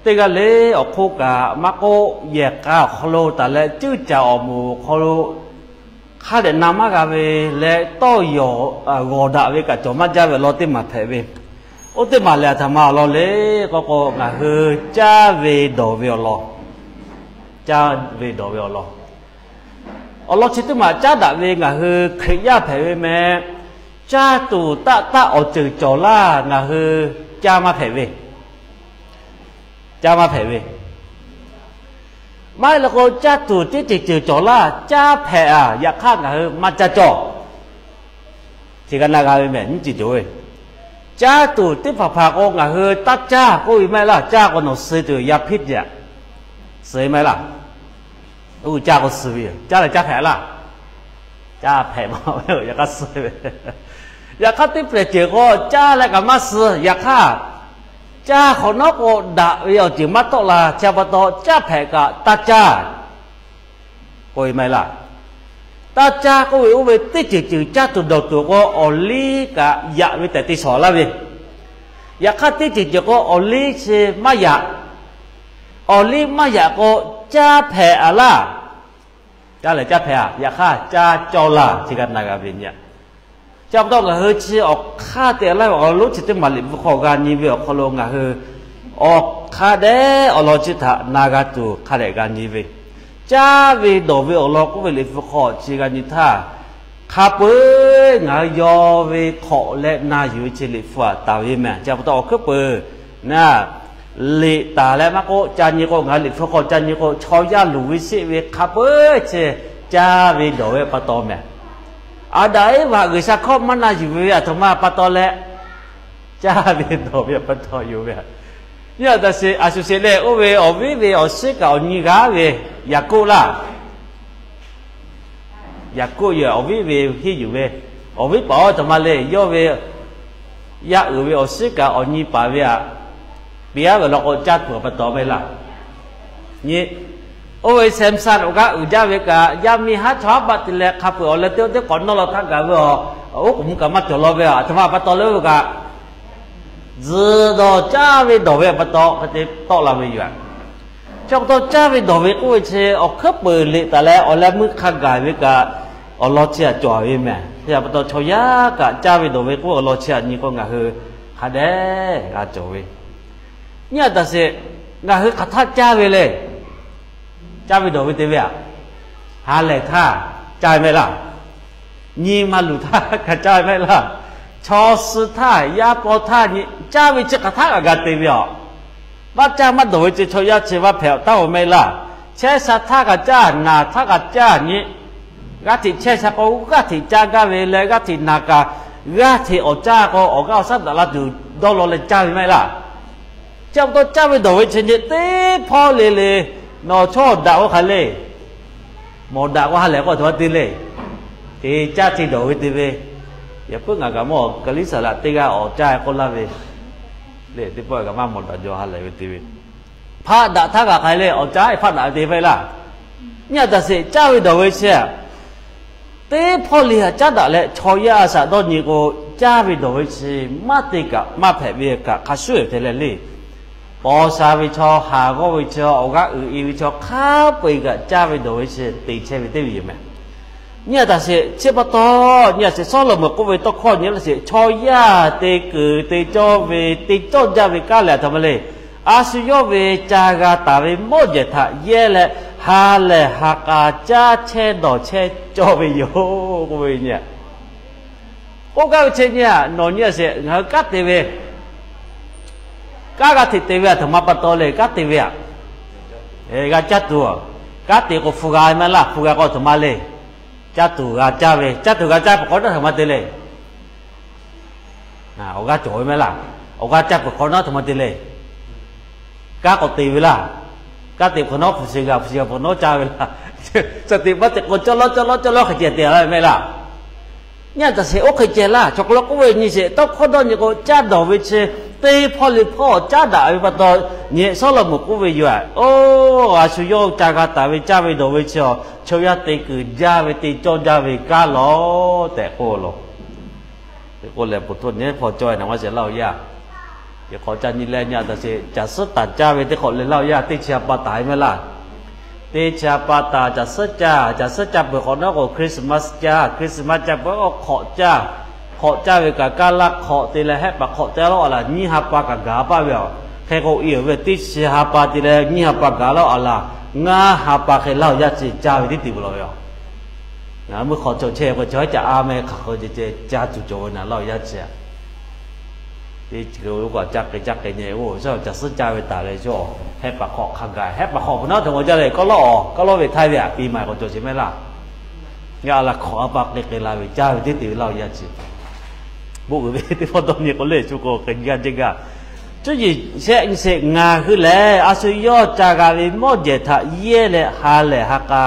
Teˇ g'aˇ le awˬ hk'oˆ kaꞈ maˇ k'oˆ, yehˬ k'a awˬ hk'aw lo taˍ leh ceuˇ caˍ awˬ moˍ awˬ hk'aw lo hk'a dehꞈ na maˇ g'a ve leh, tawˇ yawˬ g'awˬ daꞈ ve kaꞈ cawˬ maˇ jaˇ ve awˬ lawn teˇ maˬ hpehꞈ ve. Oˇ teˇ maˬ lehˬ, a htoꞈ ma awˬ lawn le k'o k'o, ngaˬ hui caˇ ve dawˬ ve awˬ lawn, caˇ ve dawˬ ve awˬ lawn. Awˬ lawn chi teˇ maˬ caˉ daꞈ ve ngaˬ hui Hkriꞈ yaˇ hpehꞈ ve meh. Caˇ tuˬ taˆ taˆ awˬ ceuˬ cawˬ laˇ, ngaˬ hui caˇ maˇ hpehꞈ ve, caˇ maˇ hpehꞈ ve. Maˇ heˆ leh k'o, caˇ tuˬ teˇ ceuˬ ceuˬ cawˬ laˇ, caˇ hpehꞈ a, yaꞈ hk'aˇ ngaˬ hui maˇ caˇ cawˬ. Chi g'a na g'a ve meh, nyiˇ ceuˬ cawˬ ve. Caˇ tuˬ teˇ hpaˍ hpaˍ k'o, ngaˬ hui taˇ caˇ k'oˆ ve maˇ heˆ laˇ. Caˇ k'o nawˬ suh tuˬ yaˇ hpiˇ yaꞈ, suh ve maˇ heˆ laˇ. Oˇ caˇ k'o suh ve yoˬ. Caˇ leh caˇ hpehꞈ laˇ. Caˇ hpehꞈ ma ve, yaꞈ hk'aˇ suh ve. Yaꞈ hk'aˇ teˇ hpehꞈ ceuˬ k'o, caˇ leh kaꞈ maˇ suh. Yaꞈ hk'aˇ caˇ hk'awꞈ nawˉ k'o, daꞈ ve awˬ ceuˬ maˇ tawˆ la. Chi pa taw caˇ hpehꞈ kaꞈ taˇ caˇ k'oˆ ve maˇ heˆ laˇ. Taˇ caˇ k'oˆ ve, oˇ ve teˇ ceuˬ ceuˬ caˇ tuˬ dawˬ tuˬ k'o, awˬ liˇ kaꞈ yaꞈ ve tehꞈ te shawˍ laˇ ve. Yaꞈ hk'aˇ teˇ ceuˬ ceuˬ k'o, awˬ liˇ chi maˇ yaꞈ. Awˬ liˇ maˇ yaꞈ k'o, caˇ hpehꞈ a laˇ. Caˇ lehˬ caˇ hpehꞈ a, yaꞈ hk'aˇ caˇ cawˇ laˇ. Chi g'a na g'a ve nyi a. Chi pa taw ngaˬ hui chi awˬ hk'aˇ te laˇ ve awˬ lonˉ chi teˇ maˬ Liꞈ hpu hk'aw g'a nyi ve awˬ hk'aw lo ngaˬ hui awˬ hk'a dehꞈ awˬ lawn chi htaꞈ na g'a tuˬ hk'a dehꞈ g'a nyi ve. Caˇ ve dawˬ ve awˬ lawn k'oˆ ve Liꞈ hpu hk'aw chi g'a nyi htaˇ, hk'a peu-eˬ ngaˬ hui yaw ve hk'awꞈ leh na yuˬ ve chi Liꞈ hpu aꞈ taˍ ve meh. Chi pa taw awˬ hkuiˉ peuˬ na liꞈ taˍ leh maˇ k'oˆ, ca nyi k'o, ngaˬ hui Liꞈ hpu hk'aw ca nyi k'o, chaw yaˇ luˬ ve sheˆ ve hk'a peu-eˬ chi caˇ ve dawˬ ve pa taw meh. Aˍdanˍ Eˇvaꞈ G'uiˬsha hkawˇ maˇ na yuˬ ve a htoꞈ ma pa taw leh, caˇ ve dawˬ ve pa taw yoˬ ve. Nyi a taꞈ sheˍ, a shuˍ sheˍ leh oˇ ve awˬ viˉ ve awˬ shiˉ kaꞈ awˬ nyi g'aˇ ve Yaˍkoˆ laˇ. Yaˍkoˆ yoˬ, awˬ viˉ ve henˇ yuˬ ve. Awˬ viˉ paˍ a htoꞈ ma le, yawˇ ve yaˇ uiˍ ve awˬ shiˉ kaꞈ awˬ nyi paˍ ve aꞈ, piˇ aˉ ve law k'o caˇ tuˬ pa taw maˇ heˆ laˇ. Nyi, oˇ ve Samˍsan awˬ g'aˇ uiˍ jaˇ ve kaꞈ, yaˇ miˇ haˉ chaw haˉ baˆ te leh hk'a peu-eˬ awˬ leh teˇ teˇ k'awꞈ nawˇ la htaˇ gaˬ ve a, oˉ k'oˍ mvuh kaꞈ maˇ cawˬ law ve a htoꞈ ma pa taw leh oˇ ve kaꞈ, tzuhˬ dawˬ caˇ ve dawˬ ve pa taw hk'e te tawˆ la ve yoˬ. Chi pa taw caˇ ve dawˬ ve k'oˆ ve chi awˬ hkuiˉ peuˬ liꞈ taˍ leh awˬ leh meuˇ hk'a gaˬ ve kaꞈ, awˬ lawn chi aꞈ cawˬ ve meh. Chi pa taw chaw yaˇ kaꞈ caˇ ve dawˬ ve k'oˆ ve awˬ lawn chi aꞈ nyi k'o ngaˬ hui hk'a dehꞈ g'a cawˬ ve. Nyi a taꞈ sheˍ, ngaˬ hui hk'aˬ htaˇ caˇ ve le. Caˇ ve dawˬ ve te ve aꞈ, ha lehˬ htaˇ caˇ ve maˇ heˆ laˇ. Nyi ma luˬ htaˇ kaꞈ caˇ ve maˇ heˆ laˇ. Chaw suh htaˇ, yaˇ paw htaˇ nyi, caˇ ve chi hk'aˬ htaˇ kaꞈ g'a te ve aꞈ. Maˇ caˇ maˇ dawˬ ve chi chaw yaˇ chi vaˇ hpehꞈ taˉ ve maˇ heˆ laˇ. Chehˇ sha htaˇ kaꞈ caˇ, naˬ htaˇ kaꞈ caˇ nyi. G'aˇ hteꞈ chehˇ sha k'o, g'aˇ hteꞈ caˇ gaˇ ve leh, g'aˇ hteꞈ naˬ kaꞈ, g'aˇ hteꞈ awˬ caˇ k'o, awˬ g'aˇ awˬ shaˉ daꞈ la tuˬ dawˇ law leh caˇ ve maˇ heˆ laˇ. Chi pa taw caˇ ve dawˬ ve chi nyi teˇ hpawˇ le le, nawˬ chaw daꞈ k'o hk'aˬ le. Mawˬ daꞈ k'o ha lehˬ k'o a htoꞈ ma te le. Te caˇ te dawˬ ve te ve. Yaꞈ puiˉ ngaˬ kaꞈ mawˇ Kaˍliˇsaˍlaꞈ teˇ g'aˇ awˬ caˇ k'oˆ laˇ ve le, teˇ pawˆ kaꞈ maˇ mawˬ daꞈ jaw ha lehˬ ve te ve. Hpaˆ daꞈ htaˇ kaꞈ hk'aˬ le, awˬ caˇ hpaˆ daꞈ ve te maˇ heˆ laˇ. Nyi a taꞈ sheˍ, caˇ ve dawˬ ve chi teˇ hpawˇ le haꞈ caˉ daꞈ leh chaw yaˇ a shaꞈ dawˇ nyi k'o, caˇ ve dawˬ ve chi maˇ te kaꞈ maˇ hpehꞈ ve kaꞈ hk'a shuˉ te leh le. Paw sha ve chaw, haˍ g'awˇ ve chaw, awˬ g'aˇ uiˍ e ve chaw hk'a peu-eˬ kaꞈ caˇ ve dawˬ ve chi te chehˇ ve teˇ ve yoˬ meh. Nyi a taꞈ sheˍ, chi pa taw nyi a sheˍ, Sawˉlaꞈmonˍ k'oˆ ve tawˇ hkawˇ nyi a taꞈ sheˍ, chaw yaˇ te kuiˬ te cawˇ ve te cawˇ jaˇ ve kanˉ lehˬ a htoꞈ ma le. A shu yawˇ ve ca g'a taˍ ve mawˇ jehˬ htaꞈ yehˇ leh ha lehˬ ha k'a caˇ chehˇ dawˬ chehˇ cawˇ ve yoˬ k'oˆ ve nyi a. K'oˆ gaˇ ve chi nyi a, nawˬ nyi a sheˍ, ngaˬ hui kanˉ te ve, kanˉ g'a hteꞈ te ve a htoꞈ ma pa taw le, kanˉ te ve aꞈ. G'a caˇ tuˬ, kanˉ te k'o hpu g'a maˇ laˇ, hpu g'a k'o a htoꞈ ma le. Caˇ tuˬ g'a caˇ ve, caˇ tuˬ g'a caˇ peuˬ hk'awꞈ nawˉ a htoꞈ ma te le. Awˬ g'aˇ cawˬ ve maˇ heˆ laˇ. Awˬ g'aˇ caˇ peuˬ hk'awꞈ nawˉ a htoꞈ ma te le. Kanˉ k'awꞈ te ve laˇ. Kanˉ te hk'awꞈ nawˉ hpu shi g'a, hpu shi g'a hk'awꞈ nawˉ caˇ ve laˇ. Chi teꞈ maˇ te k'o cawˇ lawˉ cawˇ lawˉ cawˇ lawˉ hk'e ceh te laˇ ve maˇ heˆ laˇ. Nyi a taꞈ sheˍ, oˇ hk'e ceh laˇ. Chaw hk'aw lo k'oˆ ve nyi sheˍ, tawˇ hkawˇ dawˇ nyi k'o caˇ dawˬ ve chi teˇ hpawˇ le hpawˇ caˉ daꞈ ve pa taw, nyi Sawˉlaꞈmonˍ k'oˆ ve yoˬ. Oˇ, a shu yawˇ ca g'a taˍ ve caˇ ve dawˬ ve chi a, chaw yaˇ te kuiˬ jaˇ ve te cawˇ jaˇ ve kanˉ lawˬ tehꞈ k'oˆ law. K'oˆ leh po hto nyi hpawˇ cawˇ na maˇ sheˍ laˇ-oˬ yaˇ. Hk'awꞈ ca nyi leh nyi a taꞈ sheˍ, caˬ suhˉ taˍ caˇ ve teˇ hk'awꞈ leh laˇ oˬ yaˇ teˇ chi ha pa taˍ ve maˇ heˆ laˇ. Teˇ chi ha pa taˍ caˬ suhˉ caˇ, caˬ suhˉ caˇ peuˬ hk'awꞈ nawˉ k'o Christmas caˇ, Christmas caˇ peuˬ k'o hk'awꞈ caˇ, hk'awꞈ caˇ ve kaꞈ kaˇ laˇ hk'awꞈ te leh hehˆ paˍ hk'awꞈ te laˇ oˬ a laˬ, nyiˇ ha pa kaꞈ gaˬ paˇ ve aˬ. Hk'e k'o i oˬ ve teˇ chi ha pa te leh nyiˇ ha pa gaˬ laˇ oˬ a laˬ, ngaˇ ha pa hk'e laˇ oˬ yaˇ chi caˇ ve teˇ te ve laˬ ve aˬ. Ngaˬ meuˇ hk'awꞈ cawˬ chehˇ k'o chaw haiˉ caꞈ a meh hk'aˬ hk'e ceh caˇ tuˬ cawˬ ve naˬ laˇ oˬ yaˇ chi a. Teˇ chi oˇ k'o caˇ k'ai caˇ k'ai nyi oˬ, caˬ suhˉ caˇ ve taˍ leh chaw hehˆ paˍ hk'awꞈ hk'a gaˬ, hehˆ paˍ hk'awꞈ hpu naˉ htaꞈ g'aw jaˇ leh kawˉ lawˉ awˬ kawˉ lawˉ ve htaiˇ ve aꞈ piˇ ma k'awꞈ cawˬ sheˍ mehˆ laˇ. Ngaˬ a laˬ hk'awꞈ a pa k'ai k'ai la ve caˇ ve teˇ te ve laˇ oˬ yaˇ chi. Bon uiˍ ve teˇ hpawˇ dawˇ nyi k'o lehˬ, shu k'o k'ai gaˇ jehˇ gaˇ. Cuˇ yiˍ shehˆ nyi sheˍ, ngaˬ hui lehˬ a shu yawˇ ca g'a ve mawˇ jehˬ htaꞈ yehˇ leh ha lehˬ ha k'a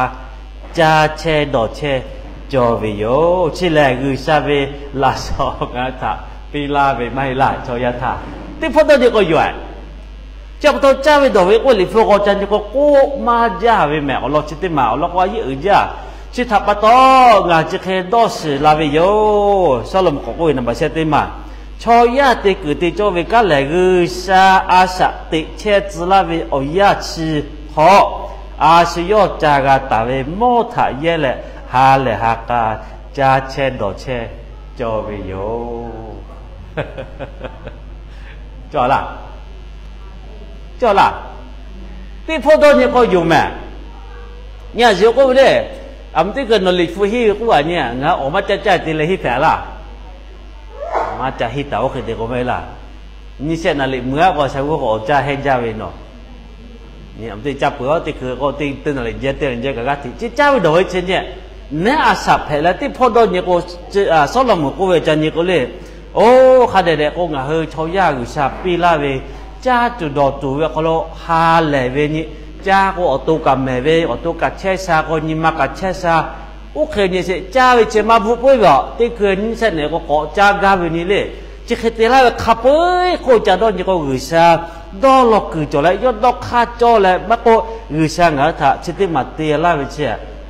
caˇ chehˇ dawˬ chehˇ cawˬ ve yoˬ. Chi lehˬ G'uiˬsha ve laꞈ shawnˍ ngaˬ hui htaꞈ piˇ laˇ ve maˇ heˆ laˇ. Chaw yaˇ htaˇ teˇ hpawˇ dawˇ nyi k'o yoˬ. Chi pa taw caˇ ve dawˬ ve k'oˆ Liꞈ hpu k'awꞈ ca nyi k'o k'oˆ maˇ jaˇ ve mehˬ. Awˬ lawn chi teˇ maˬ awˬ lawn k'o a yeˉ uiˍ jaˇ. Chi htaꞈ pa taw ngaˬ chi hk'e dawˇ shiˍ la ve yoˬ. Sawˉlaꞈmonˍ k'awꞈ k'oˆ ve naˍ baˬ shehˆ teˇ maˬ, chaw yaˇ te kuiˬ te cawˇ ve kanˉ lehˬ, G'uiˬsha a shaꞈ teꞈ chehˇ tcuh laˇ ve awˬ yanˇ chi hk'aw, a shu yawˇ ca g'a taˍ ve mawˇ htaꞈ yehˇ leh ha lehˬ ha k'a caˇ chehˇ dawˬ chehˇ cawˬ ve yoˬ. Cawˬ laˇ, cawˬ laˇ. Teˇ hpawˇ dawˇ nyi k'o yoˬ mehˬ. Nyi a shiˍ k'oˆ ve le, aˬ mvuhˇ teˇ hkui nawˬ Liꞈ hpu henˇ ve k'oˆ a nyi, ngaˬ hui awˬ maˇ caˇ caˇ te leh henˇ hpehꞈ laˇ. Maˇ ca henˇ taˍ oˇ hk'e te k'o mehˆ laˇ. Nyiˇ shehˆ naˍ riˍ meuˇ aˉ k'aw sha g'uˇ k'o awˬ caˇ hehnˇ jaˇ ve nawˬ. Nyi a teˇ caˇ peuˬ aˉ teˇ hkui k'o teˇ naˍ riˍ jehˇ teˇ naˍ riˍ jehˇ kaꞈ g'aˇ hteꞈ ceˇ caˇ ve dawˬ ve chi nyi. Nehˉ a shaꞈ hpehꞈ leh teˇ hpawˇ dawˇ nyi k'o, Sawˉlaꞈmonˍ k'oˆ ve ca nyi k'o le, oˇ hk'a dehꞈ dehꞈ k'o ngaˬ hui chaw yaˇ G'uiˬsha piˇ laˇ ve, caˇ tuˬ dawˬ tuˬ ve hk'aw lo ha lehˬ ve nyi, caˇ k'o awˬ to kaꞈ mehˍ ve, awˬ to kaꞈ chehˇ sha k'o nyi ma kaꞈ chehˇ sha, oˇ hk'e nyi sheˍ caˇ ve chi maˇ bvuhˆ puiˉ ve aˬ. Teˇ hkui nyiˇ shehˆ naˍ riˍ k'o k'awꞈ caˇ gaˇ ve nyi le. Chi hk'e te laˇ ve hk'a peu-eˬ k'oˆ ca dawˇ nyi k'o G'uiˬsha dawˇ law kuiˬ cawˬ leh yawˇ dawˇ hk'aˇ cawˇ leh maˇ k'oˆ, G'uiˬsha ngaˬ hui htaꞈ chi teˇ maˬ te laˇ ve chi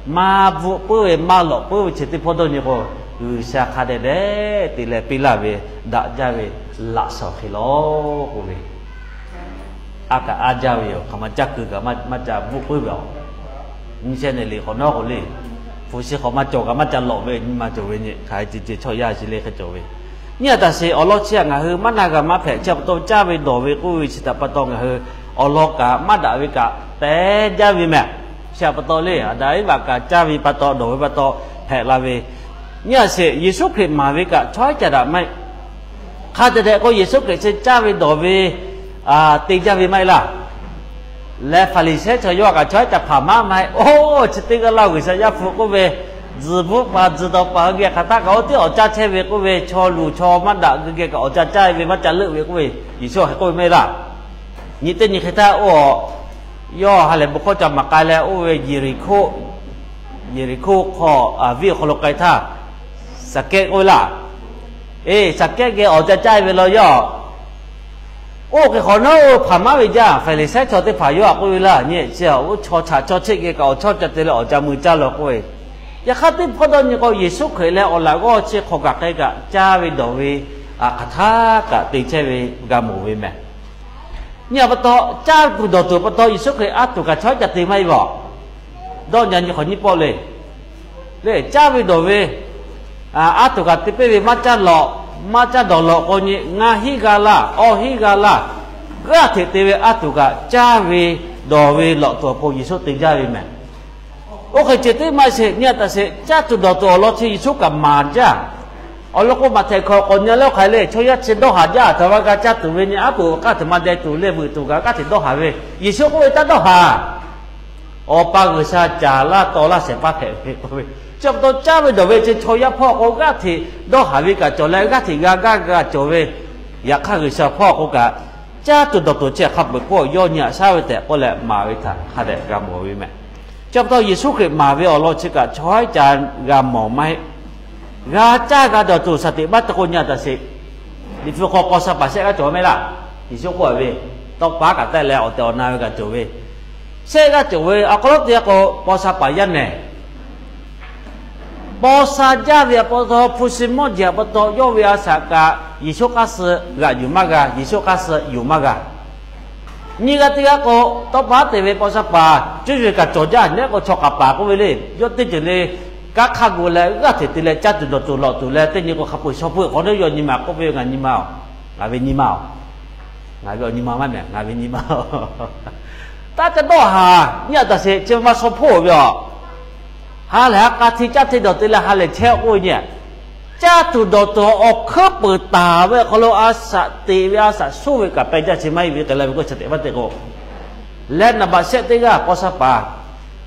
maˇ bvuhˆ puiˉ ve maˇ lawꞈ puiˉ ve chi teˇ hpawˇ dawˇ nyi k'o, G'uiˬsha hk'a dehꞈ dehꞈ te leh piˇ laˇ ve daꞈ jaˇ ve laꞈ shawnˍ hk'e lawˬ k'oˆ ve, a kaꞈ a jaˇ ve yoˬ. Hk'aˬ ma caˇ kuiˬ kaꞈ maˇ ca bvuhˆ puiˉ ve aˬ. Nyiˇ shehˆ naˍ riˍ hk'awꞈ nawˉ k'o le, hpu shi hk'awꞈ maˇ cawˬ kaꞈ maˇ ca lawꞈ ve nyi ma cawˬ ve nyi hk'aˬ hk'e ceh ceh chaw yaˇ chi le hk'e cawˬ ve. Nyi a taꞈ sheˍ awˬ lawn chi htaꞈ ngaˬ hui maˇ na g'a maˇ hpehꞈ. Chi pa taw caˇ ve dawˬ ve k'oˆ ve chi htaꞈ pa taw ngaˬ hui awˬ lawn kaꞈ maˇ daꞈ ve kaꞈ te jaˇ ve mehˬ. Chi htaꞈ pa taw le, Aˍdanˍ Eˇvaꞈ kaꞈ caˇ ve pa taw dawˬ ve pa taw hpehꞈ la ve. Nyi a sheˍ Yeˍsuˆ Hkriꞈ maˍ ve kaꞈ chaw haiˉ caꞈ daꞈ maˇ heˆ. Hk'a dehꞈ dehꞈ k'o Yeˍsuˆ Hkriꞈ chi caˇ ve dawˬ ve te jaˇ ve maˇ heˆ laˇ. Leh Hpaˍriˍsehˇ chaw yawˇ kaꞈ chaw haiˉ caꞈ hpaˍ maˇ maˇ heˆ. Oˇ chi teˇ g'aˇ laˇ G'uiˬsha yaˇ hpu k'oˆ ve, tzuhˬ bvuhˆ paˍ tzuhˬ dawˬ paˍ hui geh hk'aˬ htaˇ kaꞈ oˇ teˇ awˬ caˇ chehˇ ve k'oˆ ve, chaw luˬ chaw maˇ daꞈ hui geh kaꞈ awˬ caˇ caˇ ve maˇ ca leuˆ ve k'oˆ ve, Yeˍsuˆ hk'e k'oˆ ve maˇ heˆ laˇ. Nyi teˇ nyi hk'e htaˇ oˇ yawˇ ha lehˬ bon hkawˇ ca maˍ k'ai leh oˇ ve Yeˍriˍhkoˆ, Yeˍriˍhkoˆ hk'aw viˇ awˬ hk'aw lo k'ai htaˇ, Saˍkehˆ k'oˆ ve laˇ. Eˇ, Saˍkehˆ geh awˬ caˇ caˇ ve law yawˇ. Oˇ hk'e hk'awꞈ nawˉ oˇ hpaˍ maˇ ve jaˇ. Hpaˍriˍsehˇ chaw teˇ hpaˍ yawˇ htaꞈ k'oˆ ve laˇ, nyi chi a oˇ chaw chaꞈ chaw cheˆ geh kaꞈ awˬ chawˇ ca te leh awˬ ca mui caˇ law k'oˆ ve. Yaꞈ hk'aˇ teˇ hpawˇ dawˇ nyi k'o Yeˍsuˆ Hkriꞈ leh awˬ laꞈ g'awˇ chi hk'awꞈ kaꞈ k'ai kaꞈ caˇ ve dawˬ ve hk'aˬ htaˇ kaꞈ te chehˇ ve g'a mawˬ ve mehˬ. Nyi a pa taw caˇ tuˬ dawˬ tuˬ pa taw Yeˍsuˆ Hkriꞈ a tuˬ kaꞈ chaw haiˉ caꞈ te maˇ heˆ vaˬ. Dawˇ nyi nyi hk'awꞈ nyiˇ pawˆ le. Le caˇ ve dawˬ ve a tuˬ kaꞈ te piˇ ve maˇ caˇ lawꞈ, maˇ caˇ dawˬ lawꞈ k'o nyi ngaˇ hinˉ g'a laˇ, awˇ hinˉ g'a laˇ. G'aˇ hteꞈ te ve a tuˬ kaꞈ caˇ ve dawˬ ve lawꞈ tuˬ awˬ pon Yeˍsuˆ te jaˇ ve mehˬ. Oˇ hk'e ceh teˇ maˇ sheˍ nyi a taꞈ sheˍ caˇ tuˬ dawˬ tuˬ awˬ lawn chi Yeˍsuˆ kaꞈ maˍ jaˇ. Awˬ lawn k'o Maꞈhtehˍ hkawꞈ k'awꞈ nyi leh oˇ hk'aˬ le chaw yaˇ chi dawˇ haˍ jaˇ. Htaꞈ ma g'a caˇ tuˬ ve nyi aˉ poꞈ k'aˇ hteꞈ ma deh tuˬ leh veuꞈ tuˬ kaꞈ k'aˇ hteꞈ dawˇ haˍ ve, Yeˍsuˆ k'oˆ ve taˇ dawˇ haˍ. Awˬ pa G'uiˬsha caˍ laˇ taw laˇ shehˍ hpaˇ hpehꞈ ve k'oˆ ve, chi pa taw caˇ ve dawˬ ve chi chaw yaˇ hpawˇ k'o g'aˇ hteꞈ dawˇ haˍ ve kaꞈ cawˬ leh g'aˇ hteꞈ g'a gaˇ g'a cawˬ ve, yaꞈ hk'aˇ G'uiˬsha hpawˇ k'o kaꞈ caˇ tuˬ dawˬ tuˬ chi hk'a peu-eˬ k'oˆ yawˇ nyi aꞈ shaˉ ve tehꞈ k'oˆ leh maˍ ve htaꞈ hk'a dehꞈ g'a mawˬ ve mehˬ. Chi pa taw Yeˍsuˆ Hkriꞈ maˍ ve awˬ lawn chi kaꞈ chaw haiˉ caꞈ g'a mawˬ maˇ heˆ. G'a caˇ g'a dawˬ tuˬ shaˍ tiꞈ maˇ te k'o nyi a taꞈ sheˍ. Liꞈ hpu hk'aw paw sha paˍ shehˆ g'aˇ cawˬ maˇ heˆ laˇ. Yeˍsuˆ k'oˆ ve, tawˇ pa kaꞈ tehˆ leh awˬ tehˬ awˬ na ve kaꞈ cawˬ ve, shehˆ g'aˇ cawˬ ve awˬ hk'aw lo teˇ g'aˇ k'o paw sha paˍ yaˇ nehˬ Paw sha jaˇ ve awˬ pa taw, hpu shi mawˇ jeˬ awˬ pa taw yawˇ ve a shaꞈ kaꞈ Yeˍsuˆ hk'aˇ suh g'aꞈ yuˬ maˇ g'a, Yeˍsuˆ hk'aˇ suh yonˍ maˇ g'a. Nyiˇ g'aˇ teˇ g'aˇ k'o, tawˇ pa te ve paw sha paˍ cuˇ yiˍ kaꞈ cawˬ jaˇ nehˉ k'o, chaw k'aˍ paˍ k'oˆ ve le, yawˇ teˇ ceuˬ le, kanˉ hk'aˇ gu leh g'aˇ hteꞈ te leh caˇ tuˬ dawˬ tuˬ lawꞈ tuˬ leh, teˇ nyi k'o hk'a peu shaw hpu k'awꞈ dawˇ yaw nyi ma k'oˆ ve, ngaˬ nyi ma oˬ, ngaˬ ve nyi ma oˬ, ngaˬ ve awˬ nyi ma maˇ mehˍ, ngaˬ ve nyi ma oˬ. Taˇ ca dawˇ haˍ nyi a taˍ sheˍ, chi ma shaw hpoˆ ve aˬ. Ha lehˬ ha k'a hteˇ caˇ hteˇ dawˬ te leh ha lehˬ chehˇ k'oˆ ve nyi, caˇ tuˬ dawˬ tuˬ awˬ hkuiˉ peuˍ taˍ ve awˬ hk'aw lo a shaꞈ teꞈ ve a shaꞈ shoˇ ve kaꞈ peh jaˇ, chi maˇ heˆ ve k'ai la ve k'oˆ chi teꞈ maˇ te k'o, leh naˍ baꞈ shehˆ teˇ g'aˇ paw sha paˍ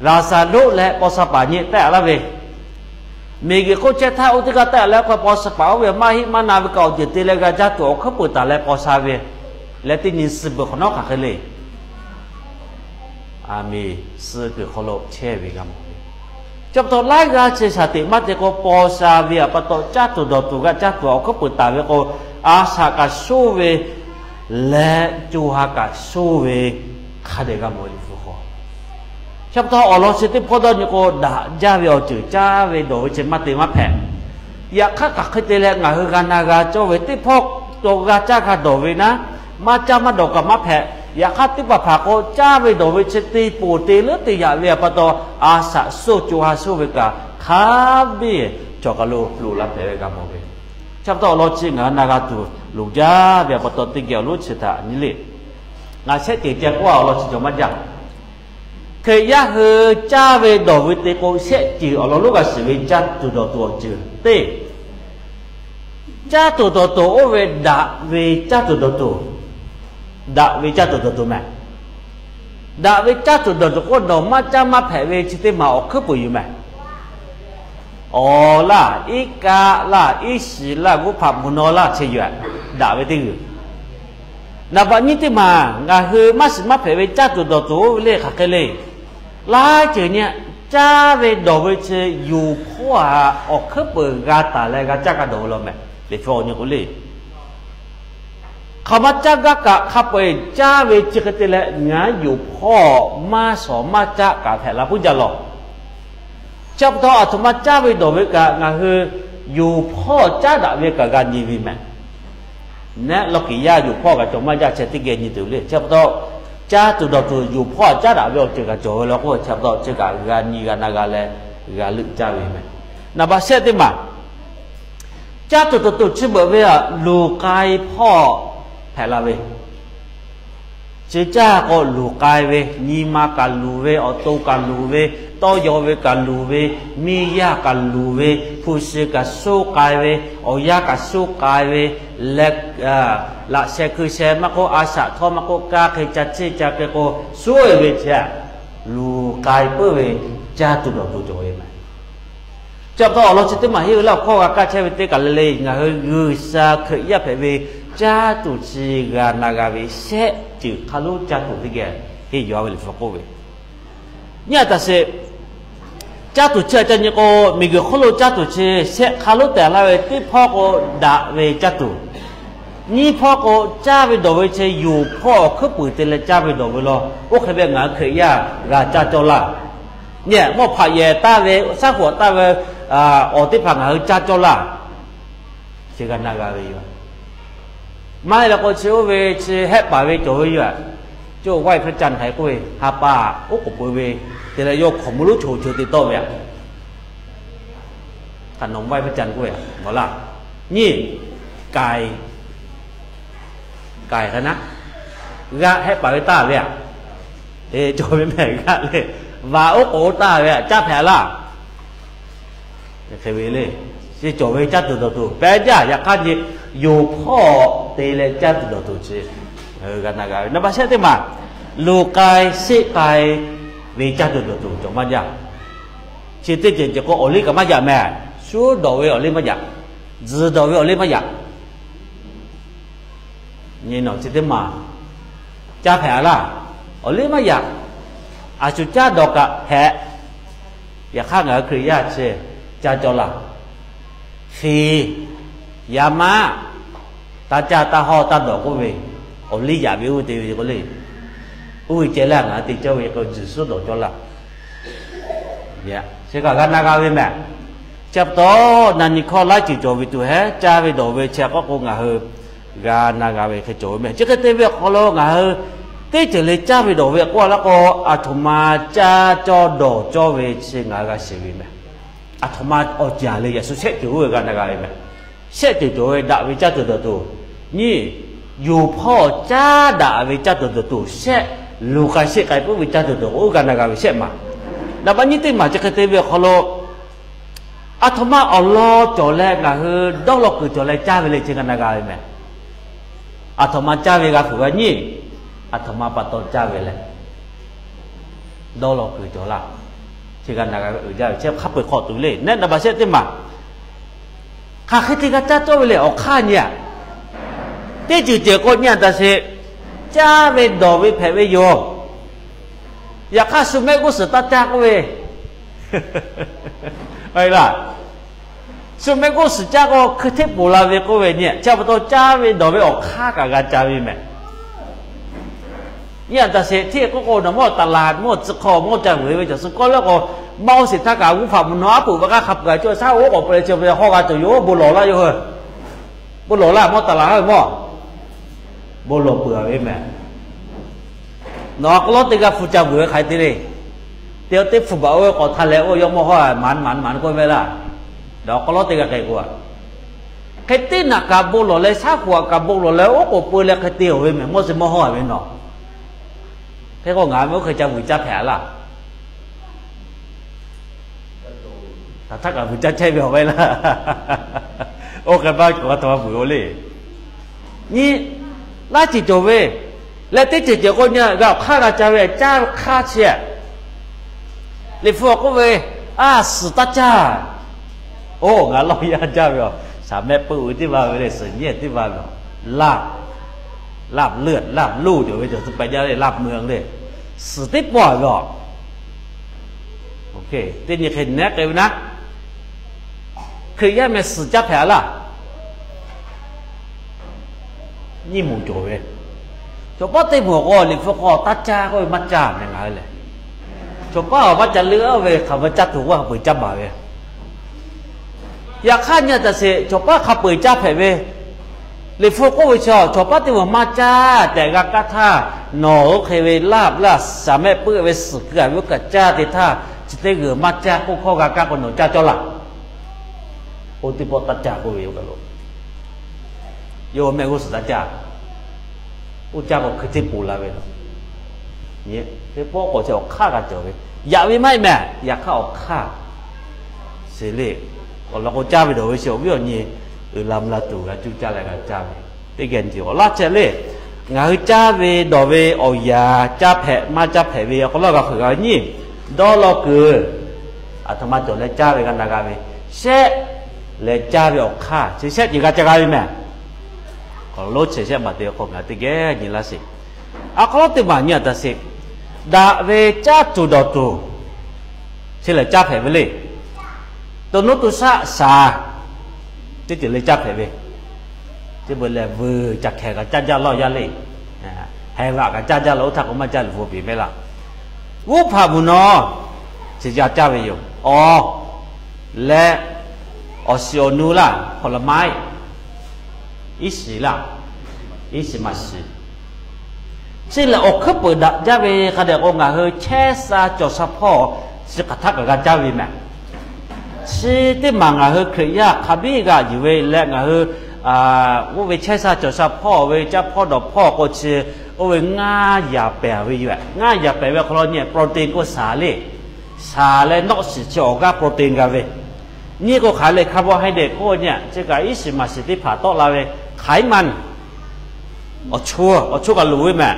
Laˍzaˍruˆ leh paw sha paˍ nyi tehˆ laˇ ve, miˬguiˬ hk'oˆ chehˇ htaˇ oˇ teˇ g'aˇ tehˆ leh hk'aw paw sha paˍ oˇ ve maˇ heˆ maˇ na ve kaꞈ awˬ ceuˬ te leh g'a caˇ tuˬ awˬ hkuiˉ peuˍ taˍ leh paw sha ve, leh teˇ nyi suh peuˬ hk'awꞈ nawˉ hk'aˬ hk'e le. Aˬ miˍ, suh kuiˬ hk'aw lo chehˇ ve g'a mawˬ ve. Chi pa taw laiˉ g'aˇ chi shaˍ teꞈ maˇ te k'o, paw sha ve awˬ pa taw caˇ tuˬ dawˬ tuˬ g'a caˇ tuˬ awˬ hkuiˉ peuˍ taˍ ve k'o, a shaꞈ kaꞈ shoˇ ve leh co ha kaꞈ shoˇ ve hk'a dehꞈ g'a mawˬ ve Liꞈ hpu hk'aw. Chi pa taw awˬ lawn chi teˇ hpawˇ dawˇ nyi k'o, daꞈ jaˇ ve awˬ ceuˬ caˇ ve dawˬ ve chi maˇ te maˇ hpehꞈ. Yaꞈ hk'aˇ hk'aˬ hk'e te leh ngaˬ hui g'a na g'a cawˇ ve teˇ hpawˇ taw g'a caˇ g'a dawˬ ve naˉ, maˇ caˇ maˇ dawˬ kaꞈ maˇ hpehꞈ. Yaꞈ hk'aˇ teˇ hpaˍ hpaˍ k'o, caˇ ve dawˬ ve chi te poˬ te leuˉ te yaꞈ ve awˬ pa taw, a shaꞈ shoˇ co ha shoˇ ve kaꞈ hk'a biˇ cawˬ kaˬ lo loꞈ la hpehꞈ ve g'a mawˬ ve. Chi pa taw awˬ lawn chi ngaˬ hui na g'a tuˬ loˍ jaˇ ve awˬ pa taw, teˇ geh awˬ lonˉ chi htaꞈ nyi le. Ngaˬ shehˆ ceuˬ ceh k'oˆ a, awˬ lawn chi cawˬ maˇ jaˇ. Hkriꞈ yaˇ hui caˇ ve dawˬ ve te k'o, shehˆ ceuˬ awˬ lawn lonˉ g'a shiˍ ve caˇ tuˬ dawˬ tuˬ awˬ ceuˬ teˇ, caˇ tuˬ dawˬ tuˬ oˇ ve daꞈ ve caˇ tuˬ dawˬ tuˬ, daꞈ ve caˇ tuˬ dawˬ tuˬ mehˍ. Daꞈ ve caˇ tuˬ dawˬ tuˬ k'o, nawˬ maˇ caˇ maˇ hpehꞈ ve chi teˇ maˬ awˬ hkuiˉ peuˬ yoˬ mehˍ. Awˬ laˇ, iˉ kaˆ laˇ, iˉ shiˍ laˇ, g'oˇ hpaꞈ mvuhˬ naw laˇ chi yoˬ. Daꞈ ve teˇ g'uiˬ. Naˍ baꞈ nyiˇ teˇ maˬ ngaˬ hui maˇ shiˍ maˇ hpehꞈ ve caˇ tuˬ dawˬ tuˬ oˇ ve le hk'aˬ hk'e le. Laiˉ ceuˬ nyi, caˇ ve dawˬ ve chi yoˬ hpawˇ htaꞈ awˬ hkuiˉ peuˬ g'a taˍ leh g'a caˇ g'a dawˬ ve law mehˍ. Liꞈ hpu awˬ nyi k'o le, hk'aˬ ma caˇ gaˇ kaꞈ hk'a peu-eˬ caˇ ve chi hk'e te leh, ngaˬ yoˬ hpawˇ maˇ shawˍ maˇ caˆ kaꞈ hpehꞈ la puiˉ jaˇ law. Chi pa taw aˬ htoꞈ ma caˇ ve dawˬ ve kaꞈ ngaˬ hui yoˬ hpawˇ caˉ daꞈ ve kaꞈ g'a nyi ve mehˍ. Nehˆ lawˇ kiˬ yaˇ yoˬ hpawˇ kaꞈ cawˬ maˇ jaˇ, chi teˇ geh nyi tuˬ le. Chi pa taw caˇ tuˬ dawˬ tuˬ yoˬ hpawˇ caˉ daꞈ ve awˬ ceuˬ kaꞈ cawˬ ve law k'o, chi pa taw chi kaꞈ g'a nyi g'a na g'a leh g'a leuˆ caˇ ve mehˍ. Naˍ baꞈ shehˆ teˇ maˬ, caˇ tuˬ dawˬ tuˬ chi beuꞈ ve a, luˬ k'ai hpawˇ hpehꞈ la ve. Chi caˇ k'o luˬ k'ai ve, nyi ma kaꞈ luˬ ve, awˬ to kaꞈ luˬ ve, tawˇ yaw ve kaꞈ luˬ ve, miˇ yaˇ kaꞈ luˬ ve, hpu shi kaꞈ shoˉ k'ai ve, awˬ yanˇ kaꞈ shoˉ k'ai ve, leh laꞈ sheh hkui sheh maˇ k'oˆ, a shaꞈ htawˇ maˇ k'oˆ, kaˇ hk'e ca cheˇ ca hk'e k'o, shoˉ e ve chi a, luˬ k'ai puiˉ ve caˇ tuˬ dawˬ tuˬ cawˬ ve mehˍ. Chi pa taw awˬ lawn chi teˇ maˬ henˇ ve laˇ awˬ hkawˇ g'a kaˇ chehˇ ve teˇ kaˬ le le, ngaˬ hui G'uiˬsha Hkriꞈ yaˇ hpehꞈ ve caˇ tuˬ chi g'a na g'a ve shehˆ ceuˬ hk'a lonˉ caˇ tuˬ teˇ geh henˇ yuˬ a ve Liꞈ hpu k'oˆ ve, nyi a taˍ sheˍ. Caˇ tuˬ chi a ca nyi k'o, miˬguiˬ hk'oˆ lo caˇ tuˬ chi shehˆ hk'a lonˉ tehˬ laˇ ve, teˇ hpawˇ k'o daꞈ ve caˇ tuˬ, nyiˇ hpawˇ k'o caˇ ve dawˬ ve chi yoˬ hpawˇ awˬ hkuiˉ puiˍ te leh caˇ ve dawˬ ve law. Oˇ hk'e ve ngaˬ hui Hkriꞈ yaˇ g'a caˇ cawˇ laˇ. Nyi mawˇ hpaꞈ yehˬ taˇ ve, shaˉ hoꞈ taˇ ve awˬ teˇ hpaˍ ngaˬ hui caˇ cawˇ laˇ. Chi g'a na g'a ve yoˬ. Maˇ heˆ leh k'o chi oˇ ve chi hehˆ paˍ ve cawˬ ve yoˬ. Cawˇ ไหว้พระจันทร์ hk'aˬ hk'e k'oˆ ve, ha pa oˉ k'oˍ peuˬ ve, te leh yawˇ hkaoˍ monˇ lonˉ choˬ choˬ te tawˆ ve a. Hk'aˬ nawˬ ไหว้พระจันทร์ k'oˆ ve a, mawˬ laˇ. Nyi, k'ai, k'ai hk'e naˉ, g'aꞈ hehˆ paˍ ve taˇ ve a. Cawˬ ve mehˬ g'aꞈ le, vaꞈ oˉ k'oˍ taˇ ve a, caˇ hpehꞈ laˇ. Hk'e ve le, chi cawˬ ve caˇ tuˬ dawˬ tuˬ pehˇ jaˇ. Yaꞈ hk'aˇ nyi, yoˬ hpawˇ te leh caˇ tuˬ dawˬ tuˬ chi g'a na g'a ve. Naˍ baꞈ shehˆ teˇ maˬ, luˬ k'ai sheˆ k'ai ve caˇ tuˬ dawˬ tuˬ cawˬ maˇ jaˇ. Chi teˇ ceuˬ ceuˬ k'o awˬ liˇ kaꞈ maˇ yaꞈ mehˬ. Shuˉ dawˬ ve awˬ liˇ maˇ yaꞈ. Tzuhˬ dawˬ ve awˬ liˇ maˇ yaꞈ. Nyi nawˬ chi teˇ maˬ caˇ hpehꞈ a laˇ. Awˬ liˇ maˇ yaꞈ. A shu caˇ dawˬ kaꞈ hpehꞈ. Yaꞈ hk'aˇ ngaˬ hui Hkriꞈ yaˇ chi caˇ cawˇ laˇ. Fiˍ, yaˇ maˇ, taˇ caˇ taˇ hawˇ taˇ dawˬ k'oˆ ve, awˬ liˇ yaꞈ ve oˇ ve te ve k'o le. Oˇ ve ceh laˇ ngaˬ hui te cawˇ ve k'o, tzuhˬ shuˉ dawˬ cawˇ laˇ. Chi kaꞈ g'a na g'a ve mehˬ. Chi pa taw, na nyi hkawˇ laiˉ ceuˬ cawˬ ve tuˬ hehˉ, caˇ ve dawˬ ve chi k'oˆ k'o ngaˬ hui g'a na g'a ve hk'e cawˬ ve meh. Chi hk'e te ve awˬ hk'aw lo ngaˬ hui teˇ ceuˬ le caˇ ve dawˬ ve k'oˆ la k'o, aˬ htoꞈ ma caˇ cawˇ dawˬ cawˇ ve chi ngaˬ hui g'a shiˍ ve meh. Aˬ htoꞈ ma awˬ caˍ le yaꞈ shu shehˆ ceuˬ oˇ ve g'a na g'a ve meh. Shehˆ ceuˬ cawˬ ve daꞈ ve caˇ tuˬ dawˬ tuˬ, nyiˇ, yoˬ hpawˇ caˉ daꞈ ve caˇ tuˬ dawˬ tuˬ shehˆ, luˬ k'ai sheˆ k'ai puiˉ ve caˇ tuˬ dawˬ k'o g'a na g'a ve shehˆ maˬ. Naˍ baˆ nyiˇ teˇ maˬ chi hk'e te ve awˬ hk'aw lo, aˬ htoꞈ ma awˬ lawn cawˬ leh ngaˬ hui dawˇ law kuiˬ cawˬ leh caˇ ve le chi g'a na g'a ve meh. Aˬ htoꞈ ma caˇ ve g'a hpeuꞈ g'a nyiˇ, aˬ htoꞈ ma pa taw caˇ ve leh dawˇ law kuiˬ cawˬ laˇ. Chi g'a na g'a ve uiˍ jaˇ ve chi hk'a peu-eˬ hk'awꞈ tuˬ le. Nehˆ naˍ baˆ shehˆ teˇ maˬ, hk'aˬ hk'e te g'a caˇ cawˇ ve le awˬ hk'aˇ nyi-a. Teˇ ceuˬ ceuˬ k'o nyi-a taˍ sheˍ, caˇ ve dawˬ ve hpehꞈ ve yoˬ. Yaꞈ hk'aˇ shu mehˆ g'uˇ suhˍ taˇ caˇ k'oˆ ve laˇ. Shu mehˆ g'uˇ suhˍ caˇ k'o hkui hteˆ poˬ la ve k'oˆ ve nyi, chi pa taw caˇ ve dawˬ ve awˬ hk'aˇ kaꞈ g'a ca ve meh. Nyi-a taˍ sheˍ hteˇ k'oˆ k'o, nawˬ mawˇ taˍ laˬ mawˇ tcuh hk'aw mawˇ ca vuiˬ ve cawˬ suh kawˇ lehˬ k'o, maˇ oˇ sheˍ htaˇ kaꞈ g'uˇ hpaꞈ mvuhˬ nawˬ aˉ poꞈ ve k'aˇ hk'a peu-eˬ cawˬ shaˉ oˉ k'awꞈ peu-e chi ve hawˇ g'a tuˬ yoˬ. Bon lawˬ laˇ yoˬ hui. Bon lawˬ laˇ mawˇ taˍ laˬ hui mawˇ. Bon lawˬ peuˬ-a ve meh. Nawˬ awˬ hk'aw lo teˇ g'aˇ hpu ca vuiˬ ve hk'aˬ hk'e te le. Teˇ teˇ hpu baˬ oˇ ve k'awꞈ htaˇ leh oˇ yawˇ mawˇ hawˇ maˍ maˍ maˍ k'oˆ ve laˇ. Nawˬ awˬ hk'aw lo teˇ g'aˇ k'ai k'o, hk'e teˇ naꞈ kaꞈ bon lawˬ leh shaˉ hoꞈ kaꞈ bon lawˬ leh oˉ k'oˍ peu leh hk'e te-a ve meh, mawˇ chi mawˇ hawˇ-a ve nawˬ. Hk'e k'o ngaˬ ve oˇ hk'e ca vuiˬ caˇ hpehꞈ-a laˇ. Htaꞈ htaˇ kaꞈ vuiˬ caˇ chehˇ ve awˬ ve laˇ. Oˇ hk'e maˇ k'awꞈ g'a htaꞈ ma vuiˬ-o le. Nyi, laiˉ ceuˬ cawˬ ve, leh teˇ ceuˬ ceuˬ k'o nyi g'a awˬ hk'aˇ g'a ca ve caˇ ve hk'aˇ chi-a. Liꞈ hpu awˬ k'oˆ ve, a, suhˍ taˇ caˇ. Oˇ ngaˬ lawˇ yaˇ jaˇ ve aˬ, shaˍ mehˆ peuˆ ve teˇ va ve le, suhˍ nyiˇ teˇ va ve aˬ, laˇ, laˇ leuˆ laˇ loˇ cawˬ ve cawˬ tcuh pehꞈ jaˇ le, laˇ meuˆ le, suhˍ teˇ pawˆ ve aˬ. Teˇ nyi hk'e nehˉ k'ai ve naˉ, Hkriꞈ yaˇ meh suhˍ caˇ hpehꞈ-a laˇ. Nyiˇ moˍ cawˬ ve, chaw paˉ teˇ moˍ k'o liꞈ hpu hk'aw taˇ caˇ k'oˆ ve maˇ caˇ meh ngaˬ hui lehˬ. Chaw paˉ awˬ maˇ ca leuˆ-a ve hk'aˬ ma caˇ tuˬ k'oˆ hk'a peu-eˬ caˇ baˬ ve. Yaꞈ hk'aˇ nyi-a taˍ sheˍ, chaw paˉ hk'a peu-eˬ caˇ hpehꞈ ve, liꞈ hpu k'oˆ ve chi, chaw paˉ teˇ moˍ maˇ caˇ tehꞈ g'a kaˇ htaˇ, nawˬ oˇ hk'e ve laˇ laˇ shaˍ mehˆ peuˆ ve suhˍ keu-a ve oˇ kaꞈ caˇ te htaˇ, chi teˇ g'uiˬ maˇ caˇ k'oˆ hkawˇ g'a kaˇ k'o nawˬ caˇ cawˇ laˇ. Oˇ teˇ pawˆ taˇ caˇ k'oˆ ve yoˬ kaꞈ lo, yawˇ mehˆ g'uˇ suhˍ taˇ caˇ. Oˇ caˇ k'o hkui hteˇ poˬ la ve, teˇ pawˆ k'awꞈ chi awˬ hk'aˇ g'a cawˬ ve, yaꞈ ve maˇ heˆ meh. Yaꞈ hk'aˇ awˬ hk'aˇ sheˍ le. Awˬ lawn k'o caˇ ve dawˬ ve chi awˬ viˉ awˬ nyi uiˍ la mvuh la tuˬ g'a cuˇ caˇ leh g'a caˇ ve, teˇ geh nyi awˬ laˇ chehˇ le. Ngaˬ hui caˇ ve dawˬ ve awˬ yanˇ caˇ hpehꞈ maˇ caˇ hpehꞈ ve awˬ hk'aw lo g'a hpeuꞈ g'a nyi, dawˇ law kuiˬ aˬ htoꞈ ma cawˬ leh caˇ ve g'a na g'a ve, shehˆ leh caˇ ve awˬ hk'aˇ chi shehˆ ceuˬ g'a ca g'a ve meh. K'awꞈ lonˉ chi shehˆ maˬ te k'o ngaˬ teˇ geh nyi laˇ sheˍ. Awˬ hk'aw lo teˇ maˬ nyi-a taˍ sheˍ, daꞈ ve caˇ tuˬ dawˬ tuˬ chi lehˬ caˇ hpehꞈ ve le. To nuˇ to shaˆ shaˍ teˇ ceuˬ le caˇ hpehꞈ ve, teˇ beuꞈ lehˬ vuiˬ caˬ hkehˍ kaꞈ caˇ jaˇ lawˇ yaˇ le. Heh vaꞈ kaꞈ caˇ jaˇ lawˇ, oˇ htaˇ k'o maˇ caˇ liꞈ hpu piˍ mehˆ laˇ. G'uˇ hpaꞈ mvuhˬ nawˉ, chi ca caˇ ve yoˬ. Awˬ leh awˬ shiˍ awˬ nu laˇ, hk'awꞈ laˬ maiˉ, iˉ shiˍ laˇ, iˉ shiˍ maˬ shiˍ. Chi lehˬ awˬ hkuiˉ peuˬ daꞈ jaˇ ve hk'a dehꞈ k'o ngaˬ hui chehˇ sha cawˬ sha hpawˇ chi hk'aˬ htaˇ kaꞈ g'a caˇ ve meh. Chi teˇ maˬ ngaˬ hui Hkriꞈ yaˇ hk'a biˉ g'a yuˬ ve leh ngaˬ hui oˇ ve chehˇ sha cawˬ sha hpawˇ ve caˇ hpawˇ dawˬ hpawˇ k'o chi oˇ ve ngaˇ yaˍ pehˍ ve yoˬ. Ngaˇ yaˍ pehˍ ve awˬ hk'aw lo nyi protein k'o shaˍ le. Shaˍ leh nawˆ shiˍ chi awˬ g'aˇ protein g'a ve. Nyi k'o hk'aˬ le carbohydrate k'oˆ nyi, chi kaꞈ iˉ shiˍ maˬ shiˍ teˇ hpaˍ tawˆ la ve, hk'aiˉ maˇ awˬ chu, awˬ chu kaꞈ loˍ ve meh.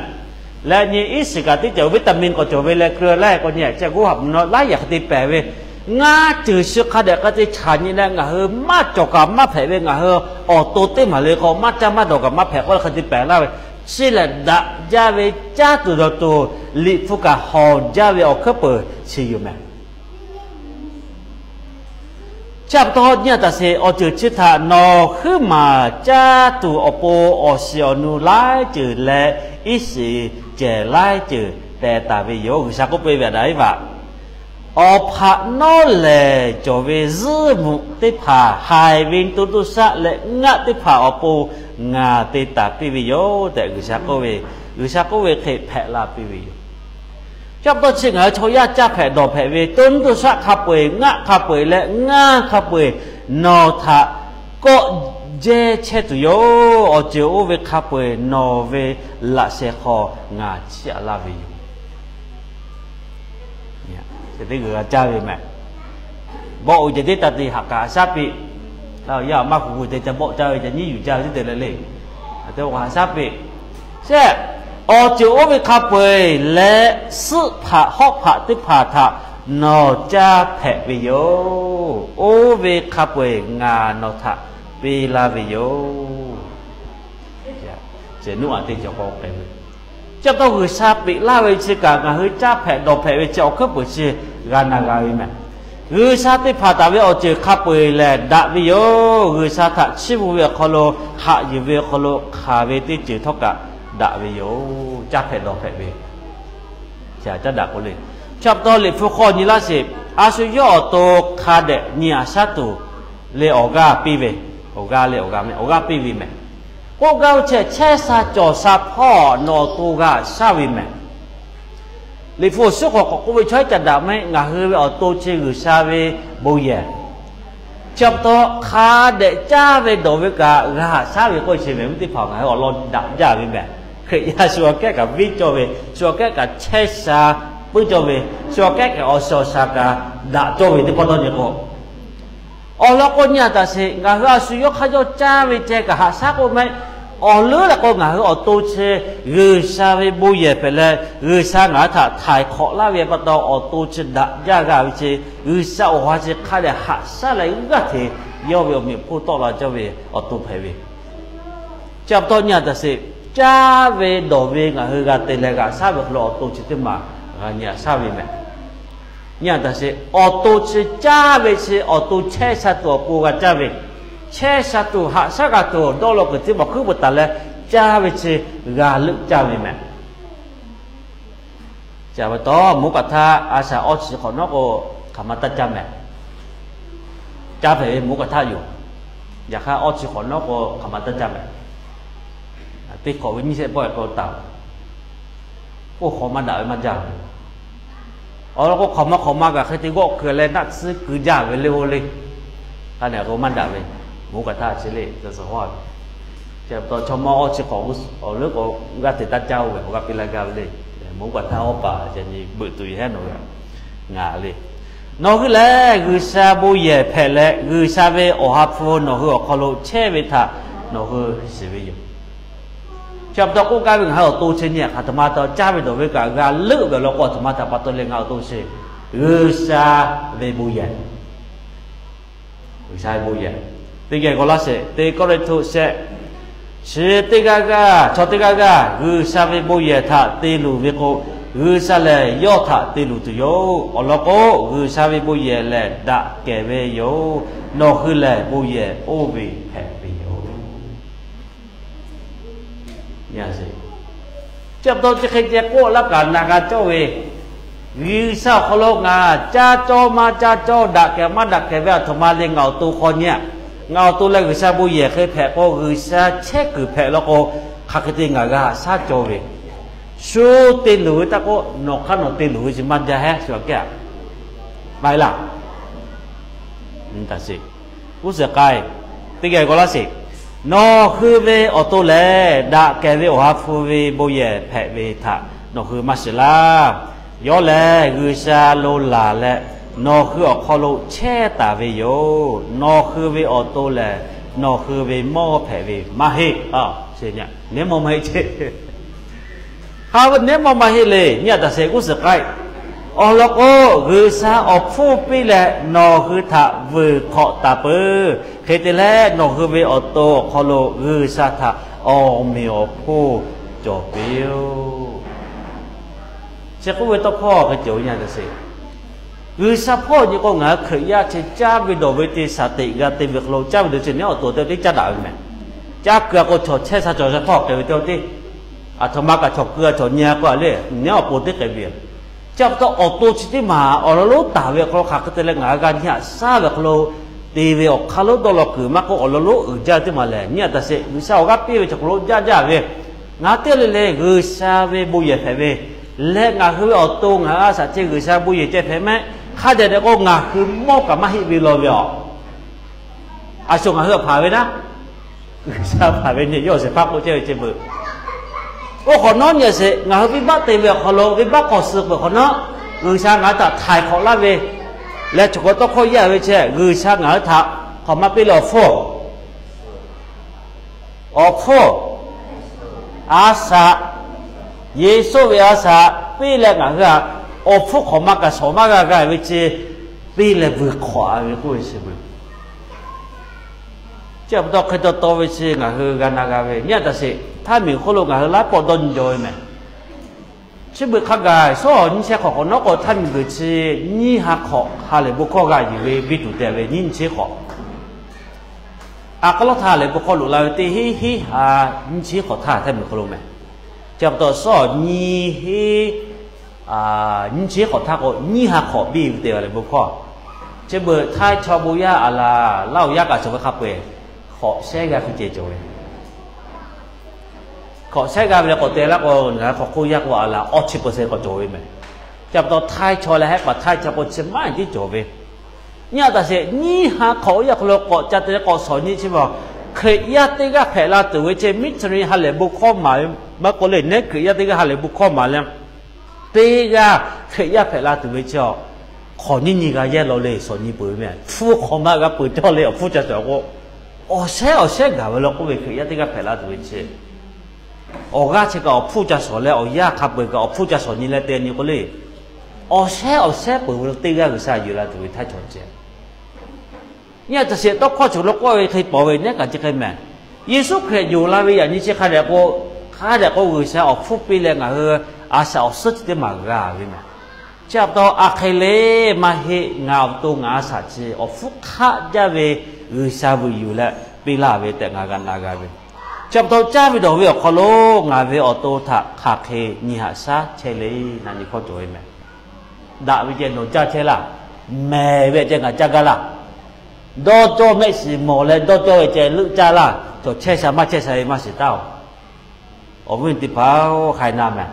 Leh nyi iˉ shiˍ kaꞈ teˇ ceuˬ vitamin k'awꞈ cawˬ ve leh keu laiˉ k'o nyi chi g'uˇ hpaꞈ mvuhˬ nawˉ laiˉ yaꞈ hk'e te pehˍ ve, ngaˇ ceuˬ shi hk'a dehꞈ hk'e te chaꞈ nyi leh ngaˬ hui maˇ cawˬ kaꞈ maˇ hpehꞈ ve, ngaˬ hui awˬ to teˇ maˬ le k'o maˇ caˇ maˇ dawˬ kaꞈ maˇ hpehꞈ k'oˆ leh hk'e te pehˍ laˇ ve, chi lehˬ daꞈ jaˇ ve caˇ tuˬ dawˬ tuˬ, liꞈ hpu kaꞈ hawˍ jaˇ ve awˬ hkuiˉ peuˬ chi yoˬ meh. Chi pa taw nyi-a taˍ sheˍ, awˬ ceuˬ chi htaꞈ nawˬ huiˉ maˬ caˇ tuˬ awˬ pon awˬ shiˍ awˬ nu laiˉ ceuˬ leh iˉ shiˍ cehˬ laiˉ ceuˬ teh taˍ ve yoˬ. G'uiˬsha k'oˆ piˇ ve daꞈ iˉ vaꞈ, Awˬ hpaꞈ nawˉ lehˬ, cawˬ ve zuhˇ mvuhꞈ teˇ hpaˍ haiˬ ve to toˇ shaˆ leh ngaˆ teˇ hpaˍ awˬ pon ngaˬ te taˍ piˇ ve yoˬ tehꞈ G'uiˬsha k'oˆ ve, G'uiˬsha k'oˆ ve hk'e hpehꞈ la piˇ ve yoˬ. Chi pa taw chi ngaˬ hui chaw yaˇ caˇ hpehꞈ dawˬ hpehꞈ ve to toˇ shaˆ hk'a peu-eˬ, ngaˆ hk'a peu-eˬ leh ngaˇ hk'a peu-eˬ nawˬ htaꞈ kawˆ jehˇ chehˇ tuˬ yoˬ. Awˬ ceuˬ oˇ ve hk'a peu-eˬ nawˬ ve laꞈ sheh hk'aw ngaˬ chiˇ aꞈ laˇ ve yoˬ. Teˇ g'uiˬ g'a caˇ ve mehˬ. Bawˆ uiˍ ceh teˇ taˇ te haꞈ kaꞈ haꞈ shaˉ piˇ. Yaˇ maˇ kuˬ kuˬ te ca bawˆ caˇ ve ca nyiˉ yuˬ caˇ ve teˇ te leh le. Aˬ te haꞈ shaˉ piˇ. Shehˆ, awˬ ceuˬ oˇ ve hk'a peu-eˬ leh suhˆ hpaꞈ hawˆ hpaꞈ teˇ hpaˍ htaꞈ nawˬ caˇ hpehꞈ ve yoˬ. Oˇ ve hk'a peu-eˬ ngaˬ nawˬ htaꞈ piˇ laˇ ve yoˬ. Ceh nuˇ aꞈ te cawˬ k'aw k'ai ve. Chi pa taw G'uiˬsha peꞈ laˇ ve chi kaꞈ ngaˬ hui caˇ hpehꞈ dawˬ hpehꞈ ve chi awˬ hkuiˉ peuˬ chi g'a na g'a ve mehˬ. G'uiˬsha te hpanˍ taˍ ve awˬ ceuˬ hk'a peu-eˬ lehˬ daꞈ ve yoˬ. G'uiˬsha htaꞈ chiˇ mvuh ve awˬ hk'aw lo, haꞈ yuˬ ve awˬ hk'aw lo, hk'aˬ ve teˇ ceuˬ htawˇ kaꞈ daꞈ ve yoˬ. Caˇ hpehꞈ dawˬ hpehꞈ ve caˇ daꞈ k'o le. Chi pa taw Liꞈ hpu hk'aw nyi laˇ sheˍ. A shu yawˇ awˬ to hk'a dehꞈ nyi aꞈ shaˉ tuˬ le awˬ g'aˇ piˇ ve, awˬ g'aˇ le awˬ g'aˇ mehˬ, awˬ g'aˇ piˇ ve mehˬ. K'oˆ gaˇ ve chi chehˇ sha cawˬ sha hpawˇ nawˬ awˬ to g'a shaˉ ve mehˬ. Liꞈ hpu awˬ suhˉ k'awꞈ k'awꞈ k'oˆ ve chaw haiˉ ca daꞈ mehˆ, ngaˬ hui ve awˬ to chi G'uiˬsha ve bon yehˬ. Chi pa taw hk'a dehꞈ caˇ ve dawˬ ve kaꞈ g'a haꞈ shaˉ ve k'oˆ chi mehˬ. Mvuhˇ teˇ hpaˍ ngaˬ hui awˬ lawn daꞈ jaˇ ve mehˬ. Hkriꞈ yaˇ shu awˬ kehˉ kaꞈ venˇ cawˇ ve, shu awˬ kehˉ kaꞈ chehˇ sha puiˉ cawˇ ve, shu awˬ kehˉ kaꞈ awˬ shaˍ awˬ shaˍ kaꞈ daꞈ cawˇ ve teˇ pawˆ dawˇ nyi k'o, awˬ lawn k'o nyi aꞈ taˍ sheˍ. Ngaˬ hui a shu yawˇ hk'aˇ yawˇ caˇ ve ceh kaꞈ haꞈ shaˉ k'oˆ mehˆ. Awˬ leuˉ leh k'o ngaˬ hui awˬ to chi G'uiˬsha ve bon yehˬ hpehꞈ leh G'uiˬsha ngaˬ hui htaꞈ htaiˍ hk'awꞈ laˇ ve pa taw awˬ to chi daꞈ jaˇ g'a ve chi G'uiˬsha awˬ ha chi hk'a dehꞈ haꞈ shaˉ leh g'aˇ hteꞈ yawˇ ve awˬ meꞈ awˬ hponˇ tawˆ la cawˇ ve awˬ to hpehꞈ ve. Chi pa taw nyi aꞈ taˍ sheˍ. Caˇ ve dawˬ ve ngaˬ hui g'a te leh g'a shaˉ ve hk'aw lo awˬ to chi teˇ maˬ g'a nyi aꞈ shaˉ ve mehˬ. Nyi aꞈ taˍ sheˍ. Awˬ to chi caˇ ve chi awˬ to chehˇ sha tuˬ awˬ pon g'a caˇ ve, chehˇ sha tuˬ haꞈ shaˉ g'a tuˬ dawˇ law kuiˬ teˇ maˬ hkuiˉ peuˬ taˍ leh caˇ ve chi g'a leuˆ caˇ ve mehˬ. Chi pa taw mvuhˇ kaꞈ htaˇ a shaˍ awˇ chi hk'awꞈ nawˉ k'o hk'aˬ ma taˇ caˇ mehˬ. Caˇ hpehꞈ ve mvuhˇ kaꞈ htaˇ yoˬ. Yaꞈ hk'aˇ awˇ chi hk'awꞈ nawˉ k'o hk'aˬ ma taˇ caˇ mehˬ. Teˇ hk'awꞈ ve nyiˇ shehˆ pawˆ e k'o taˍ, oˇ hk'awꞈ maˇ daꞈ ve maˇ jaˇ ve. Awˬ lawn k'o hk'awꞈ ma hk'awꞈ ma kaꞈ hk'e te g'awˆ keu leh naˆ tsuhˇ keu jaˇ ve le oˇ le. Hk'a dehꞈ k'o maˇ daꞈ ve, mvuhˇ kaꞈ htaˇ chi le tcuh suhˍ hawˇ ve. Chi pa taw chaw mawˇ awˇ chi hk'awꞈ awˬ leuˉ k'o g'aˇ hteꞈ taˇ caˇ oˇ ve awˬ g'aˇ piˇ laˇ gaˇ ve le. Mvuhˇ kaꞈ htaˇ awˇ paˍ ca nyi beuꞈ tuˬ yehˬ hehˉ nawˬ ve ngaˬ le. Nawˬ hui lehˬ G'uiˬsha bon yehˬ hpehꞈ leh G'uiˬsha ve awˬ ha hpu nawˬ hui awˬ hk'aw lo chehˇ ve htaꞈ nawˬ hui shiˍ ve yoˬ. Chi pa taw k'oˆ gaˇ ve ngaˬ hui awˬ to chi nyi hk'aˬ htoꞈ ma taw caˇ ve dawˬ ve kaꞈ g'a leuˆ ve awˬ lawn k'o, htoꞈ ma htaꞈ pa taw leh ngaˬ awˬ to chi G'uiˬsha ve bon yehˬ. G'uiˬsha ve bon yehˬ teˇ geh g'aw laˇ sheˍ. Teˇ Kawˇrenˍhtuˆ shehˆ, chi teˇ g'aˇ g'aˇ, chaw teˇ g'aˇ g'aˇ G'uiˬsha ve bon yehˬ htaꞈ te luˬ ve k'o, G'uiˬsha lehˬ yawˇ htaꞈ te luˬ tuˬ yoˬ. Awˬ lawn k'o, G'uiˬsha ve bon yehˬ lehˬ daꞈ kehˬ ve yoˬ. Nawˬ hui lehˬ bon yehˬ oˇ ve hpehꞈ ve yoˬ. Chi pa taw chi hk'e ceh k'oˆ laˇ kaꞈ na g'a cawˇ ve, G'uiˬsha awˬ hk'aw lo ngaˬ caˇ cawˇ maˇ caˇ cawˇ, daꞈ kehˬ maˇ daꞈ kehˬ ve aˬ htoꞈ ma le ngaˬ awˬ to hk'aw nyi aꞈ. Ngaˬ awˬ to leh G'uiˬsha bon yehˬ hk'e hpehꞈ k'o, G'uiˬsha chehˇ kuiˬ hpehꞈ law k'o, hk'aˬ hk'e te ngaˬ g'a haꞈ shaˉ cawˇ ve. Shu te luˬ ve taˇ k'oˆ, nawˬ hk'aˇ nawˬ te luˬ ve chi maˇ jaˇ hehˉ shu aꞈ kehˉ aꞈ maˇ heˆ laˇ. G'uˇ suhˍ k'ai, teˇ geh g'aw laˇ sheˍ. Nawˬ hui ve awˬ to lehˬ, daꞈ kehˬ ve awˬ ha hpu ve bon yehˬ hpehꞈ ve htaꞈ nawˬ hui maˇ shiˍ laˇ. Yawˇ lehˬ G'uiˬsha lo laˬ leh, nawˬ hui awˬ hk'aw lo chehˇ taˍ ve yoˬ. Nawˬ hui ve awˬ to lehˬ, nawˬ hui ve mawˇ hpehꞈ ve maˇ heˆ. Neˉ maw maˇ heˆ ce. Hk'a ve neˉ maw maˇ heˆ le. Nyi aꞈ taˍ sheˍ g'uˇ suhˍ k'ai. Awˬ lawn k'o, G'uiˬsha awˬ hpfuhˇ piˇ leh nawˬ hui htaꞈ vuiˬ hk'awꞈ taˍ peuˬ. Hk'e te leh, nawˬ hui ve awˬ to awˬ hk'aw lo G'uiˬsha htaꞈ awˬ meꞈ awˬ hponˇ cawˬ piˇ-oˆ. Chi k'oˆ ve tawˇ hkawˇ hk'e cawˬ ve nyi aꞈ taˍ sheˍ. G'uiˬsha hpawˇ nyi k'o, ngaˬ hui Hkriꞈ yaˇ chi caˇ ve dawˬ ve te shaˍ teꞈ g'a te ve hk'aw lo caˇ ve dawˬ chi neˉ awˬ to teˇ caˇ daꞈ ve mehˬ. Caˇ keu a k'o, chaw chehˇ sha cawˬ sha hpawˇ k'ai ve teˇ teˇ, aˬ htoꞈ ma kaꞈ chaw keu a chaw nyi a k'o a le, neˉ awˬ pon teˇ k'ai ve yoˬ. Chi pa taw awˬ to chi teˇ maˬ awˬ lawn lonˉ taˍ ve awˬ hk'aw lo hk'aˬ hk'e te leh ngaˬ hui g'a nyi haꞈ shaˉ ve awˬ hk'aw lo te ve awˬ hk'aˇ lonˉ dawˇ law kuiˬ maˇ k'oˆ, awˬ lawn lonˉ uiˍ jaˇ ve teˇ maˬ lehˬ, nyi haꞈ taˍ sheˍ. G'uiˬsha awˬ g'aˇ piˇ ve chi awˬ hk'aw lo jaˇ jaˇ ve, ngaˬ hui teˇ le le G'uiˬsha ve bon yehˬ hpehꞈ ve leh, ngaˬ hui ve awˬ to ngaˬ hui a shaꞈ ceh G'uiˬsha bon yehˬ ceh hpehꞈ mehˆ. Hk'a dehꞈ dehꞈ k'o ngaˬ hui mawˇ kaꞈ maˇ heˆ ve law ve aˬ. A shu ngaˬ hui htaꞈ hpanˍ ve naˉ, G'uiˬsha hpanˍ ve nyi yawˇ shehˍ hpaˇ k'oˆ chehˇ ve ceh beuꞈ. Oˇ hk'awꞈ nawˉ nyi a sheˍ, ngaˬ hui venˇbaˆ te ve awˬ hk'aw lo venˇbaˆ hk'aw suh peuˬ hk'awꞈ nawˉ, G'uiˬsha ngaˬ hui htaꞈ htaiˍ hk'awꞈ laˇ ve leh, choˬ kaꞈ tawˇ hkawˇ yaˇ ve chi G'uiˬsha ngaˬ hui htaꞈ hk'awꞈ maˇ piˇ leh awˬ hpfuhˇ awˬ hpfuhˇ, a shaꞈ, Yeˍsuˆ ve a shaꞈ piˇ leh ngaˬ hui htaꞈ awˬ hpfuhˇ hk'awꞈ maˇ kaꞈ shawˍ maˇ g'a g'a ve chi piˇ leh vuiˬ hk'awꞈ a ve k'oˆ ve chi beuꞈ. Chi pa taw hk'e taw taw ve chi ngaˬ hui g'a na g'a ve nyi a taˍ sheˍ. Htaˇ miˬ hk'oˆ lo ngaˬ hui laˉ pawˆ dawˇ nyi jaw ve mehˬ. Chi beuꞈ hk'a gaˬ shawˉ awˬ nyiˇ chehˇ hk'awꞈ hk'awꞈ nawˉ k'o, htaˇ miˬ guiˬ chi nyiˇ ha hk'awꞈ ha lehˬ bon hkawˇ g'a yuˬ ve biˇ tuˬ te ve nyiˇ nyiˇ chehˇ hk'awꞈ. A k'aw lawˉ htaˇ ha lehˬ bon hkawˇ loꞈ la ve teˇ hinˉ hinˉ ha nyiˇ chehˇ hk'awꞈ htaˇ htaˇ miˬ hk'oˆ lo mehˬ. Chi pa taw shawˉ awˬ nyiˇ hinˉ nyiˇ chehˇ hk'awꞈ htaˇ k'o, nyiˇ ha hk'awꞈ biˇ ve te ve lehˬ bon hkawˇ. Chi beuꞈ htaiˇ chaw bon yaˇ a laˬ, Laˇ huˍ yaˇ kaꞈ cawˬ ve hk'a peu-eˬ hk'awꞈ shehˉ g'aˇ hk'e ceh cawˬ ve. Hk'awꞈ shehˉ g'aˇ ve leh k'awꞈ te laˇ k'o, ngaˬ hui hk'aw hk'oˆ yaˇ k'o a laˬ awˇ chi peuˬ shehˍ k'awꞈ cawˬ ve mehˬ. Chi pa taw htaiˇ chaw leh hehˆ paˍ htaiˇ chaw k'o chi maˇ tiˉ cawˬ ve. Nyi a taˍ sheˍ, nyiˇ ha hk'awꞈ oˇ yaˇ hk'aw lo k'awꞈ ca te leh k'awꞈ shawˍ nyi chi ma, Hkriꞈ yaˇ teˇ g'aˇ hpehꞈ la tuˬ ve chi missionary ha lehˬ bon hkawˇ maˍ ve maˇ k'oˆ le, neˉ Hkriꞈ yaˇ teˇ g'aˇ ha lehˬ bon hkawˇ maˍ leh, teˇ g'aˇ Hkriꞈ yaˇ hpehꞈ la tuˬ ve chi a, hk'awꞈ nyiˇ nyi g'a yehˇ law le shawˍ nyi peuˬ ve mehˬ. Hpu hk'awꞈ maˇ g'a peuˬ cawˇ le awˬ hpfuhˇ ca shawˍ k'o, awˬ shehˉ awˬ shehˉ gaˬ ve law k'oˆ ve Hkriꞈ yaˇ teˇ g'aˇ hpehꞈ la tuˬ ve chi awˬ g'aˇ chi kaꞈ awˬ hpfuhˇ ca shawˍ leh awˬ yanˇ hk'a peu-eˬ kaꞈ awˬ hpfuhˇ ca shawˍ nyi leh te nyi k'o le, awˬ shehˉ awˬ shehˉ peuˬ ve lo teˇ g'aˇ G'uiˬsha yuˬ la tuˬ ve htaiˇ chaw ceh. Nyi a taˍ sheˍ, tawˇ hkawˇ cawˬ lo k'oˆ ve hk'e pawˍ ve neˉ kaꞈ chi hk'e mehˬ. Yeˍsuˆ Hkriꞈ yonˍ la ve yaꞈ nyi chi hk'a dehꞈ k'o, hk'a dehꞈ k'o G'uiˬsha awˬ hpfuhˇ piˇ leh ngaˬ hui a shaꞈ awˬ suhˉ chi teˇ maˬ g'a ve mehˬ. Chi pa taw a hk'e le maˇ heˆ, ngaˬ awˬ to ngaˬ a shaꞈ chi awˬ hpfuhˇ hk'aˆ jaˇ ve G'uiˬsha vuiˬ yuˬ leh piˇ laˇ ve tehꞈ ngaˬ g'a na g'a ve. Chi pa taw caˇ ve dawˬ ve awˬ hk'aw lo ngaˬ ve awˬ to htaꞈ hk'aˬ hk'e nyi haꞈ shaˉ chehˇ le, na nyi hkawˇ cawˬ ve mehˬ. Daꞈ ve ceh nawˬ caˇ chehˇ laˇ, mehˬ ve ceh ngaˬ caˇ gaˇ laˇ. Dawˇ cawˇ mehˆ shiˍ mawˬ leh dawˇ cawˇ ve ceh leuˆ caˇ laˇ, cawˬ chehˇ sha maˇ chehˇ sha ve maˇ shiˍ taˉ oˬ. Awˬ viˉ teˇ hpaˍ-oˬ, hk'ai na mehˬ.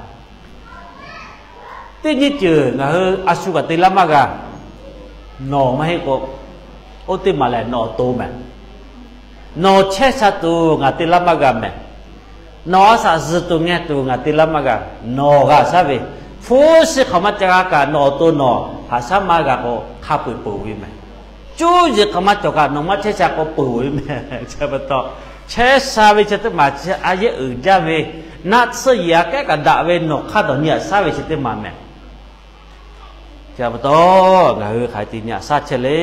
Teˇ nyiˇ ceuˬ ngaˬ hui a shu kaꞈ te laˇ maˇ g'a. Nawˬ maˇ heˆ k'o, oˇ teˇ maˬ lehˬ nawˬ awˬ to mehˬ. Nawˬ chehˇ sha tuˬ ngaˬ te laˇ maˇ g'a mehˬ. Nawˬ a shaꞈ zuhˬ tuˬ ngeh tuˬ ngaˬ te laˇ maˇ g'a. Nawˬ g'a shaˉ ve, hpu shi hk'awꞈ maˇ ca g'a kaꞈ nawˬ awˬ to nawˬ haꞈ shaˉ maˇ g'a k'o, hk'a peu-eˬ peuˬ ve mehˬ. Cuˇ yiˍ hk'awꞈ maˇ cawˬ kaꞈ nawˬ maˇ chehˇ sha k'o peuˬ ve mehˬ. Chi pa taw, chehˇ sha ve chi teˇ maˬ chi a yehˉ uiˍ jaˇ ve, naˆ tsuhˇ yiˍ aꞈ kehˉ kaꞈ daꞈ ve nawˬ hk'aˇ dawˬ nyi haꞈ shaˉ ve chi teˇ maˬ mehˬ. Chi pa taw, ngaˬ hui hk'aˬ hk'e te nyi haꞈ shaˉ chehˇ le.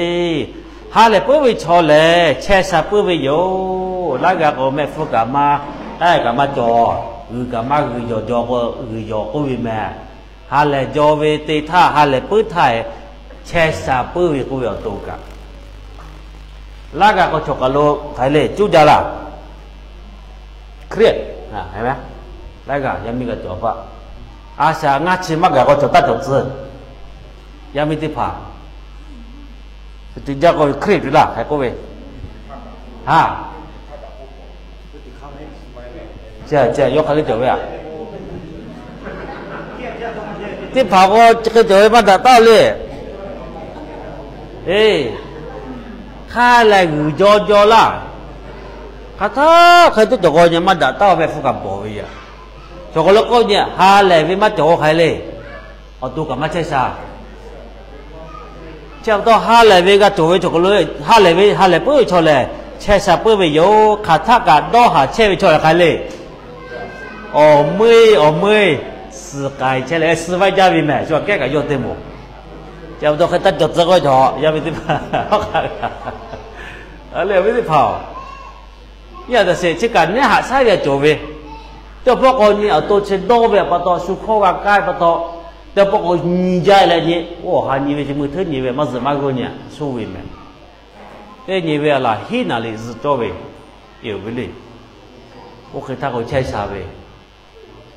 Ha lehˬ puiˉ ve chaw lehˬ chehˇ sha puiˉ ve yoˬ. Laˇ g'a k'o mehˆ hpfuhˇ kaꞈ maˇ, k'ehˉ kaꞈ maˇ cawˬ, g'uiˬ kaꞈ maˇ g'uiˬ, yawˬ jaw k'o g'uiˬ yawˬ k'oˆ ve mehˬ. Ha lehˬ jaw ve te htaˇ, ha lehˬ puiˉ htaˇ, chehˇ sha puiˉ ve k'oˆ ve awˬ to kaꞈ, laˇ g'a k'o chaw kaˬ lo hk'aˬ hk'e le cuˇ jaˇ laˇ. Hkriꞈ, laˇ g'a yaˇ miˇ g'a cawˬ paˆ. A shaꞈ ngaˇ chi maˇ gaˬ k'o cawˬ taˇ cawˬ tcuh. Yaˇ miˇ teˇ hpaˍ, te jaˇ k'o Hkriꞈ tuˬ laˇ hk'e k'oˆ ve, ha, chi a yawˇ hk'aˬ hk'e cawˬ ve a. Teˇ hpaˍ k'o chi hk'e cawˬ ve maˇ daꞈ taˉ le. Eˬ, hk'a lehˬ g'uiˬ jaw jaw laˇ. Hk'aˬ htaˇ hk'e teˇ cawˬ k'o nyi maˇ daꞈ taˉ mehˆ hpfuhˇ kaꞈ bawˬ ve yoˬ. Cawˬ k'o lo k'oˆ nyi ha lehˬ ve maˇ cawˬ k'o hk'aˬ hk'e le, awˬ to kaꞈ maˇ chehˇ sha. Chi pa taw ha lehˬ ve g'a cawˬ ve cawˬ k'o lo, ha lehˬ ve ha lehˬ puiˉ ve chaw lehˬ chehˇ sha puiˉ ve yoˬ. Hk'aˬ htaˆ kaꞈ dawˇ haˍ chehˇ ve chaw lehˬ hk'aˬ hk'e le, awˬ meuˇ awˬ meuˇ suhˍ k'ai chehˇ leh suh vaiˇ jaˇ ve mehˬ. Shu aꞈ kehˉ kaꞈ yawˇ teˇ moˍ. Chi pa taw hk'e taˇ cawˬ tcuh k'o cawˬ yaˇ ve teˇ hpaˍ, a le awˬ viˉ teˇ hpaˍ-oˬ, yaˇ daꞈ sheˍ chi kaꞈ neˉ haꞈ shaˉ ve cawˬ ve. Teˇ pawˆ k'o nyi awˬ to chi dawˇ ve pa taw shu hkawˇ g'a k'ai pa taw, teˇ pawˆ k'o nyi jaˇ leh nyi, oˇ ha nyi ve chi mui hteˉ nyi ve maˇ zuhꞈ maˇ g'euˆ nyi shu ve mehˬ. Teˇ nyi ve a laˬ hiˉ naˍ liꞈ zuhꞈ cawˇ ve, eˬ ve le. Oˇ hk'e htaˇ k'o chehˇ sha ve,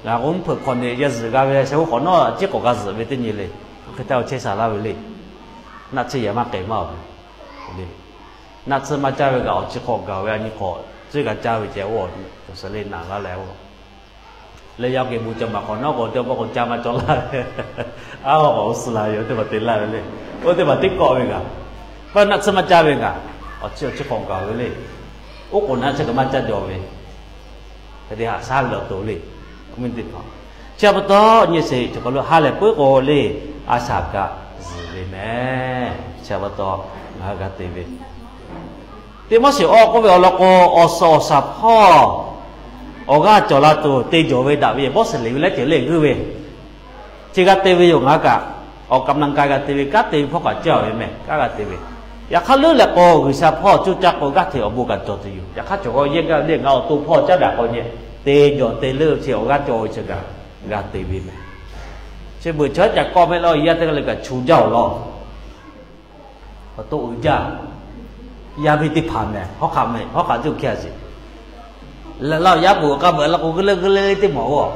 Ngaˬ k'o mvuhˇ hpeuꞈ hk'awꞈ nyi yaˇ zuhꞈ g'a ve, sheh oˇ hk'awꞈ nawˉ ciˉ k'awꞈ g'a zuhꞈ ve teˇ nyi le. Hk'e te awˬ chehˇ sha laˇ ve le. Naˆ tsuhˇ yehˬ maˇ k'ehˬ maˇ-oˬ. Naˆ tsuhˇ maˇ caˇ ve kaꞈ awˬ chi hk'awꞈ gaˬ ve, a nyi hk'awꞈ tcuhˉ g'a caˇ ve ceh, oˇ cawˬ suhˍ le naˍ laˇ leh, leh yaˇ geh bon cawˬ maˬ hk'awꞈ nawˉ k'o, teˇ pawˆ k'o caˇ maˇ cawˬ laˇ ve, a k'awꞈ suh la ve yoˬ, teˇ hpaˍ te laˇ ve le. Oˇ teˇ hpaˍ teˇ kawˆ ve kaꞈ, pa naˆ tsuhˇ maˇ caˇ ve kaꞈ, awˬ chi awˬ chi hk'awꞈ gaˬ ve le. Oˉ k'oˍ naˆ tsuhˇ kaꞈ maˇ caˇ jaw ve, hk'e te haꞈ shaˉ ve awˬ to le. Chi pa taw nyi sheˍ chi hk'aw lo ha lehˬ puiˉ k'o le, a shaꞈ kaꞈ zuhˬ ve mehˍ. Chi pa taw ngaˬ hui g'a te ve, Tiˆmoˉseˍ awˬ k'oˆ ve awˬ lawn k'o, awˬ suhˍ awˬ shaˍ hpawˇ awˬ g'aˇ cawˬ la tuˬ te jawˬ ve daꞈ ve yehˬ bawˇ suhˍ le ve leh ceuˬ le g'uiˇ ve, chi g'a te ve yoˬ. Ngaˬ hui kaꞈ awˬ kaꞈ na ga g'a te ve, kanˉ te ve hpawˇ kaꞈ caˇ ve mehˍ, kanˉ g'a te ve. Yaꞈ hk'aˇ leuˉ leh k'o, G'uiˬsha hpawˇ cuˇ caˇ k'o g'aˇ hteꞈ awˬ bon kaꞈ cawˬ tuˬ yoˬ. Yaꞈ hk'aˇ cawˬ k'o yehˇ gaˇ le, ngaˬ awˬ to hpawˇ caˉ daꞈ k'o nyi, te jawˬ te leuˉ ve chi awˬ g'aˇ cawˬ ve chi kaꞈ g'a te ve mehˍ. Chi beuꞈ chaw ca kawˆ mehˆ la, yaˇ teˇ g'aˇ le kaꞈ chu jaˇ awˬ lawn awˬ to uiˍ jaˇ. Yaˇ miˇ teˇ hpaˍ mehˍ, hawˉ hk'aꞈ mehˍ, hawˉ hk'aꞈ cuˇ hkiˇ a sheˍ. Lehˬ la yaˇ beuꞈ k'a beuꞈ la k'o, g'uˇ leuˉ g'uˇ leuˉ teˇ maˬ-oˬ,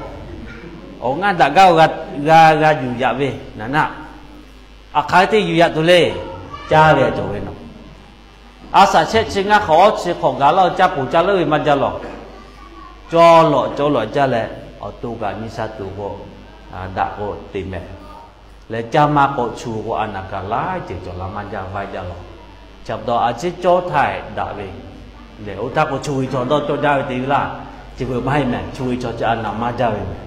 awˬ ngaˇ daꞈ gaˇ g'a g'a yuˬ yaꞈ ve naˍ naˆ, aˬ hk'aˬ ve teˇ yuˬ yaꞈ tuˬ le. Caˇ ve cawˬ ve nawˬ, a shaꞈ shehˆ chi ngaˇ hk'awꞈ awˉ chi hk'awꞈ gaˬ laˇ, caˇ poˬ caˇ leuˉ ve maˇ jaˇ lawˬ. Cawˇ lawꞈ cawˇ lawꞈ jaˇ leh, awˬ to kaꞈ nyi sha tuˬ k'o, daꞈ k'o te mehˍ. Leh caˇ maˇ k'awꞈ chu k'o, a naˍ kaꞈ laiˉ ceuˬ cawˬ la maˇ jaˇ, vaiˇ jaˇ lawˬ. Chi pa taw a ciˉ cawˇ htaˇ daꞈ ve lehˬ, oˇ htaˇ k'o chu ve chaw dawˇ cawˇ jaˇ ve te ve laˇ. Chi beuꞈ maˇ heˆ mehˍ, chu ve chaw chi a naˍ maˇ jaˇ ve mehˍ.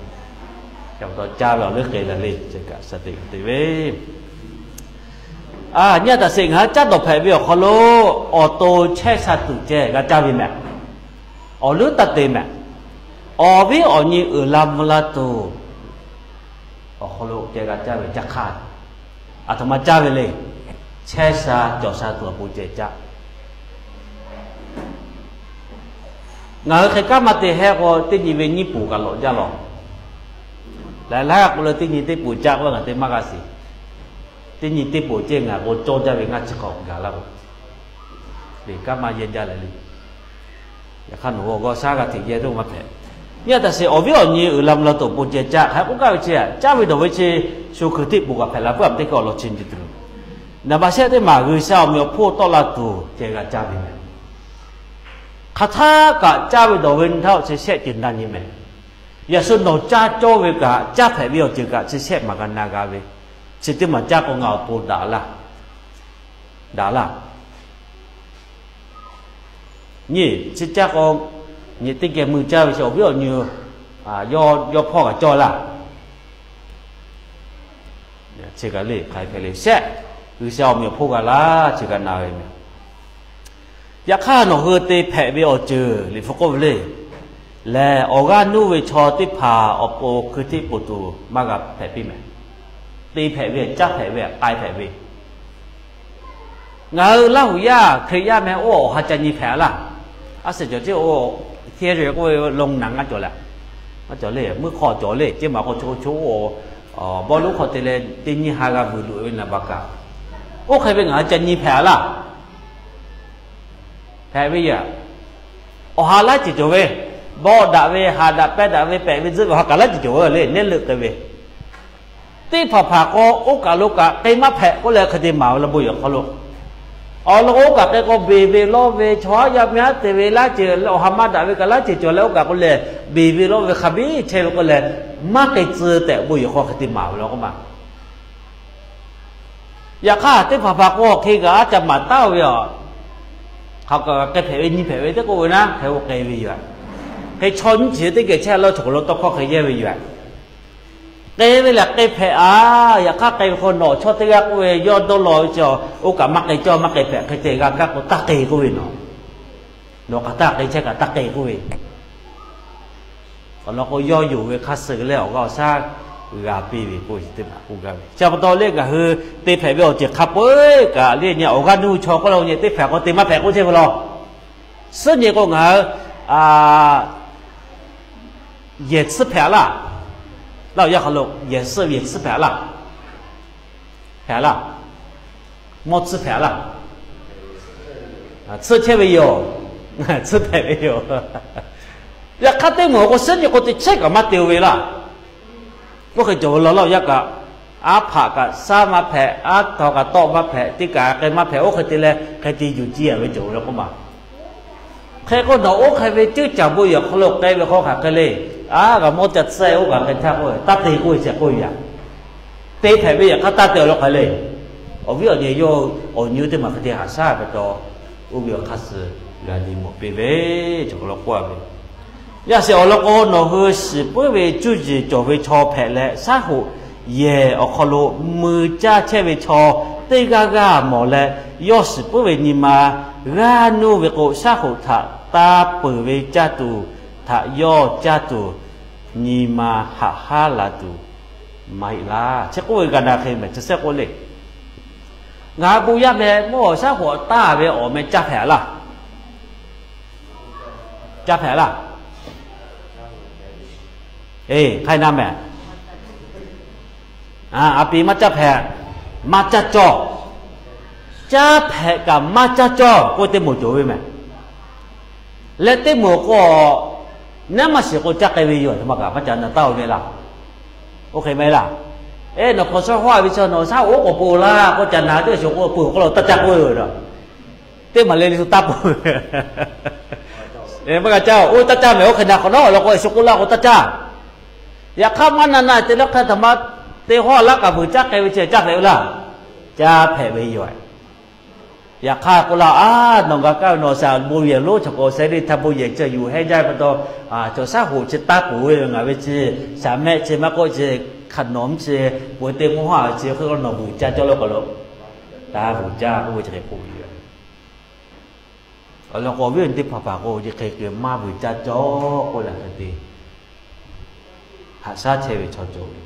Chi pa taw caˇ ve awˬ leuˉ k'e leh le, chi kaꞈ shaˍ teꞈ te ve A, nyi a taꞈ sheˍ, ngaˬ hui caˉ dawˬ hpehꞈ ve awˬ hk'aw lo awˬ to chehˇ sha tuˬ ceh g'a caˇ ve mehˍ. Awˬ leuˉ taˇ te mehˍ. Awˬ viˉ awˬ nyi uiˍ la mvuh la tuˬ awˬ hk'aw lo ceh g'a caˇ ve caˇ hk'aˇ, aˬ htoꞈ ma caˇ ve le. Chehˇ sha cawˬ sha tuˬ awˬ pon ceh caˇ. Ngaˬ hui hk'e kanˉ maˇ te hehˉ k'o, teˇ nyi ve nyiˇ poˍ kaꞈ lawꞈ jaˇ lawˬ. Laiˉ laiˉ k'o leh teˇ nyi teˇ poˍ caˇ k'o, ngaˬ te maˇ g'a shiˍ. Teˇ nyi teˇ poˍ ceh ngaˬ k'o cawˇ jaˇ ve ngaˇ chi hk'awꞈ gaˬ laˇ k'o, kanˉ maˇ yehˇ jaˇ leh le. Yaꞈ hk'aˇ nawˬ hui awˬ g'aˇ shaˉ g'a hteꞈ yehˇ teˇ maˇ hpehꞈ. Nyi a taꞈ sheˍ, awˬ viˉ awˬ nyi uiˍ la mvuh la tuˬ awˬ pon ceh caˇ. Hk'aˬ hk'e k'oˆ gaˇ ve chi, caˇ ve dawˬ ve chi shu hkui teˇ poˍ kaꞈ hpehꞈ la peuˬ a teˇ hkawˇ awˬ lawn chi nyi tuˬ. Naˍ baꞈ shehˆ teˇ maˬ G'uiˬsha awˬ meꞈ awˬ hponˇ tawˆ la tuˬ ceh g'a caˇ ve mehˍ. Hk'aˬ htaˇ kaꞈ caˇ ve dawˬ ve nyi htaˇ chi shehˆ ceuˬ na nyi mehˍ. Yaꞈ shu nawˬ caˇ cawˇ ve kaꞈ, caˇ hpehꞈ ve awˬ ceuˬ kaꞈ chi shehˆ maˬ g'a na g'a ve, chi teˇ maˬ caˇ k'o ngaˬ awˬ to daꞈ laˇ. Daꞈ laˇ. Nyi chi caˇ k'o, nyi teˇ geh mui caˇ ve chi awˬ viˉ awˬ nyi yawˇ hpawˇ kaꞈ cawˇ laˇ. Chi kaꞈ le hk'aˬ hk'e le shehˆ, G'uiˬsha awˬ meꞈ awˬ hponˇ g'a laˇ, chi kaꞈ na ve mehˍ. Yaꞈ hk'aˇ nawˬ hui te hpehꞈ ve awˬ ceuˬ Liꞈ hpu k'oˆ ve le. Lehˬ, awˬ g'aˇ nuˇ ve chaw teˇ hpaˍ awˬ pon hkui teˇ poˍ tuˬ maˇ g'a hpehꞈ piˇ mehˍ. Te hpehꞈ ve, caˇ hpehꞈ ve, k'ai hpehꞈ ve, ngaˬ hui Laˇ huˍ yaˇ Hkriꞈ yaˇ meh oˇ awˬ ha ca nyi hpehꞈ a laˇ. A shu cawˬ ceˇ, oˇ hk'e k'oˆ ve lo naˍ ngaˇ cawˬ leh, maˇ cawˬ le, meuˇ hk'aw cawˬ le, ceˇ maˬ k'o chaw chaw oˇ bawˇ lonˉ hk'aw te leh teˇ nyiˇ ha g'a vuiˬ loꞈ ve naˍ baˬ kaꞈ, oˇ hk'e ve ngaˬ hui ca nyi hpehꞈ a laˇ. Hpehꞈ ve yoˬ. Awˬ ha laiˉ ceuˬ cawˬ ve, bawˆ daꞈ ve, haꞈ daꞈ pehˇ daꞈ ve, pehꞈ ve tzuhˆ ve awˬ ha kaꞈ laiˉ ceuˬ cawˬ ve le, neˉ leuˆ te ve. Teˇ hpaˍ hpaˍ k'o, oˇ kaˬ lo kaꞈ k'ai maˇ hpehꞈ k'oˆ leh hk'e te maˍ ve la bon yehˬ hk'aw lo. Awˬ lawn k'o, oˇ kaꞈ k'ai k'o beˬ ve lawˇ ve, chaw haˉ yaˇ miˇ haˉ te ve laiˉ ceuˬ, awˬ ha maˇ daꞈ ve kaꞈ laiˉ ceuˬ cawˬ leh, oˇ kaˬ k'o lehˬ beˬ ve lawˇ ve hk'a biˇ chehˇ ve k'oˆ leh, maˇ k'ai tcuh tehꞈ bon yehˬ hk'aw hk'e te maˍ ve la k'oˆ ma. Yaꞈ hk'aˇ teˇ hpaˍ hpaˍ k'o, hk'e kaꞈ a ca maˍ taˉ ve a, hk'aˬ kaꞈ k'ai hpehꞈ ve nyi hpehꞈ ve teˇ k'oˆ ve naˉ, hk'e k'o k'ai ve yoˬ. Hk'e chaw nyiˇ chi teˇ geh chehˇ lawˇ chaw hk'aw lo tawˇ hkawˇ hk'e yehˇ ve yoˬ. K'ai ve lehˬ k'ai hpehꞈ a. Yaꞈ hk'aˇ k'ai ve hk'aw nawˬ chaw teˇ g'aˇ k'oˆ ve yawˇ dawˇ law ve chi, oˇ kaꞈ maˇ k'ai cawˇ maˇ k'ai hpehꞈ hk'e te g'a kaˇ k'o taˇ k'ai k'oˆ ve nawˬ. Nawˬ hk'aˬ htaˇ k'ai chehˇ kaꞈ taˇ k'ai k'oˆ ve. Awˬ lawn k'o, yawˇ yonˍ ve hk'a suh leh awˬ g'aˇ awˬ shaˉ g'a piˇ ve k'oˆ ve teˇ hpaˍ k'oˆ gaˇ ve. Chi pa taw leh ngaˬ hui te hpehꞈ ve awˬ ceuˬ hk'a peu-eˬ kaꞈ le nyi, awˬ g'aˇ nuˇ chaw k'oˆ la nyi teˇ hpaˍ k'o te maˇ hpehꞈ k'oˆ chehˇ ve law. Suhˉ nyi k'o ngaˬ hui yehˬ tsuhˇ hpehꞈ laˇ. Laˇ awˬ yaˇ hk'aw lo yehˬ suhˆ yehˬ tsuhˇ hpehꞈ laˇ. Hpehꞈ laˇ. Mawˇ tsuhˇ hpehꞈ laˇ. Tsuhˇ chehˇ ve yoˬ. Tsuhˇ hpehꞈ ve yoˬ. Yaꞈ hk'aˇ teˇ moˍ awˬ k'o suhˉ nyi k'o teꞈ chehˇ kaꞈ maˇ te-o ve laˇ. Oˇ hk'e cawˬ ve law laˇ yaˇ kaꞈ, aˉ hpaꞈ kaꞈ shaˉ maˇ hpehꞈ, aˉ htaw kaꞈ tawˆ maˇ hpehꞈ, teˇ kaꞈ k'ai maˇ hpehꞈ, oˇ hk'e te leh hk'e te yuˬ ciˇ a ve cawˬ ve k'oˆ ma. Hk'e k'o nawˬ oˇ hk'e ve ceuˇ caˍ bon yehˬ awˬ hk'aw lo k'ai ve hk'aw hk'aˬ hk'e le, aˉ g'a mawˇ ca tcuhˉ oˇ kaꞈ hk'e htaˇ k'oˆ taˇ te k'oˆ ve shehˍ k'oˆ ve yaꞈ. Te hpehꞈ ve yaꞈ hk'aˇ taˇ te awˬ lawn hk'aˬ le. Awˬ viˉ awˬ nyi yawˇ awˬ nyi teˇ maˬ hk'e te haꞈ shaˉ ve pa taw, oˇ ve awˬ hk'aˇ suh g'a nyi mawˬ piˇ ve, cawˬ k'aw lo k'oˆ a ve. Yaˇ shehˍ awˬ lawn k'o, nawˬ hui shiˍ puiˉ ve cuˇ yiˍ cawˬ ve chaw hpehꞈ leh, shaˉ hoꞈ yehˬ awˬ hk'aw lo mui caˇ chehˇ ve chaw teˇ g'aˇ g'aˇ mawˬ leh, yawˇ shiˍ puiˉ ve nyi ma g'aˇ nuˇ ve k'o, shaˉ hoꞈ htaꞈ taˇ peuˬ ve caˇ tuˬ htaꞈ yawˇ caˇ tuˬ nyi ma haꞈ haˉ la tuˬ maˇ heˆ laˇ. Chi k'oˆ ve g'a na hk'e mehˬ, chi shehˍ k'oˆ le. Ngaˬ hui bon yaˇ meh mawˇ shaˉ hoꞈ taˇ ve awˬ meh caˇ hpehꞈ laˇ. Caˇ hpehꞈ laˇ. Eˬ, hk'ai na mehˬ. A pi maˇ caˇ hpehꞈ, maˇ caˇ cawˇ. Caˇ hpehꞈ kaꞈ maˇ caˇ cawˇ k'oˆ teˇ moˍ cawˬ ve mehˬ. Leh teˇ moˍ k'o, naˉ maˇ shiˍ k'o caˇ k'ai ve yoˬ, a htoꞈ ma kaꞈ maˇ ca na taˇ-o ve laˇ. Oˇ hk'e maˇ heˆ laˇ. Eˬ, nawˬ hk'awꞈ shaw hawˇ ve chaw nawˬ shaˉ hoꞈ oˉ k'oˍ peuˬ laˇ k'oˆ ca na teˇ shiˍ k'o peuˬ k'oˆ la taˇ caˇ k'oˆ ve yoˬ. Teˇ maˬ le le shu taˇ peuˬ. Maˇ g'a caˇ, oˇ taˇ caˇ mehˬ, oˇ hk'e na hk'awꞈ nawˉ awˬ lawn k'o, shu k'oˆ laˇ k'o taˇ caˇ. Yaꞈ hk'aˇ maˇ na na te lawˇ hk'e htaꞈ ma te hawˇ laˇ kaꞈ vuiˬ caˇ k'ai ve chi caˇ hpehꞈ ve laˇ. Caˇ hpehꞈ ve yoˬ. Yaꞈ hk'aˇ k'oˆ laˇ, a, nawˬ g'a kaˇ ve nawˬ shaˍ bon yehˬ lonˉ chaw k'o, sehˍ riˇ htaˇ bon yehˬ chi yuˬ hehnˇ jaˇ ve pa taw, chaw shaˉ hoꞈ chi taˇ k'oˍ ve ngaˬ ve chi shaˍ mehˆ chi maˇ k'oˆ chi hk'a nawˬ mvuhˇ chi peuˬ te mvuhˇ haˇ ve chi hk'e k'o nawˬ vuiˬ caˇ cawˇ laˇ k'aw lo, taˇ vuiˬ caˇ k'oˆ ve chi hk'e k'oˆ ve yoˬ. Awˬ lawn k'o, awˬ viˉ awˬ nyi teˇ hpaˍ hpaˍ k'o, chi hk'e keu maˇ vuiˬ caˇ cawˇ k'oˆ leh hk'e te haꞈ shaˉ chehˇ ve chaw cawˬ ve.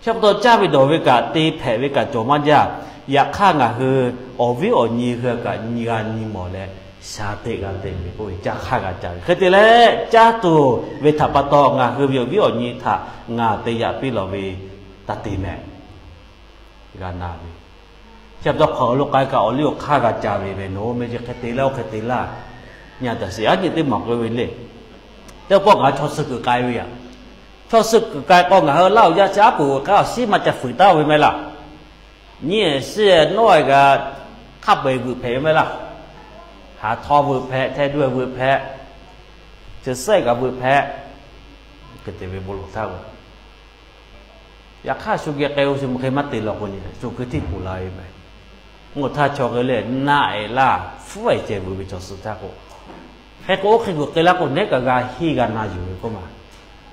Chi pa taw caˇ ve dawˬ ve kaꞈ te hpehꞈ ve kaꞈ cawˬ maˇ jaˇ. Yaꞈ hk'aˇ ngaˬ hui awˬ viˉ awˬ nyi hui kaꞈ nyi g'a nyi mawˬ leh, shaˍ teꞈ g'a te ve k'oˆ ve, caˇ hk'aˇ g'a caˇ ve hk'e te leh, caˇ tuˬ ve htaꞈ pa taw ngaˬ hui ve awˬ viˉ awˬ nyi htaꞈ ngaˬ te yaꞈ piˇ lawˬ ve taˇ te mehˬ. G'a na ve. Chi pa taw hk'aˬ lo k'ai kaꞈ awˬ liˇ awˬ hk'aˇ g'a ca ve ve, nawˬ hui meh chi hk'e te laˇ, oˇ hk'e te laˇ. Nyi a taꞈ shiˍ aˉ nyi teˇ maˬ k'oˆ ve le. Teˇ pawˆ ngaˬ hui chaw suh kuiˬ k'ai ve yaꞈ. Chaw suh kuiˬ k'ai k'o ngaˬ hui laˇ awˬ yaˇ chi aˉ poꞈ k'ai awˬ shiˉ maˇ ca fuiˍ taˉ ve mehˬ laˇ. Nyi eˬ shiˉ eˬ nawˉ e g'a hk'a peu-eˬ vuiˬ hpehꞈ ve mehˬ laˇ. Haˍ htaw vuiˬ hpehꞈ, hteh duˇ vuiˬ hpehꞈ, chi sehˆ kaꞈ vuiˬ hpehꞈ, hk'e te ve bon lawˬ htaˇ ve. Yaꞈ hk'aˇ shu geh k'ai-o, shu mvuhˇ hk'e maˇ te lawˬ k'o nyi, shu hkui htiˆ poˬ la ve mehˬ. Mvuhˇ htaˇ chaw hk'e lehˬ naˆ eˬ laˇ, hpfuhˇ eˬ ceh vuiˬ ve chaw suh htaˇ k'o, hk'e k'o oˇ hk'e g'uiˬ k'ai laˇ k'o, neˉ kaꞈ g'a henˇ g'a na yuˬ ve k'oˆ ma.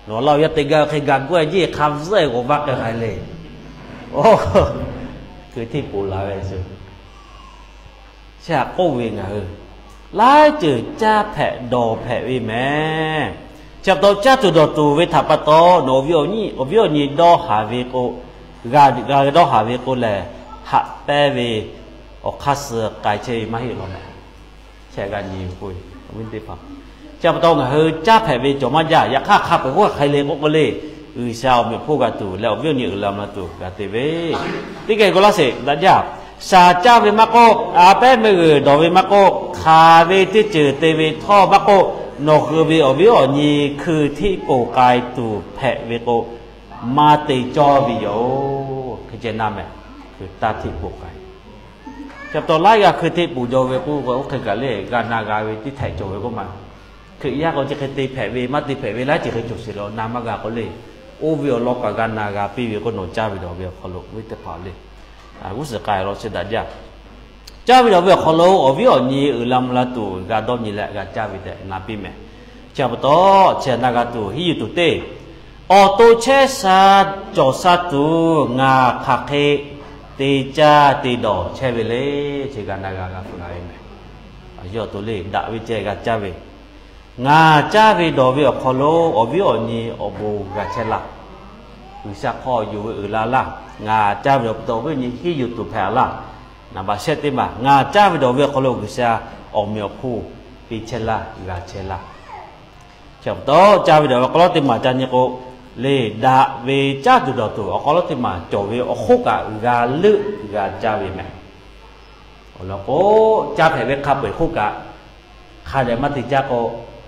Nawˬ laˇ awˬ yaˇ teˇ g'aˇ hk'e ga g'uˇ-e jiˇ hk'a veuˇ-e g'awˬ vaˇ k'ai hk'a le. Oˇ, hkui htiˆ poˬ la ve shu chi htaꞈ k'oˆ ve ngaˬ hui laiˉ ceuˬ caˇ hpehꞈ dawˬ hpehꞈ ve mehˬ. Chi pa taw caˇ tuˬ dawˬ tuˬ ve htaꞈ pa taw nawˬ awˬ viˉ awˬ nyi dawˇ haˍ ve k'o, g'a g'a dawˇ haˍ ve k'o lehˬ, haꞈ pehnˇ ve awˬ hk'aˇ suh k'ai chehˇ ve maˇ heˆ law mehˬ. Chi g'a nyi ve k'o, awˬ viˉ teˇ hpaˍ, chi pa taw ngaˬ hui caˇ hpehꞈ ve cawˬ maˇ jaˇ. Yaꞈ hk'aˇ hk'a peu-eˬ k'oˆ hk'ai le k'oˆ k'o le, G'uiˬsha awˬ meꞈ awˬ hponˇ g'a tuˬ leh awˬ viˉ awˬ nyi uiˍ la mvuh la tuˬ g'a te ve, teˇ geh g'aw laˇ sheˍ daꞈ jaˇ. Shaˍ caˇ ve maˇ k'oˆ, a pehˉ meuˇ g'uiˬ dawˬ ve maˇ k'oˆ, hk'aˬ ve teˇ ceuˬ te ve htawˇ maˇ k'oˆ, nawˬ hui ve awˬ viˉ awˬ nyi hkui htiˆ poˬ k'ai tuˬ hpehꞈ ve k'o, maˇ te cawˇ ve yoˬ. Hk'e ceh na mehˬ, hkui taˇ htiˆ poˬ k'ai. Chi pa taw laiˉ g'aˇ hkui htiˆ poˬ jaw ve k'oˆ k'o, oˇ hk'e kaꞈ le g'a na g'a ve teˇ htehꞈ cawˬ ve k'oˆ ma. Hkriꞈ yaˇ k'o chi hk'e te hpehꞈ ve maˇ te hpehꞈ ve laiˉ ceuˬ hk'e cawˬ sheˍ law, na maˇ g'a k'o le. Oˇ ve awˬ lawn kaꞈ g'a na g'a piˇ ve k'o, nawˬ caˇ ve dawˬ ve awˬ hk'aw lo ve teˇ hpaˍ le, g'uˇ suhˍ k'ai law chi daꞈ jaˇ. Caˇ ve dawˬ ve awˬ hk'aw lo awˬ viˉ awˬ nyi uiˍ la mvuh la tuˬ g'a dawˇ nyi leh g'a caˇ ve tehꞈ na piˇ mehˬ. Chi pa taw, chi htaꞈ na g'a tuˬ hiˉ yuˬ tuˬ teˇ, awˬ to chehˇ sha cawˬ sha tuˬ ngaˬ hk'aˬ hk'e te caˇ te dawˬ chehˇ ve le. Chi g'a na g'a g'a hpu la ve mehˬ. Yawˇ awˬ to le daꞈ ve ceh g'a caˇ ve, ngaˬ caˇ ve dawˬ ve awˬ hk'aw lo awˬ viˉ awˬ nyi awˬ bon g'a chehˇ laˇ. G'uiˬsha hk'aw yonˍ ve uiˍ la laˇ. Ngaˬ caˇ ve awˬ to awˬ viˉ awˬ nyi hiˉ yuˬ tuˬ hpehꞈ laˇ. Naˍ baꞈ shehˆ teˇ maˬ, ngaˬ caˇ ve dawˬ ve awˬ hk'aw lo G'uiˬsha awˬ meꞈ awˬ hponˇ te chehˇ laˇ, g'a chehˇ laˇ. Chi pa taw caˇ ve dawˬ ve awˬ hk'aw lo teˇ maˬ ca nyi k'o, le daꞈ ve caˇ tuˬ dawˬ tuˬ awˬ hk'aw lo teˇ maˬ cawˬ ve awˬ hk'oˆ kaꞈ g'a leuˆ g'a caˇ ve mehˬ. Awˬ lawn k'o, caˇ hpehꞈ ve hk'a peu-eˬ hk'oˆ kaꞈ, hk'a dehꞈ maˇ te caˇ k'o,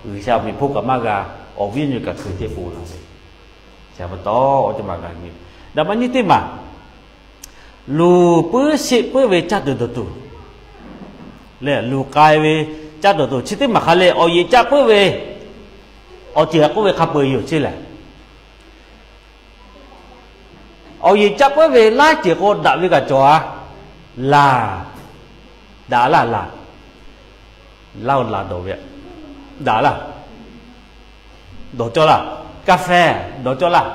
G'uiˬsha awˬ meꞈ hponˇ kaꞈ maˇ g'a Awˬ viˉ nyi kaꞈ hkui teˇ po la ve, pa taw, awˬ teˇ maˬ g'a nyi. Daꞈ maˇ nyiˇ teˇ maˬ, luˬ puiˉ sheˆ puiˉ ve caˇ tuˬ dawˬ tuˬ leh, luˬ k'ai ve caˇ dawˬ tuˬ. Chi teˇ maˬ hk'a leh awˬ yeˬ caˇ puiˉ ve, awˬ ceuˬ k'oˆ ve hk'a peu-eˬ yoˬ ceˇ lehˬ. Awˬ yeˬ caˇ puiˉ ve laiˉ ceuˬ k'o daꞈ ve kaꞈ cawˬ-a. Laˬ, daꞈ laˇ laˬ, laˇ-oˬ laˬ dawˬ ve, daꞈ laˇ, dawˬ cawˇ laˇ, kaˇ fehˇ dawˬ cawˇ laˇ.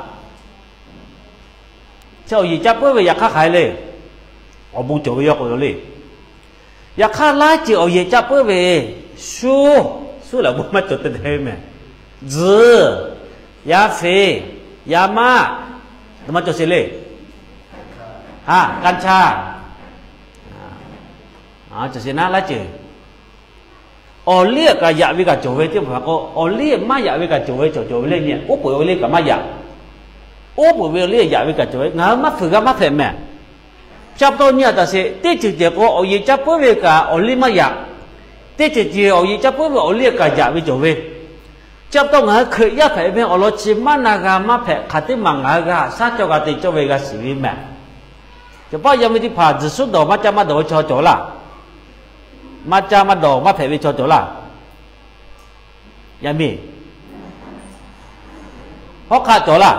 Chi awˬ yeˬ caˇ puiˉ ve yaꞈ hk'aˇ hk'aˬ hk'e le, awˬ bon cawˬ ve yaw k'oꞈ yoˬ le. Yaꞈ hk'aˇ laiˉ ceuˬ awˬ yeˬ caˇ puiˉ ve, shu, shu lehˬ bon maˇ cawˬ te te mehˍ. Tzuhˬ, yaˇ fiˍ, yaˇ maˆ, maˇ cawˬ sheˍ le. Ha, kanˇ chaˇ, cawˬ sheˍ naˉ laiˉ ceuˬ. Awˬ liˇ kaꞈ yaꞈ ve kaꞈ cawˬ ve teˇ hpaˍ k'o, awˬ liˇ maˇ yaꞈ ve kaꞈ cawˬ ve cawˬ cawˬ ve le nyi. Oˉ peunˍ ve awˬ liˇ kaꞈ maˇ yaꞈ. Oˉ peunˍ ve awˬ liˇ yaꞈ ve kaꞈ cawˬ ve, ngaˬ hui maˇ fuiˍ g'a maˇ hpehꞈ mehˍ. Chi pa taw nyi a taꞈ sheˍ, teˇ ceuˬ ceuˬ k'o awˬ yeˬ caˇ puiˉ ve kaꞈ awˬ liˇ maˇ yaꞈ. Teˇ ceuˬ ceuˬ awˬ yeˬ caˇ puiˉ ve awˬ liˇ kaꞈ yaꞈ ve cawˬ ve. Chi pa taw ngaˬ hui Hkriꞈ yaˇ hpehꞈ ve awˬ lawn chi maˇ na g'a maˇ hpehꞈ hk'aˬ teˇ maˬ ngaˬ hui g'a shaˉ cawˇ g'a te cawˇ ve g'a shiˍ ve mehˍ. Cawˬ paˆ yaˇ miˇ teˇ hpaˍ tzuhˬ shuˉ dawˬ maˇ caˇ maˇ dawˬ ve chaw cawˬ laˇ. Maˇ caˇ maˇ dawˬ maˇ hpehꞈ ve chaw cawˬ laˇ. Yaˇ miˇ, hawˉ hk'aˆ cawˬ laˇ.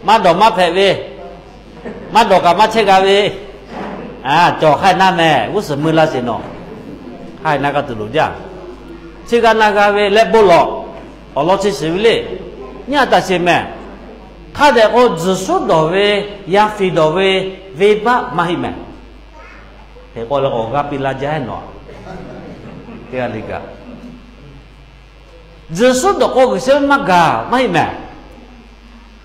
Maˇ dawˬ maˇ hpehꞈ ve, maˇ dawˬ kaꞈ maˇ chehˇ g'a ve, cawˬ hk'aˇ naˇ mehˍ. G'uˇ suhˍ mui la sheˍ nawˬ, hk'aˇ na g'a tuˬ loˍ jaˇ. Chi g'a na g'a ve leh bon lawˬ, awˬ lawn chi shiˍ ve le. Nyi a taꞈ sheˍ mehˍ. Hk'a dehꞈ k'o tzuhˬ shuˉ dawˬ ve, yaˇ fiˍ dawˬ ve, venˇbaˆ maˇ heˆ mehˍ. Hk'e k'o leh k'awꞈ g'a piˇ laˇ jaˇ nawˬ, teˇ g'aˇ le kaꞈ. Tzuhˬ shuˉ dawˬ k'o G'uiˬsha maˇ gaˬ maˇ heˆ mehˍ.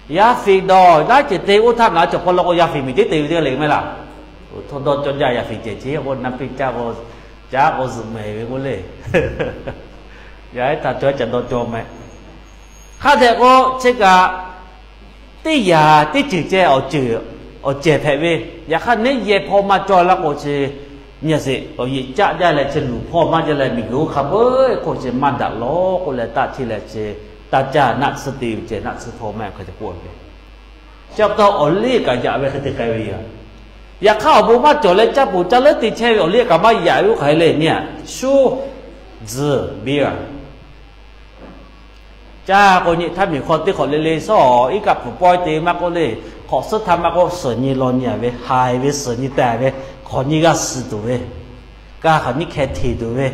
Yaˇ fiˍ dawˬ laiˉ ceuˬ te oˇ htaˇ ngaˬ hui chaw hpaw la k'o yaˇ fiˍ miˬ teˉ te ve teˇ g'aˇ le mehˍ laˇ. Hto dawˇ cawˇ jaˇ yaˇ fiˍ cehˬ chi k'o naˇ piˇ caˇ k'o, caˇ k'o zuhꞈ mehˍ ve k'oˆ le. Yaˇ ehˉ htaꞈ cawˬ ca dawˇ cawˇ mehˍ. Hk'a dehꞈ k'o chi kaꞈ teˇ yaꞈ teˇ ceuˬ ceh awˬ ceuˬ awˬ cehˬ hpehꞈ ve. Yaꞈ hk'aˇ neˉ yehˇ hpawˇ maˇ cawˇ laˇ k'o chi nyi a sheˍ, awˬ yeˬ caˆ jaˇ leh chi luˬ hpawˇ maˇ jaˇ leh miˬguiˬ oˇ hk'a peu-eˬ hk'oˆ chi maˇ daꞈ lawˬ k'oˆ leh taˇ hteˇ leh chi taˇ caˇ naˆ tsuhˇ te ve ceh naˆ tsuhˇ hpawˇ maˇ hk'e te k'oˆ ve. Chi pa taw awˬ liˇ kaꞈ yaꞈ ve hk'e te k'ai ve yoˬ. Yaꞈ hk'aˇ awˬ bon maˇ cawˬ leh caˇ poˬ caˇ leuˉ te chehˇ ve awˬ liˇ kaꞈ maˇ yaꞈ ve oˇ hk'aˬ hk'e le nyi a. Shuˉ, tzuhˬ, biˇ a Caˇ k'o nyi htaˇ miˬ hk'aw teˇ hk'awꞈ le le shawˉ iˉ kaˆ pfuhˍ pawehˇ te maˇ k'oˆ le, hk'awꞈ suhˉ htaˇ maˇ k'oˆ, suhˍ nyi law nyi a ve, haiˬ ve suhˍ nyi teh ve, hk'awꞈ nyi g'aˇ suh tuˬ ve, ka hk'awꞈ nyi hkeh hteꞈ tuˬ ve,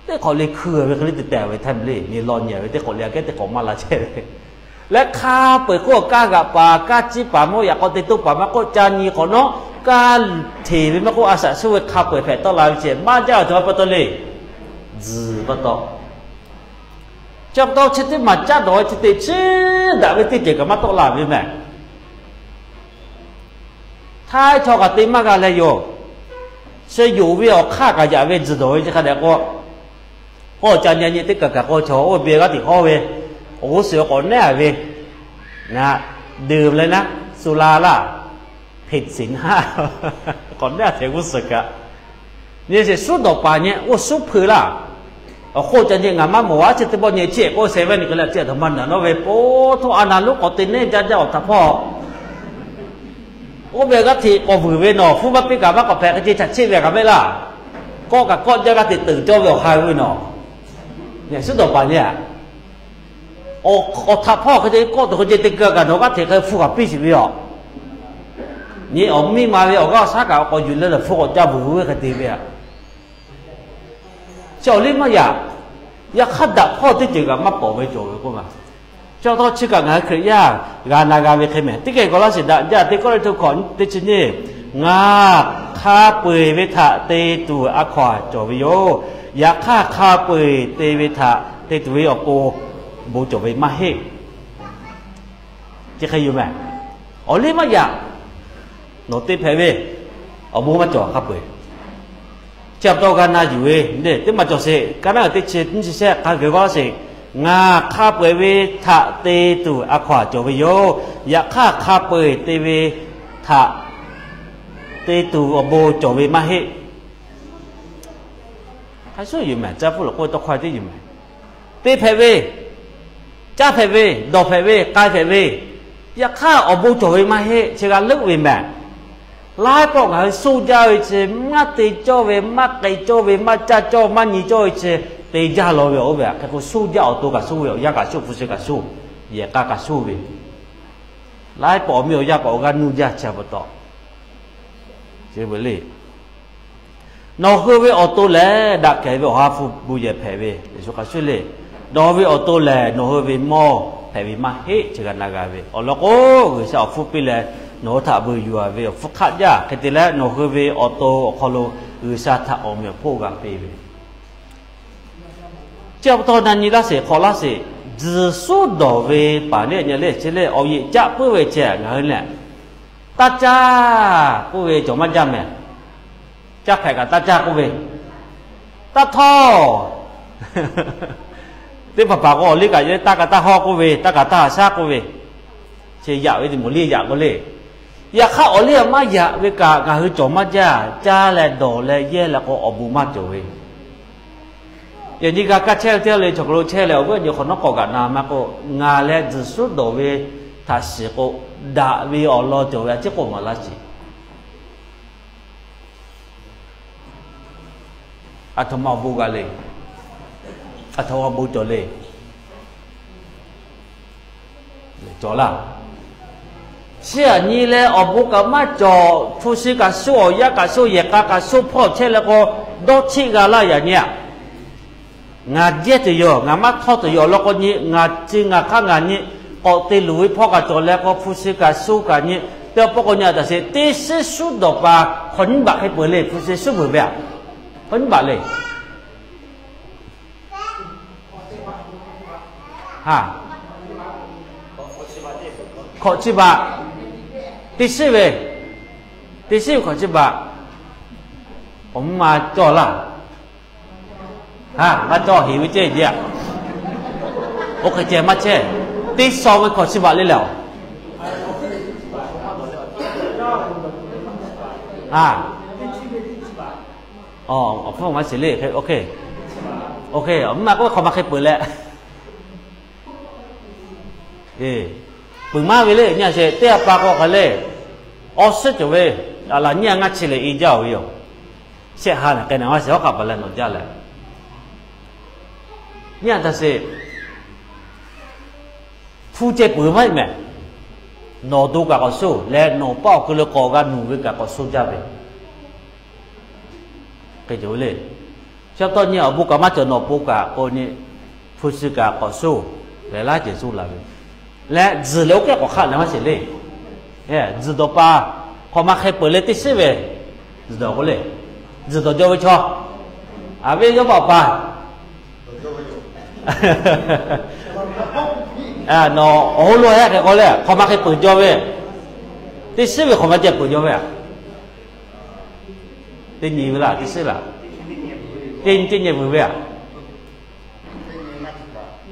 teˇ hk'awꞈ le hkui ve hk'e le te teh ve htaˇ miˬ le nyi law nyi a ve teˇ hk'awꞈ le aꞈ kehˉ teˇ hk'awꞈ maˇ la chehˇ ve. Leh hk'a peu-eˬ k'oˆ kaˇ g'aꞈ paˍ kaˇ ciˇ paˍ maˇ k'oˆ yaꞈ k'aw te toˇ paˍ maˇ k'oˆ ca nyi hk'awꞈ nawˉ kaˇ hteꞈ ve maˇ k'oˆ a shaꞈ shuˉ ve hk'a peu-eˬ hpehꞈ tawˆ la ve ceh maˇ jaˇ ve pa taw le. Tzuhˬ pa taw, chi pa taw chi teˇ maˬ caˇ dawˬ ve chi teꞈ chiˉ daꞈ ve teˇ ceuˬ kaꞈ maˇ tawˆ la ve mehˍ. Htaiˇ chaw kaꞈ te maˇ g'a leh yoˬ. Chi yonˍ ve awˬ hk'aˇ kaꞈ yaꞈ ve tzuhˬ dawˬ ve chi hk'a dehꞈ k'o, k'awˇ ca nyi nyi teˇ kaˬ kaꞈ k'o chaw oˇ ve g'aˇ hteꞈ hawˉ ve, awˬ g'uˇ suhˍ k'awꞈ nehˉ ve, ngaˬ deuˬ leh naˉ, suh la laˇ, hpeꞈ shiˍ naˉ, k'awꞈ nehˉ a hpehꞈ g'uˇ suhˍ kaꞈ, nyi sheˍ suhˉ dawˬ paˍ nyi oˇ suhˉ hpui laˇ. Awˬ hk'oˆ ca nyi ngaˬ maˇ mawˬ a chi teˇ pawˆ nyi chi k'oˆ sheh ve nyi k'ai leh chi a htoꞈ ma naˬ nawˉ ve po htoˆ a na lonˉ k'awꞈ te nehˉ jaˇ jaˇ awˬ htaꞈ hpawˇ, oˇ ve g'aˇ hteꞈ k'awꞈ vuiˬ ve nawˬ hpu maˇ piˇ kaꞈ maˇ k'awꞈ hpehꞈ hk'e ce htaꞈ cheˆ ve kaꞈ mehˆ laˇ. Kawˆ kaꞈ kawˆ jaˇ g'aˇ hteꞈ teuˬ cawˇ ve awˬ hk'aˇ ve nawˬ, suhˉ dawˬ paˍ nyi a Awˬ htaꞈ hpawˇ hk'e te kawˆ tuˬ hk'e ce te keu kaꞈ nawˬ g'aˇ hteꞈ hk'e hpu kaꞈ piˇ shiˍ ve yoˬ. Nyi awˬ miˇ ma ve awˬ g'aˇ awˬ shaˉ kaꞈ k'awꞈ yuˬ leh leh hpu k'awꞈ ca vuiˬ ve hk'e te ve a. Chi awˬ liˇ maˇ yaꞈ. Yaꞈ hk'aˇ daꞈ hpawˇ teˇ ceuˬ kaꞈ maˇ pawˍ ve cawˬ ve k'oˆ ma. Chi pa taw chi kaꞈ ngaˬ hui Hkriꞈ yaˇ g'a na g'a ve hk'e mehˍ. Teˇ geh k'awꞈ laˇ shiˍ daꞈ jaˇ teˇ Kawˇrenˍhtuˆ hkawꞈ teˇ chi nyiˇ, ngaˬ hk'a peu-eˬ ve htaꞈ te tuˬ a hkaw-anˬ cawˬ ve yoˬ. Yaꞈ hk'aˇ hk'a peu-eˬ te ve htaꞈ te tuˬ ve awˬ pon bon cawˬ ve maˇ heˆ. Chi hk'e yoˬ mehˍ. Awˬ liˇ maˇ yaꞈ. Nawˬ te hpehꞈ ve awˬ bon maˇ cawˬ hk'a peu-eˬ. Chi pa taw g'a na yuˬ ve teˇ maˬ cawˬ sheˍ. Ka naˉ teˇ chi nyiˇ chi shehˆ hk'a geh g'awˇ sheˍ. Ngaˬ hk'a peu-eˬ ve htaꞈ te tuˬ a hkaw-anˬ cawˬ ve yoˬ. Yaꞈ hk'aˇ hk'a peu-eˬ te ve htaꞈ te tuˬ awˬ bon cawˬ ve maˇ heˆ. Hk'a shuˍ yuˬ mehˍ, caˇ pfuhˇ lawˬ k'oˆ ve tawˇ hkawˇ teˇ yuˬ mehˍ. te hpehꞈ ve, caˇ hpehꞈ ve, dawˬ hpehꞈ ve, k'ai hpehꞈ ve, yaꞈ hk'aˇ awˬ bon cawˬ ve maˇ heˆ, chi g'a leuˆ ve mehˍ. Laiˉ pawˆ ngaˬ hui soˇ jaˇ ve chi, maˇ te cawˇ ve, maˇ k'ai cawˇ ve, maˇ caˇ cawˇ, maˇ nyi cawˇ ve chi, te jaˇ law ve, oˇ ve hk'e k'o soˇ jaˇ awˬ to kaꞈ soˇ ve, awˬ yanˇ kaꞈ soˇ, hpu shi kaꞈ soˇ, yehˬ k'a kaꞈ soˇ ve, laiˉ pawˆ awˬ miˇ awˬ yaˇ kaꞈ awˬ g'aˇ nuˇ jaˇ chi pa taw, le, nawˬ hui ve awˬ to lehˬ daꞈ kehˬ ve awˬ ha hpu bon yehˬ hpehꞈ ve, Yeˍsuˆ hk'a shuˍ le. Nawˬ hui ve awˬ to lehˬ nawˬ hui ve mawˇ hpehꞈ ve maˇ heˆ, chi g'a na g'a ve awˬ lawn k'o, G'uiˬsha awˬ hpfuhˇ piˇ leh nawˬ hui htaꞈ veuꞈ yuˬ-a ve awˬ hpfuhˇ hk'aˆ jaˇ. Hk'e te leh nawˬ hui ve awˬ to awˬ hk'aw lo G'uiˬsha htaꞈ awˬ meꞈ awˬ hponˇ g'a piˇ ve, chi pa taw na nyi laˇ sheˍ, hk'awꞈ laˇ sheˍ. Tzuhˬ suhˉ dawˬ ve paˍ neˇ nyi le, chi le awˬ yeꞈ caˆ puiˉ ve ceh ngaˬ hui lehˬ, taˇ caˇ k'oˆ ve cawˬ maˇ jaˇ mehˍ. Caˇ hpehꞈ kaꞈ taˇ caˇ k'oˆ ve, taˇ htawˇ. Teˇ hpaˍ hpaˍ k'o awˬ liˇ kaꞈ taˇ kaꞈ taˇ hawˇ k'oˆ ve, taˇ kaꞈ taˇ haꞈ shaˉ k'oˆ ve, chi yaꞈ ve teˇ moˍ liˇ yaꞈ k'o le. Yaꞈ hk'aˇ awˬ liˇ a maˇ yaꞈ ve kaꞈ ngaˬ hui cawˬ maˇ jaˇ. Caˇ leh dawˬ leh yehˇ leh k'o awˬ bon maˇ cawˬ ve. Yaꞈ nyi g'a kaˇ chehˇ ve teˇ g'aˇ le chaw hk'aw lo chehˇ leh awˬ viˉ awˬ nyi hk'awꞈ nawˉ k'awꞈ gaꞈ na maˇ k'o, ngaˬ leh tzuhˬ suhˉ dawˬ ve htaꞈ shiˍ k'o, daꞈ ve awˬ lawn cawˬ ve a ciˉ k'oˆ maˍ laˇ sheˍ. Aˬ htoꞈ ma awˬ bon g'a le. Aˬ htoꞈ ma awˬ bon cawˬ le. Cawˬ laˇ. Chi aꞈ nyi leh awˬ bon kaꞈ maˇ cawˬ, hpu shi kaꞈ soˇ, awˬ yanˇ kaꞈ soˇ, yehˬ k'a kaꞈ soˇ hpawˇ chehˇ leh k'o, dawˇ cheˆ g'a laˇ yaꞈ nyi aꞈ. Ngaˬ jehˇ tuˬ yoˬ, ngaˬ maˇ htawˇ tuˬ yoˬ awˬ lawn k'o nyi, ngaˬ chi ngaˬ hk'aˇ ngaˬ nyi k'awꞈ te luˬ ve hpawˇ kaꞈ cawˬ leh k'o, hpu shi kaꞈ soˇ kaꞈ nyi, teˇ pawˆ k'o nyi a taˍ sheˍ. Teˇ shiˉ suhˉ dawˬ paˍ hk'awꞈ nyiˇ baꞈ hk'e peuˬ le, hpu shi suhˉ peuˬ ve aꞈ. Hk'awꞈ nyiˇ baꞈ le. Hk'awꞈ chi baꞈ. Teˇ shiˉ ve, teˇ shiˉ ve hk'awꞈ chi baꞈ. Awˬ mvuhˇ ma cawˇ laˇ. Maˇ cawˇ heˍ ve ceh jeˇ aꞈ. Oˇ hk'e ceh maˇ chehˇ. Teˇ saw ve hk'awꞈ chi baꞈ le lehˬ. Awˬ hpfuhˇ maˇ shiˍ le. Oˇ hk'e, oˇ hk'e, mvuhˇ ma k'oˆ ve hk'awꞈ ma hk'e peuˬ leh, peuˬ maˇ ve le. Nyi a sheˍ, teˇ a pa k'o hk'aˬ le, awˬ suhˉ cawˬ ve, aˬ laˬ nyiˇ a ngaˇ chi lehˬ i jaˇ-oˬ ve yoˬ. Shehˆ ha naˬ k'ai naˬ maˇ shiˍ, hawˉ hk'aˆ paˍ leh nawˬ jaˇ leh, nyi a taˍ sheˍ. Hpu ceh peuˬ maˇ heˆ mehˍ. Nawˬ to kaꞈ k'awꞈ soˇ leh nawˬ paˆ awˬ hk'aw lo k'awꞈ g'a nuˬ ve kaꞈ k'awꞈ soˇ jaˇ ve, hk'e cawˬ ve le. Chi pa taw nyi awˬ bon kaꞈ maˇ cawˬ, nawˬ awˬ pon kaꞈ k'o nyi, hpu shi kaꞈ k'awꞈ soˇ leh laˇ ceuˬ soˇ la ve, leh tzuhˬ leh oˇ kehˉ k'awꞈ hk'aˆ leh maˇ shiˍ le. Tzuhˬ dawˬ paˍ hk'awꞈ ma hk'e peuˬ leh teˇ shiˉ ve, tzuhˬ dawˬ k'o le, tzuhˬ dawˬ jaw ve chaw, aˬ viˉ yawˇ paˆ awˬ pa, nawˬ awˬ hoˉ lo hehˆ hk'e k'o le, hk'awꞈ ma hk'e peuˬ jaw ve, teˇ shiˉ ve hk'awꞈ ma ceh peuˬ jaw ve aꞈ. Teˇ nyi ve laˇ, teˇ shiˉ laˇ. Teˇ nyi teˇ nyi vuiˬ ve aꞈ.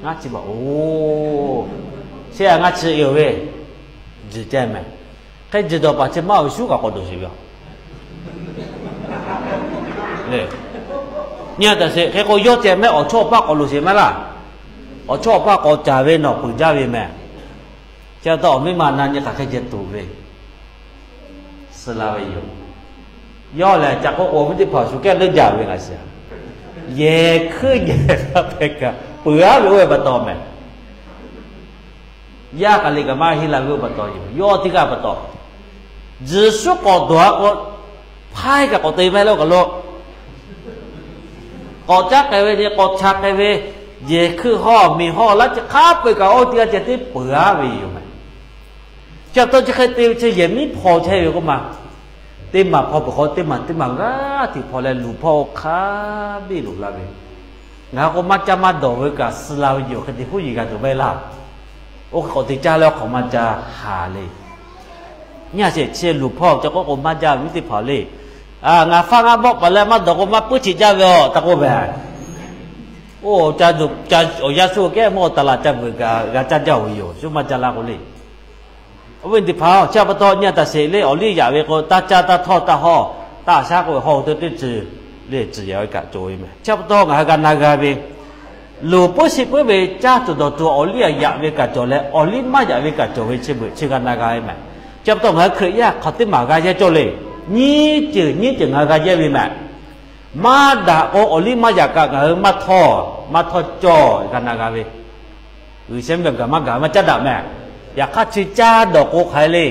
Ngaˇ chi baꞈ oˬ. Shehˆ a ngaˇ chi e ve, tzuhˬ ceh mehˍ. Hk'e tzuhˬ dawˬ paˍ chi maˇ ve shuˉ kaꞈ k'awꞈ dawˬ sheˍ ve aꞈ. Nyi a taˍ sheˍ, hk'e k'o yawˇ ceh mehˆ awˬ chawˇ awˬ paˇ k'awꞈ loˍ sheˍ mehˍ laˇ. Awˬ chawˇ awˬ paˇ k'awꞈ caˍ ve nawˬ peuˬ jaˇ ve mehˍ. Chi pa taw awˬ miˇ ma na nyi hk'aˬ hk'e ceh tuˬ ve, suh la ve yoˬ. Yawˇ lehˬ ca k'oˆ k'o, awˬ viˉ teˇ hpaˍ shu kehˉ leuˆ jaˇ ve ngaˬ shiˍ. Yehˬ hkuiˇ yehˬ k'a hpehꞈ kaꞈ peuˬ-a ve oˇ ve pa taw mehˍ. Yaˇ kaꞈ le kaꞈ maˇ heˆ la ve oˇ pa taw yoˬ. Yawˇ teˇ g'aˇ pa taw, tzuhˬ suhˉ k'awꞈ dawˬ-a k'o, hpaˇ kaꞈ k'awꞈ te maˇ heˆ la kaꞈ lo, k'awꞈ caˉ k'ai ve le, k'awꞈ ca k'ai ve, yehˬ hkuiˇ hawˇ miˬ hawˇ laˇ ceh hk'a peu-eˬ kaꞈ oˇ teˇ g'aˇ ceh teˇ peuˬ-a ve yoˬ mehˍ. Chi pa taw chi hk'e te ve chi yehˬ miˉ hpaw chehˇ ve k'oˆ ma, teˇ maˬ hpaw peuˬ hk'aw teˇ maˬ teˇ maˬ g'aˇ hteꞈ hpaw leh luˬ hpawˇ hk'a biˇ loꞈ la ve, ngaˬ hui k'o maˇ caˇ maˇ dawˬ ve kaꞈ suh la ve yoˬ. Hk'e te huˉ yiˍ g'a tuˬ maˇ heˆ laˇ. Oˇ hk'e k'awꞈ te caˇ leh hk'awꞈ maˇ ca haˍ le. Nyi a sheˍ, chi luˬ hpawˇ ca k'oˆ k'o maˇ jaˇ ve viˉ teˇ hpaˍ le. Ngaˬ faˇ ngaˇ bawˆ paˍ leh maˇ dawˬ k'o maˇ puiˉ cheꞈ jaˇ ve aˬ htaꞈ k'oˆ ve, oˇ awˬ yaˇ shu kehˉ mawˇ taˍ laꞈ ca vuiˬ kaꞈ g'a caˇ jaˇ-oˬ ve yoˬ. Shu maˇ ca la k'o le. Awˬ viˉ teˇ hpaˍ-oˬ, chi pa taw nyi a taˍ sheˍ le, awˬ liˇ yaꞈ ve k'o taˇ caˇ taˇ htawˇ taˇ hawˇ, taˇ shaˉ k'oˆ ve hawˇ-oˬ teˇ teˇ ceuˬ le, tcuhˬ yaꞈ ve kaꞈ cawˬ ve mehˍ. Chi pa taw ngaˬ hui g'a na g'a ve, Loˍ puiˉ shiˍ puiˉ ve caˇ tuˬ dawˬ tuˬ awˬ liˇ aꞈ yaꞈ ve kaꞈ cawˬ leh, awˬ liˇ maˇ yaꞈ ve kaꞈ cawˬ ve chi beuꞈ chi g'a na g'a ve mehˬ. Chi pa taw ngaˬ hui Hkriꞈ yaˇ hk'aˬ teˇ maˬ g'a yehˇ cawˇ le. Nyiˇ ceuˬ nyiˇ ceuˬ ngaˬ hui g'a yehˇ ve mehˬ. Maˇ daꞈ k'o, awˬ liˇ maˇ yaꞈ kaꞈ ngaˬ hui maˇ htawˇ, maˇ htawˇ cawˬ g'a na g'a ve. G'uiˬsha mvuhˇmiˬ gaˬ maˇ gaˬ maˇ caˉ daꞈ mehˬ. Yaꞈ hk'aˇ chi caˇ dawˬ k'o hk'aˬ hk'e le.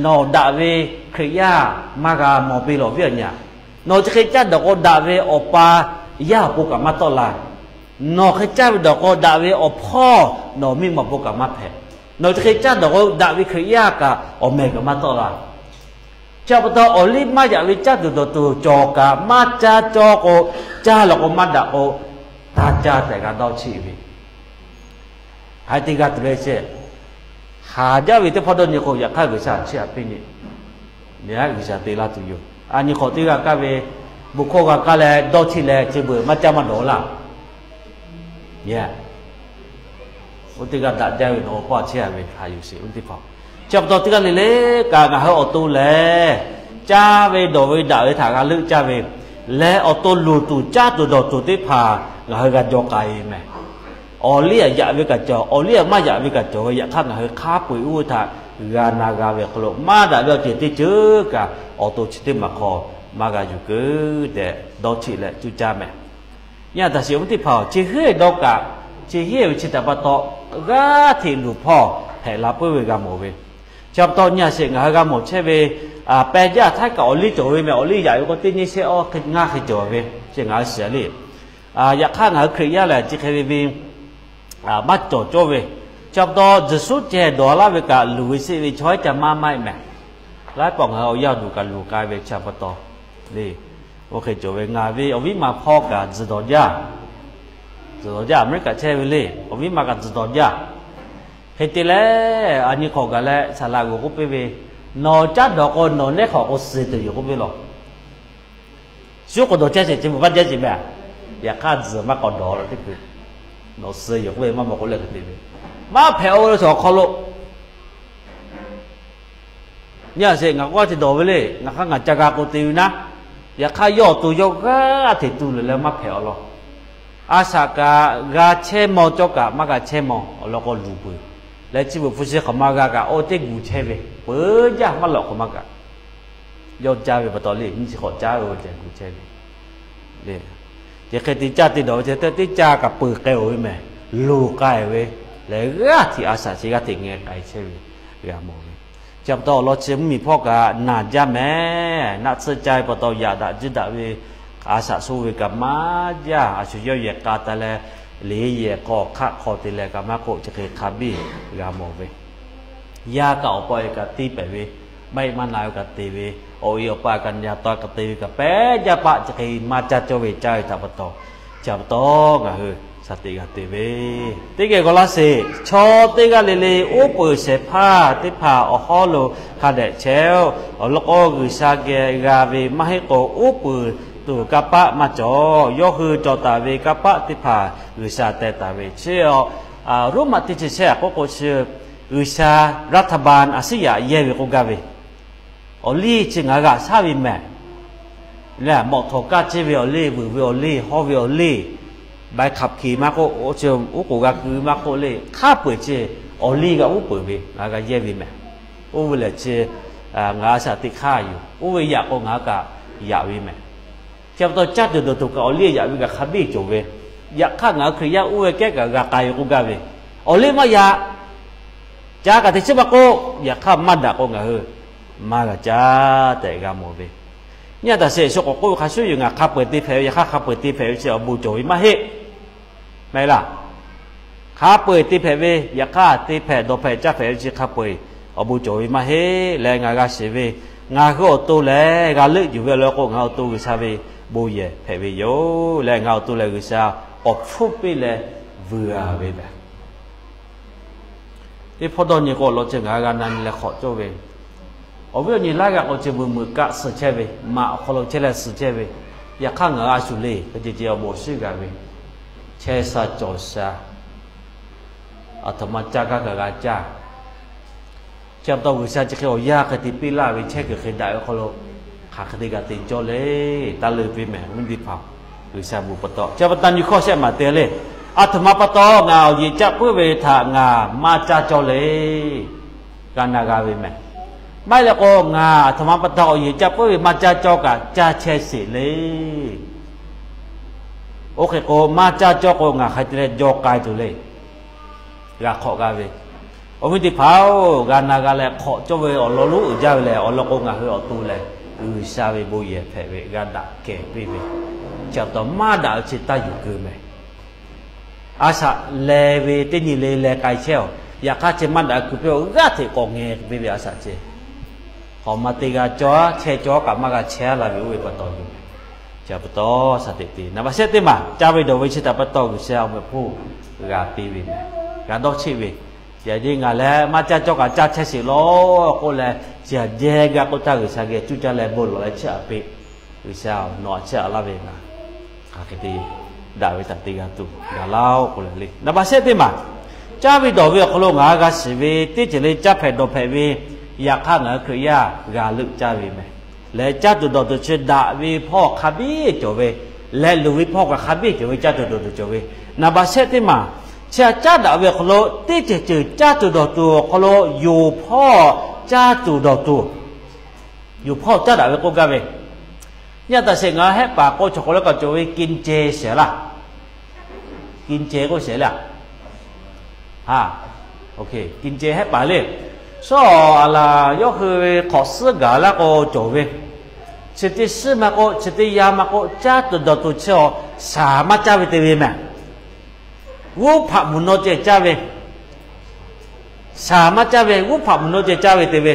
Nawˬ daꞈ ve Hkriꞈ yaˇ maˇ g'a mawˬ piˇ lawˬ viˉ awˬ nyi aꞈ. Nawˬ chi hk'e caˇ dawˬ k'o, daꞈ ve awˬ pa yaˇ awˬ pon kaꞈ maˇ tawˆ la. Nawˬ hk'e caˇ ve dawˬ k'o, daꞈ ve awˬ hpawˇ nawˬ miˇ ma awˬ pon kaꞈ maˇ hpehꞈ. Nawˬ chi hk'e caˇ dawˬ k'o, daꞈ ve Hkriꞈ yaˇ kaꞈ awˬ meh kaꞈ maˇ tawˆ la. Chi pa taw awˬ liˇ maˇ yaꞈ ve caˇ tuˬ dawˬ tuˬ cawˬ kaꞈ maˇ caˇ cawˇ k'o, caˇ lawˬ k'o maˇ daꞈ k'o, taˇ caˇ tehꞈ g'a dawˇ cheˆ ve. Hk'aˬ hk'e te g'a tuˬ le ce. Haˍ jaˇ ve teˇ hpawˇ dawˇ nyi k'o, yaꞈ hk'aˇ G'uiˬsha chiˇ aꞈ piˇ nyi. Nyi aꞈ G'uiˬsha te laˇ tuˬ yoˬ. A nyi hk'awꞈ teˇ g'aˇ kaˇ ve, bon hkawˇ g'a kaˇ leh dawˇ cheˆ leh, chi beuꞈ maˇ caˇ maˇ dawˬ laˇ. Nyi aꞈ, oˇ teˇ g'aˇ daꞈ jaˇ ve nawˬ awˬ paˇ chehˇ a ve haˍ yuˬ sheˍ oˇ teˇ hpaˍ. Chi pa taw teˇ g'aˇ le le kaꞈ ngaˬ hui awˬ to lehˬ, caˇ ve dawˬ ve daꞈ ve htaꞈ g'a leuˆ caˇ ve, leh awˬ to loˍ tuˬ caˇ tuˬ dawˬ tuˬ teˇ hpaˍ ngaˬ hui g'a jaw k'ai ve mehˬ. Awˬ liˇ aꞈ yaꞈ ve kaꞈ cawˬ, awˬ liˇ aꞈ maˇ yaꞈ ve kaꞈ cawˬ ve, yaꞈ hk'aˇ ngaˬ hui hk'a peu-eˬ oˇ ve htaꞈ g'a na g'a ve awˬ hk'aw lo maˇ daꞈ ve awˬ ceuˬ teˇ ceuˬ kaꞈ awˬ to chi teˇ maˬ hk'aw maˇ g'a yuˬ keu tehꞈ dawˇ cheˆ leh cuˇ caˇ mehˬ. Nyi aꞈ taˍ sheˍ oˇ teˇ hpaˍ chi heuˆ dawˇ kaꞈ, chi heuˆ ve chi htaꞈ pa taw g'aˇ hteꞈ luˬ hpawˇ hpehꞈ la puiˉ ve g'a mawˬ ve. Chi pa taw nyi aꞈ sheˍ ngaˬ hui g'a mawˬ chehˇ ve, peh jaˇ htaˇ kaꞈ awˬ liˇ cawˬ ve mehˬ, awˬ liˇ yaꞈ ve k'o teˇ nyiˇ shehˆ awˇ ngaˇ hk'e cawˬ ve chi ngaˬ hui shiˍ le. Yaꞈ hk'aˇ ngaˬ hui Hkriꞈ yaˇ lehˬ chi hk'e ve ve maˇ cawˬ cawˇ ve. Chi pa taw Yeˍsuˆ ceh dawˬ laˇ ve kaꞈ luˬ ve sheˆ ve chaw haiˉ ca maˇ maˇ heˆ mehˬ. Laiˉ pawˆ ngaˬ hui awˬ yanˇ duˬ kaꞈ luˬ k'ai ve chi pa taw le. Oˇ hk'e cawˬ ve ngaˬ ve awˬ viˉ ma hpawˇ kaꞈ tzuhˬ dawˬ jaˇ, tzuhˬ dawˬ jaˇ Aˍmeˍriˆkaꞈ chehˇ ve le. Awˬ viˉ ma kaꞈ tzuhˬ dawˬ jaˇ. Hk'e te leh, a nyi hk'awꞈ gaˬ leh saˍ laꞈ g'oˬ k'oˆ piˇ ve, Nawˬ caˉ dawˬ k'o nawˬ nehˉ hk'awꞈ k'o suh tuˬ yoˬ k'oˆ piˇ lawˬ. Shu k'awꞈ dawˬ chehˇ sheˍ chi beuꞈ maˇ jaˇ sheˍ mehˬ. Yaꞈ hk'aˇ tzuhˬ maˇ k'awꞈ dawˬ la teˇ hkui, nawˬ suh yoˬ k'oˆ ve maˇ mawˬ k'oˆ leh hk'e te ve, maˇ hpehꞈ-o ve chaw awˬ hk'aw lo nyi aꞈ sheˍ ngaˬ k'oˆ a te dawˬ ve le. Ngaˬ hk'aˇ ngaˬ ca g'a k'o te ve naˉ. Yaꞈ hk'aˇ yawˇ awˬ to yawˇ g'aˇ hteꞈ tu lehˬ leh maˇ hpehꞈ-aw law. A shaꞈ kaꞈ g'a chehˇ maw cawˇ kaꞈ maˇ g'a chehˇ maw awˬ lawn k'o luˬ peuˬ. Leh chi beuꞈ hpu shi hk'awꞈ ma g'a kaꞈ oˇ teˇ gu chehˇ ve, peuˬ jaˇ maˇ lawꞈ hk'awꞈ ma kaꞈ. Yawˇ caˇ ve pa taw le, nyiˇ chi hk'awꞈ caˇ ve awˬ ceh gu chehˇ ve le. Chi hk'e te caˇ te dawˬ ve chi teˇ caˇ kaꞈ peuˬ k'ai-oˬ ve mehˬ. Luˬ k'ai ve lehˬ g'aˇ hteꞈ a shaꞈ chi g'aˇ hteꞈ ngeh k'ai chehˇ ve g'a mawˬ ve. Chi pa taw awˬ lawn chi mvuhˇmiˬ hpawˇ kaꞈ naˬ jaˇ mehˬ. Naˆ tsuhˇ caˇ ve pa taw yaꞈ daꞈ jiˇ daꞈ ve a shaꞈ sho ve kaꞈ maˇ jaˇ. A shu yawˇ yehˬ k'a taˍ leh, liꞈ yehˬ hk'aw hk'aˆ hk'aw te leh kaꞈ maˇ k'oˆ, chi hk'e hk'a biˇ g'a mawˬ ve. Yaˇ kaꞈ awˬ pa e kaꞈ te pehˍ ve, maˇ heˆ maˇ na ve kaꞈ te ve, awˬ e awˬ pa kaꞈ nyi a taw kaꞈ te ve kaꞈ pehˉ jaˇ paˆ, chi hk'e maˇ caˇ cawˇ ve caˇ ve htaꞈ pa taw, chi pa taw ngaˬ hui shaˍ tiꞈ g'a te ve. Teˇ geh g'aw laˇ sheˍ. Chaw teˇ g'aˇ le le uˉ peunˍ shehˍ hpaˇ teˇ hpaˍ awˬ hawˉ lo hk'a dehꞈ chehˇ-oˆ. Awˬ lawn k'o G'uiˬsha geh g'a ve maˇ heˆ k'o, uˉ peunˍ tuˬ kanˇ paˆ maˇ cawˬ. Yawˇ hui cawˬ taˍ ve kanˇ paˆ teˇ hpaˍ G'uiˬsha teh taˍ ve chi a, Roˉmaꞈ teˇ chi shehˆ k'oˆ k'o chi, G'uiˬsha รัฐบาล a siˉ yaꞈ yehˇ ve k'oˆ gaˇ ve, awˬ liˇ chi ngaˬ g'aꞈ shaˉ ve mehˬ. Leh mawꞈ htawˍ kaˇ ceˇ ve awˬ liˇ, vuiˬ ve awˬ liˇ, hawˇ ve awˬ liˇ, ใบขับขี่ maˇ k'oˆ, oˇ chi uˉ k'oˍ g'a keu maˇ k'oˆ le, hk'a peu-eˬ chi awˬ liˇ g'a uˉ peunˍ ve ngaˬ g'a yehˇ ve mehˬ. Oˇ ve lehˬ chi ngaˬ a shaꞈ teꞈ hk'aˇ yoˬ. Oˇ ve yaꞈ k'o ngaˬ kaꞈ yaꞈ ve mehˬ. Chi pa taw caˇ tuˬ dawˬ tuˬ kaꞈ awˬ liˇ yaꞈ ve kaꞈ hk'a biˇ cawˬ ve. Yaꞈ hk'aˇ ngaˬ hui Hkriꞈ yaˇ oˇ ve kehˉ kaꞈ g'a k'ai ve k'oˆ gaˇ ve, awˬ liˇ maˇ yaꞈ. Ca kaꞈ teꞈ chiˉ maˇ k'oˆ, yaꞈ hk'aˇ maˇ daꞈ k'o ngaˬ hui maˇ g'a caˇ tehꞈ g'a mawˬ ve. Nyi a taˍ sheˍ, shu k'awꞈ k'oˆ ve hk'a shuˉ yoˬ, ngaˬ hk'a peu-eˬ te hpehꞈ ve, yaꞈ hk'aˇ hk'a peu-eˬ te hpehꞈ ve chi awˬ bon cawˬ ve maˇ heˆ. Maˇ heˆ laˇ. Hk'a peu-eˬ te hpehꞈ ve, yaꞈ hk'aˇ te hpehꞈ dawˬ hpehꞈ caˇ hpehꞈ ve chi hk'a peu-eˬ awˬ bon cawˬ ve maˇ heˆ leh ngaˬ g'a shiˍ ve, ngaˬ hui awˬ to lehˬ g'a leuˆ yuˬ ve awˬ lawn k'o, ngaˬ hui awˬ to G'uiˬsha ve bon yehˬ hpehꞈ ve yoˬ. Leh ngaˬ hui awˬ to lehˬ G'uiˬsha awˬ hpfuhˇ piˇ leh vuiˬ a ve mehˬ. Teˇ hpawˇ dawˇ nyi k'o, awˬ lawn chi ngaˬ hui g'a na nyi leh hk'awꞈ cawˇ ve, awˬ viˉ awˬ nyi laˇ g'a k'o, chi vuiˬ meuꞈ kaˆ suh chehˇ ve, maꞈ awˬ hk'aw lo chehˇ leh suh chehˇ ve, yaꞈ hk'aˇ ngaˬ hui a shuˍ le, hk'e ceh ceh awˬ bon awˬ shinˉ g'a ve, chehˇ sha cawˬ sha, aˬ htoꞈ ma caˇ gaˇ kaꞈ g'a caˇ. Chi pa taw G'uiˬsha chi hk'e awˬ yanˇ hk'e te piˇ laˇ ve chehˇ kuiˬ hk'e daꞈ ve hk'aw lo, hk'aˬ hk'e te g'a te cawˇ le, taˇ leuˆ piˇ mehˬ. Awˬ viˉ teˇ hpaˍ, G'uiˬsha bon pa taw chi pa taw nyi hkawˇ shehˆ maˍ te le. Aˬ htoꞈ ma pa taw ngaˬ awˬ yeˬ caˇ puiˉ ve htaꞈ ngaˬ maˇ caˇ cawˇ le. G'a na g'a ve mehˬ. Maˇ heˆ leh k'o, ngaˬ aˬ htoꞈ ma pa taw awˬ yeˬ caˇ puiˉ ve maˇ caˇ cawˇ kaꞈ caˇ chehˇ sheˍ le. Oˇ hk'e k'o, maˇ caˇ cawˇ k'o, ngaˬ hk'aˬ hk'e te leh jaw k'ai tuˬ le. G'a hk'awꞈ g'a ve, awˬ viˉ teˇ hpaˍ-oˬ, g'a na g'a leh hk'awꞈ cawˇ ve awˬ lawn lonˉ uiˍ jaˇ ve lehˬ, awˬ lawn k'o, ngaˬ hui awˬ to lehˬ, G'uiˬsha ve bon yehˬ hpehꞈ ve g'a daꞈ kehˬ piˇ ve, chi pa taw maˇ daꞈ ve chi taˇ yuˬ keu mehˬ. A shaꞈ leh ve teˇ nyi le leh k'ai chehˇ-oˬ, yaꞈ hk'aˇ chi maˇ daꞈ keu piˇ-oˬ, g'aˇ hteꞈ k'awꞈ ngeh piˇ ve a shaꞈ ceh. Hk'awꞈ ma te g'a cawˇ chehˇ cawˇ kaꞈ maˇ g'a chehˇ la ve oˇ ve pa taw yoˬ. Chi pa taw shaˍ teꞈ te naˍ baꞈ shehˆ teˇ maˬ caˇ ve dawˬ ve chi htaꞈ pa taw G'uiˬsha awˬ mehˍ hpawˇ g'a piˇ ve mehˬ, g'a dawˇ cheˆ ve. Yaꞈ nyi ngaˬ leh maˇ caˇ cawˇ kaꞈ caˇ chehˇ sheˍ law k'oˆ leh, chi htaꞈ jehˇ g'a k'oˆ htaˇ G'uiˬsha geh cuˇ caˇ leh bon lawˬ leh chehˇ a peꞈ. G'uiˬsha-oˬ, nawˬ aꞈ chehˇ a laˇ ve ngaˬ hk'aˬ hk'e te daꞈ ve htaꞈ te g'a tuˬ g'a laˇ-oˆ k'oˆ leh le. Naˍ baꞈ shehˆ teˇ maˬ, caˇ ve dawˬ ve awˬ hk'aw lo ngaˬ hui g'a shiˍ ve teˇ ceuˬ le caˇ hpehꞈ dawˬ hpehꞈ ve, yaꞈ hk'aˇ ngaˬ hui Hkriꞈ yaˇ g'a leuˆ caˇ ve mehˬ. Leh caˇ tuˬ dawˬ tuˬ chi daꞈ ve hpawˇ hk'a biˇ cawˬ ve, leh luˬ ve hpawˇ kaꞈ hk'a biˇ cawˬ ve, caˇ tuˬ dawˬ tuˬ cawˬ ve. Naˍ baꞈ shehˆ teˇ maˬ, chi htaꞈ caˉ daꞈ ve awˬ hk'aw lo teˇ ceuˬ ceuˬ caˇ tuˬ dawˬ tuˬ awˬ hk'aw lo yonˍ hpawˇ caˇ tuˬ dawˬ tuˬ, yonˍ hpawˇ caˉ daꞈ ve k'oˆ gaˇ ve. Nyi a taˍ sheˍ ngaˬ hehˆ paˍ k'o chaw hk'aw lo kaꞈ cawˬ ve กินเจ sheˍ laˇ. กินเจ k'oˆ sheˍ le. Ha, กินเจ hehˆ paˍ le. Shawˉ a laˬ yawˇ hui ve hk'awꞈ suhˉ gaˬ laˇ k'o cawˬ ve, chi teˇ suhˉ maˇ k'oˆ, chi teˇ yanˇ maˇ k'oˆ, caˇ tuˬ dawˬ tuˬ chi awˬ shaˍ maˇ caˇ ve te ve mehˬ. G'uˇ hpaꞈ mvuhˬ naw ceh caˇ ve, shaˍ maˇ caˇ ve, g'uˇ hpaꞈ mvuhˬ naw ceh caˇ ve te ve.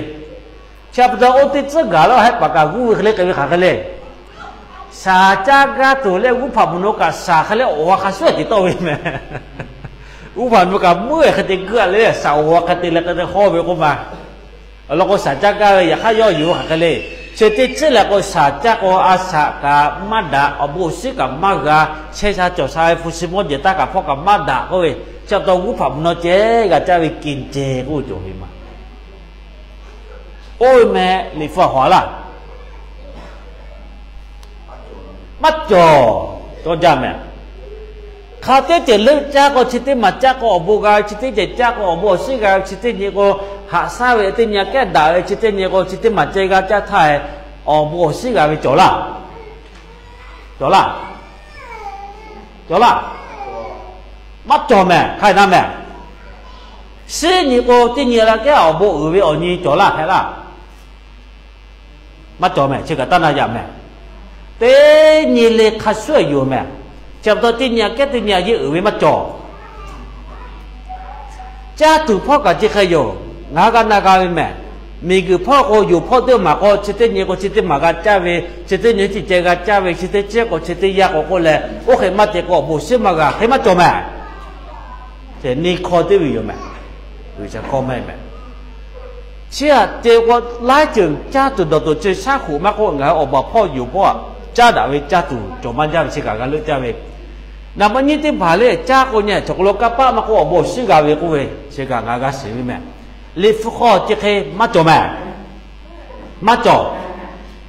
Chi pa taw oˇ teˇ tcuhˉ gaˬ laˇ hehˆ paˍ kaꞈ g'uˇ ve hk'e le k'ai ve hk'aˬ hk'e le. Shaˍ caˇ gaˇ tuˬ leh g'uˇ hpaꞈ mvuhˬ naw kaꞈ shaˍ hk'e le awˬ g'a hk'a shuˉ tiꞈ tawˆ ve mehˬ. G'uˇ hpaꞈ mvuhˬ naw kaꞈ meuˉ hk'e te geuˆ le, shaˍ awˬ g'a hk'e te leh hk'e te hawˇ ve k'oˆ ma. Awˬ lawn k'o, shaˍ caˇ gaˇ ve yaꞈ hk'aˇ yawˇ yuˬ hk'aˬ hk'e le. Chi teˇ tcuhˉ lehˬ k'o, shaˍ caˇ k'o a shaꞈ kaꞈ maˇ daꞈ, awˬ bon awˬ shinˉ kaꞈ maˇ g'a, chehˇ sha cawˬ sha ve hpu shi mawˇ jehˬ taˇ kaꞈ hpawˇ kaꞈ maˇ daꞈ k'oˆ ve, chi pa taw g'uˇ hpaꞈ mvuhˬ naw ceh g'a caˇ ve กินเจ k'oˆ cawˬ ve ma. Oˇ ve meh liꞈ hpu a hawˍ laˇ. Maˇ cawˬ. Cawˇ jaˇ mehˬ. Hk'a teˇ ceuˬ leuˆ caˇ k'o chi teˇ maˬ caˇ k'o awˬ bon g'a ve, chi teˇ ceuˬ caˇ k'o awˬ bon awˬ shinˉ g'a ve, chi teˇ nyi k'o haꞈ shaˉ ve, teˇ nyi kehˉ daꞈ ve, chi teˇ nyi k'o chi teˇ maˬ ceh g'a caˇ htaˇ, awˬ bon awˬ shinˉ g'a ve cawˬ laˇ. Cawˬ laˇ. Cawˬ laˇ. Maˇ cawˬ mehˬ, hk'a na mehˬ. Shinˉ nyi k'o teˇ nyi la kehˉ awˬ bon uiˍ ve awˬ nyi cawˬ laˇ hpehꞈ laˇ. Maˇ cawˬ mehˬ, chi kaꞈ taˇ na yaꞈ mehˬ. Teˇ nyi le hk'a shuˉ yoˬ mehˬ. Chi pa taw teˇ nyi kehˉ teˇ nyi yeˇ uiˍ ve maˇ cawˬ. Caˇ tuˬ hpawˇ kaꞈ chi hk'e yoˬ. Ngaˬ hui g'a na g'a ve mehˬ. Miˬguiˬ hpawˇ k'o, yonˍ hpawˇ teˇ maˬ k'o, chi teˇ nyi k'o chi teˇ maˬ g'a caˇ ve, chi teˇ nyi chi ceh g'a caˇ ve, chi teˇ ciˉ k'o chi teˇ yanˇ k'o k'oˆ leh, oˇ hk'e maˇ te k'o awˬ bon awˬ shinˉ maˇ g'a, hk'e maˇ cawˬ mehˬ. Ceh neˇ hkawˇ teˇ ve yoˬ mehˬ. G'uiˬsha hkawˇ maˇ heˆ mehˬ. Chi htaꞈ te k'o, laiˉ ceuˬ caˇ tuˬ dawˬ tuˬ chi shaˉ hoꞈ maˇ k'oˆ, ngaˬ hui awˬ baˬ hpawˇ yonˍ hpawˇ aꞈ caˇ daꞈ ve caˇ tuˬ cawˬ maˇ jaˇ ve chi kaꞈ g'a leuˆ caˇ ve. Naˍ baꞈ nyiˇ teˇ hpaˍ le caˇ k'o nyi, chaw hk'aw lo kanˇ paˆ maˇ k'oˆ, awˬ bon awˬ shinˉ g'a ve k'oˆ ve, chi kaꞈ ngaˬ g'a shiˍ ve mehˬ. Liꞈ hpu hk'aw chi hk'e maˇ cawˬ mehˬ. Maˇ cawˬ.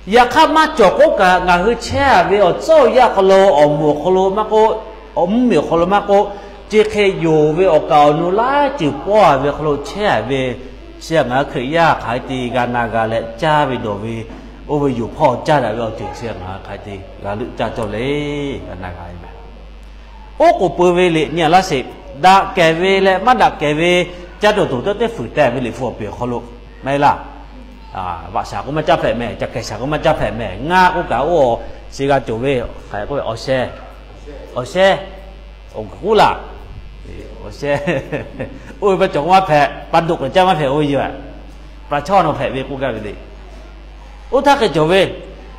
Yaꞈ hk'aˇ maˇ cawˬ k'oˆ kaꞈ, ngaˬ hui chehˇ ve awˬ tcuhˉ awˬ yanˇ hk'aw lo, awˬ moˍ awˬ hk'aw lo maˇ k'oˆ, awˬ mvuhˇmiˬ awˬ hk'aw lo maˇ k'oˆ, chi hk'e yonˍ ve awˬ kaˍ awˬ nu laiˉ ceuˬ pawˆ ve hk'aw lo chehˇ ve, chi ngaˬ hui Hkriꞈ yaˇ hk'aˬ hk'e te g'a na g'a leh caˇ ve dawˬ ve, oˇ ve yonˍ hpawˇ caˇ daꞈ ve awˬ ceuˬ chi ngaˬ hui hk'aˬ hk'e te g'a leuˆ caˇ cawˇ le. G'a na g'a ve mehˬ. Oˉ k'oˍ pui ve liꞈ nyi laˇ sheˍ. Daꞈ kehˬ ve leh maˇ daꞈ kehˬ ve caˇ tuˬ dawˬ tuˬ teˇ fuiˍ teh ve liꞈ hpu awˬ pehˍ awˬ hk'aw lo maˇ heˆ laˇ. Vaꞈ shaˍ k'o maˇ caˇ hpehꞈ mehˬ, ca kehˬ shaˍ k'o maˇ caˇ hpehꞈ mehˬ, ngaˇ k'oˆ kaꞈ oˇ, chi g'a cawˬ ve, hk'aˬ hk'e k'oˆ ve awˬ sheh, awˬ sheh, awˬ guiˬ k'oˆ laˬ, awˬ sheh, oˇ ve maˇ cawˬ k'o maˇ hpehꞈ, pa doꞈ k'awꞈ caˇ maˇ hpehꞈ oˇ ve yoˬ. Pa chawˇ nawˬ hpehꞈ ve k'oˆ gaˇ ve le. Oˇ htaˇ hk'e cawˬ ve,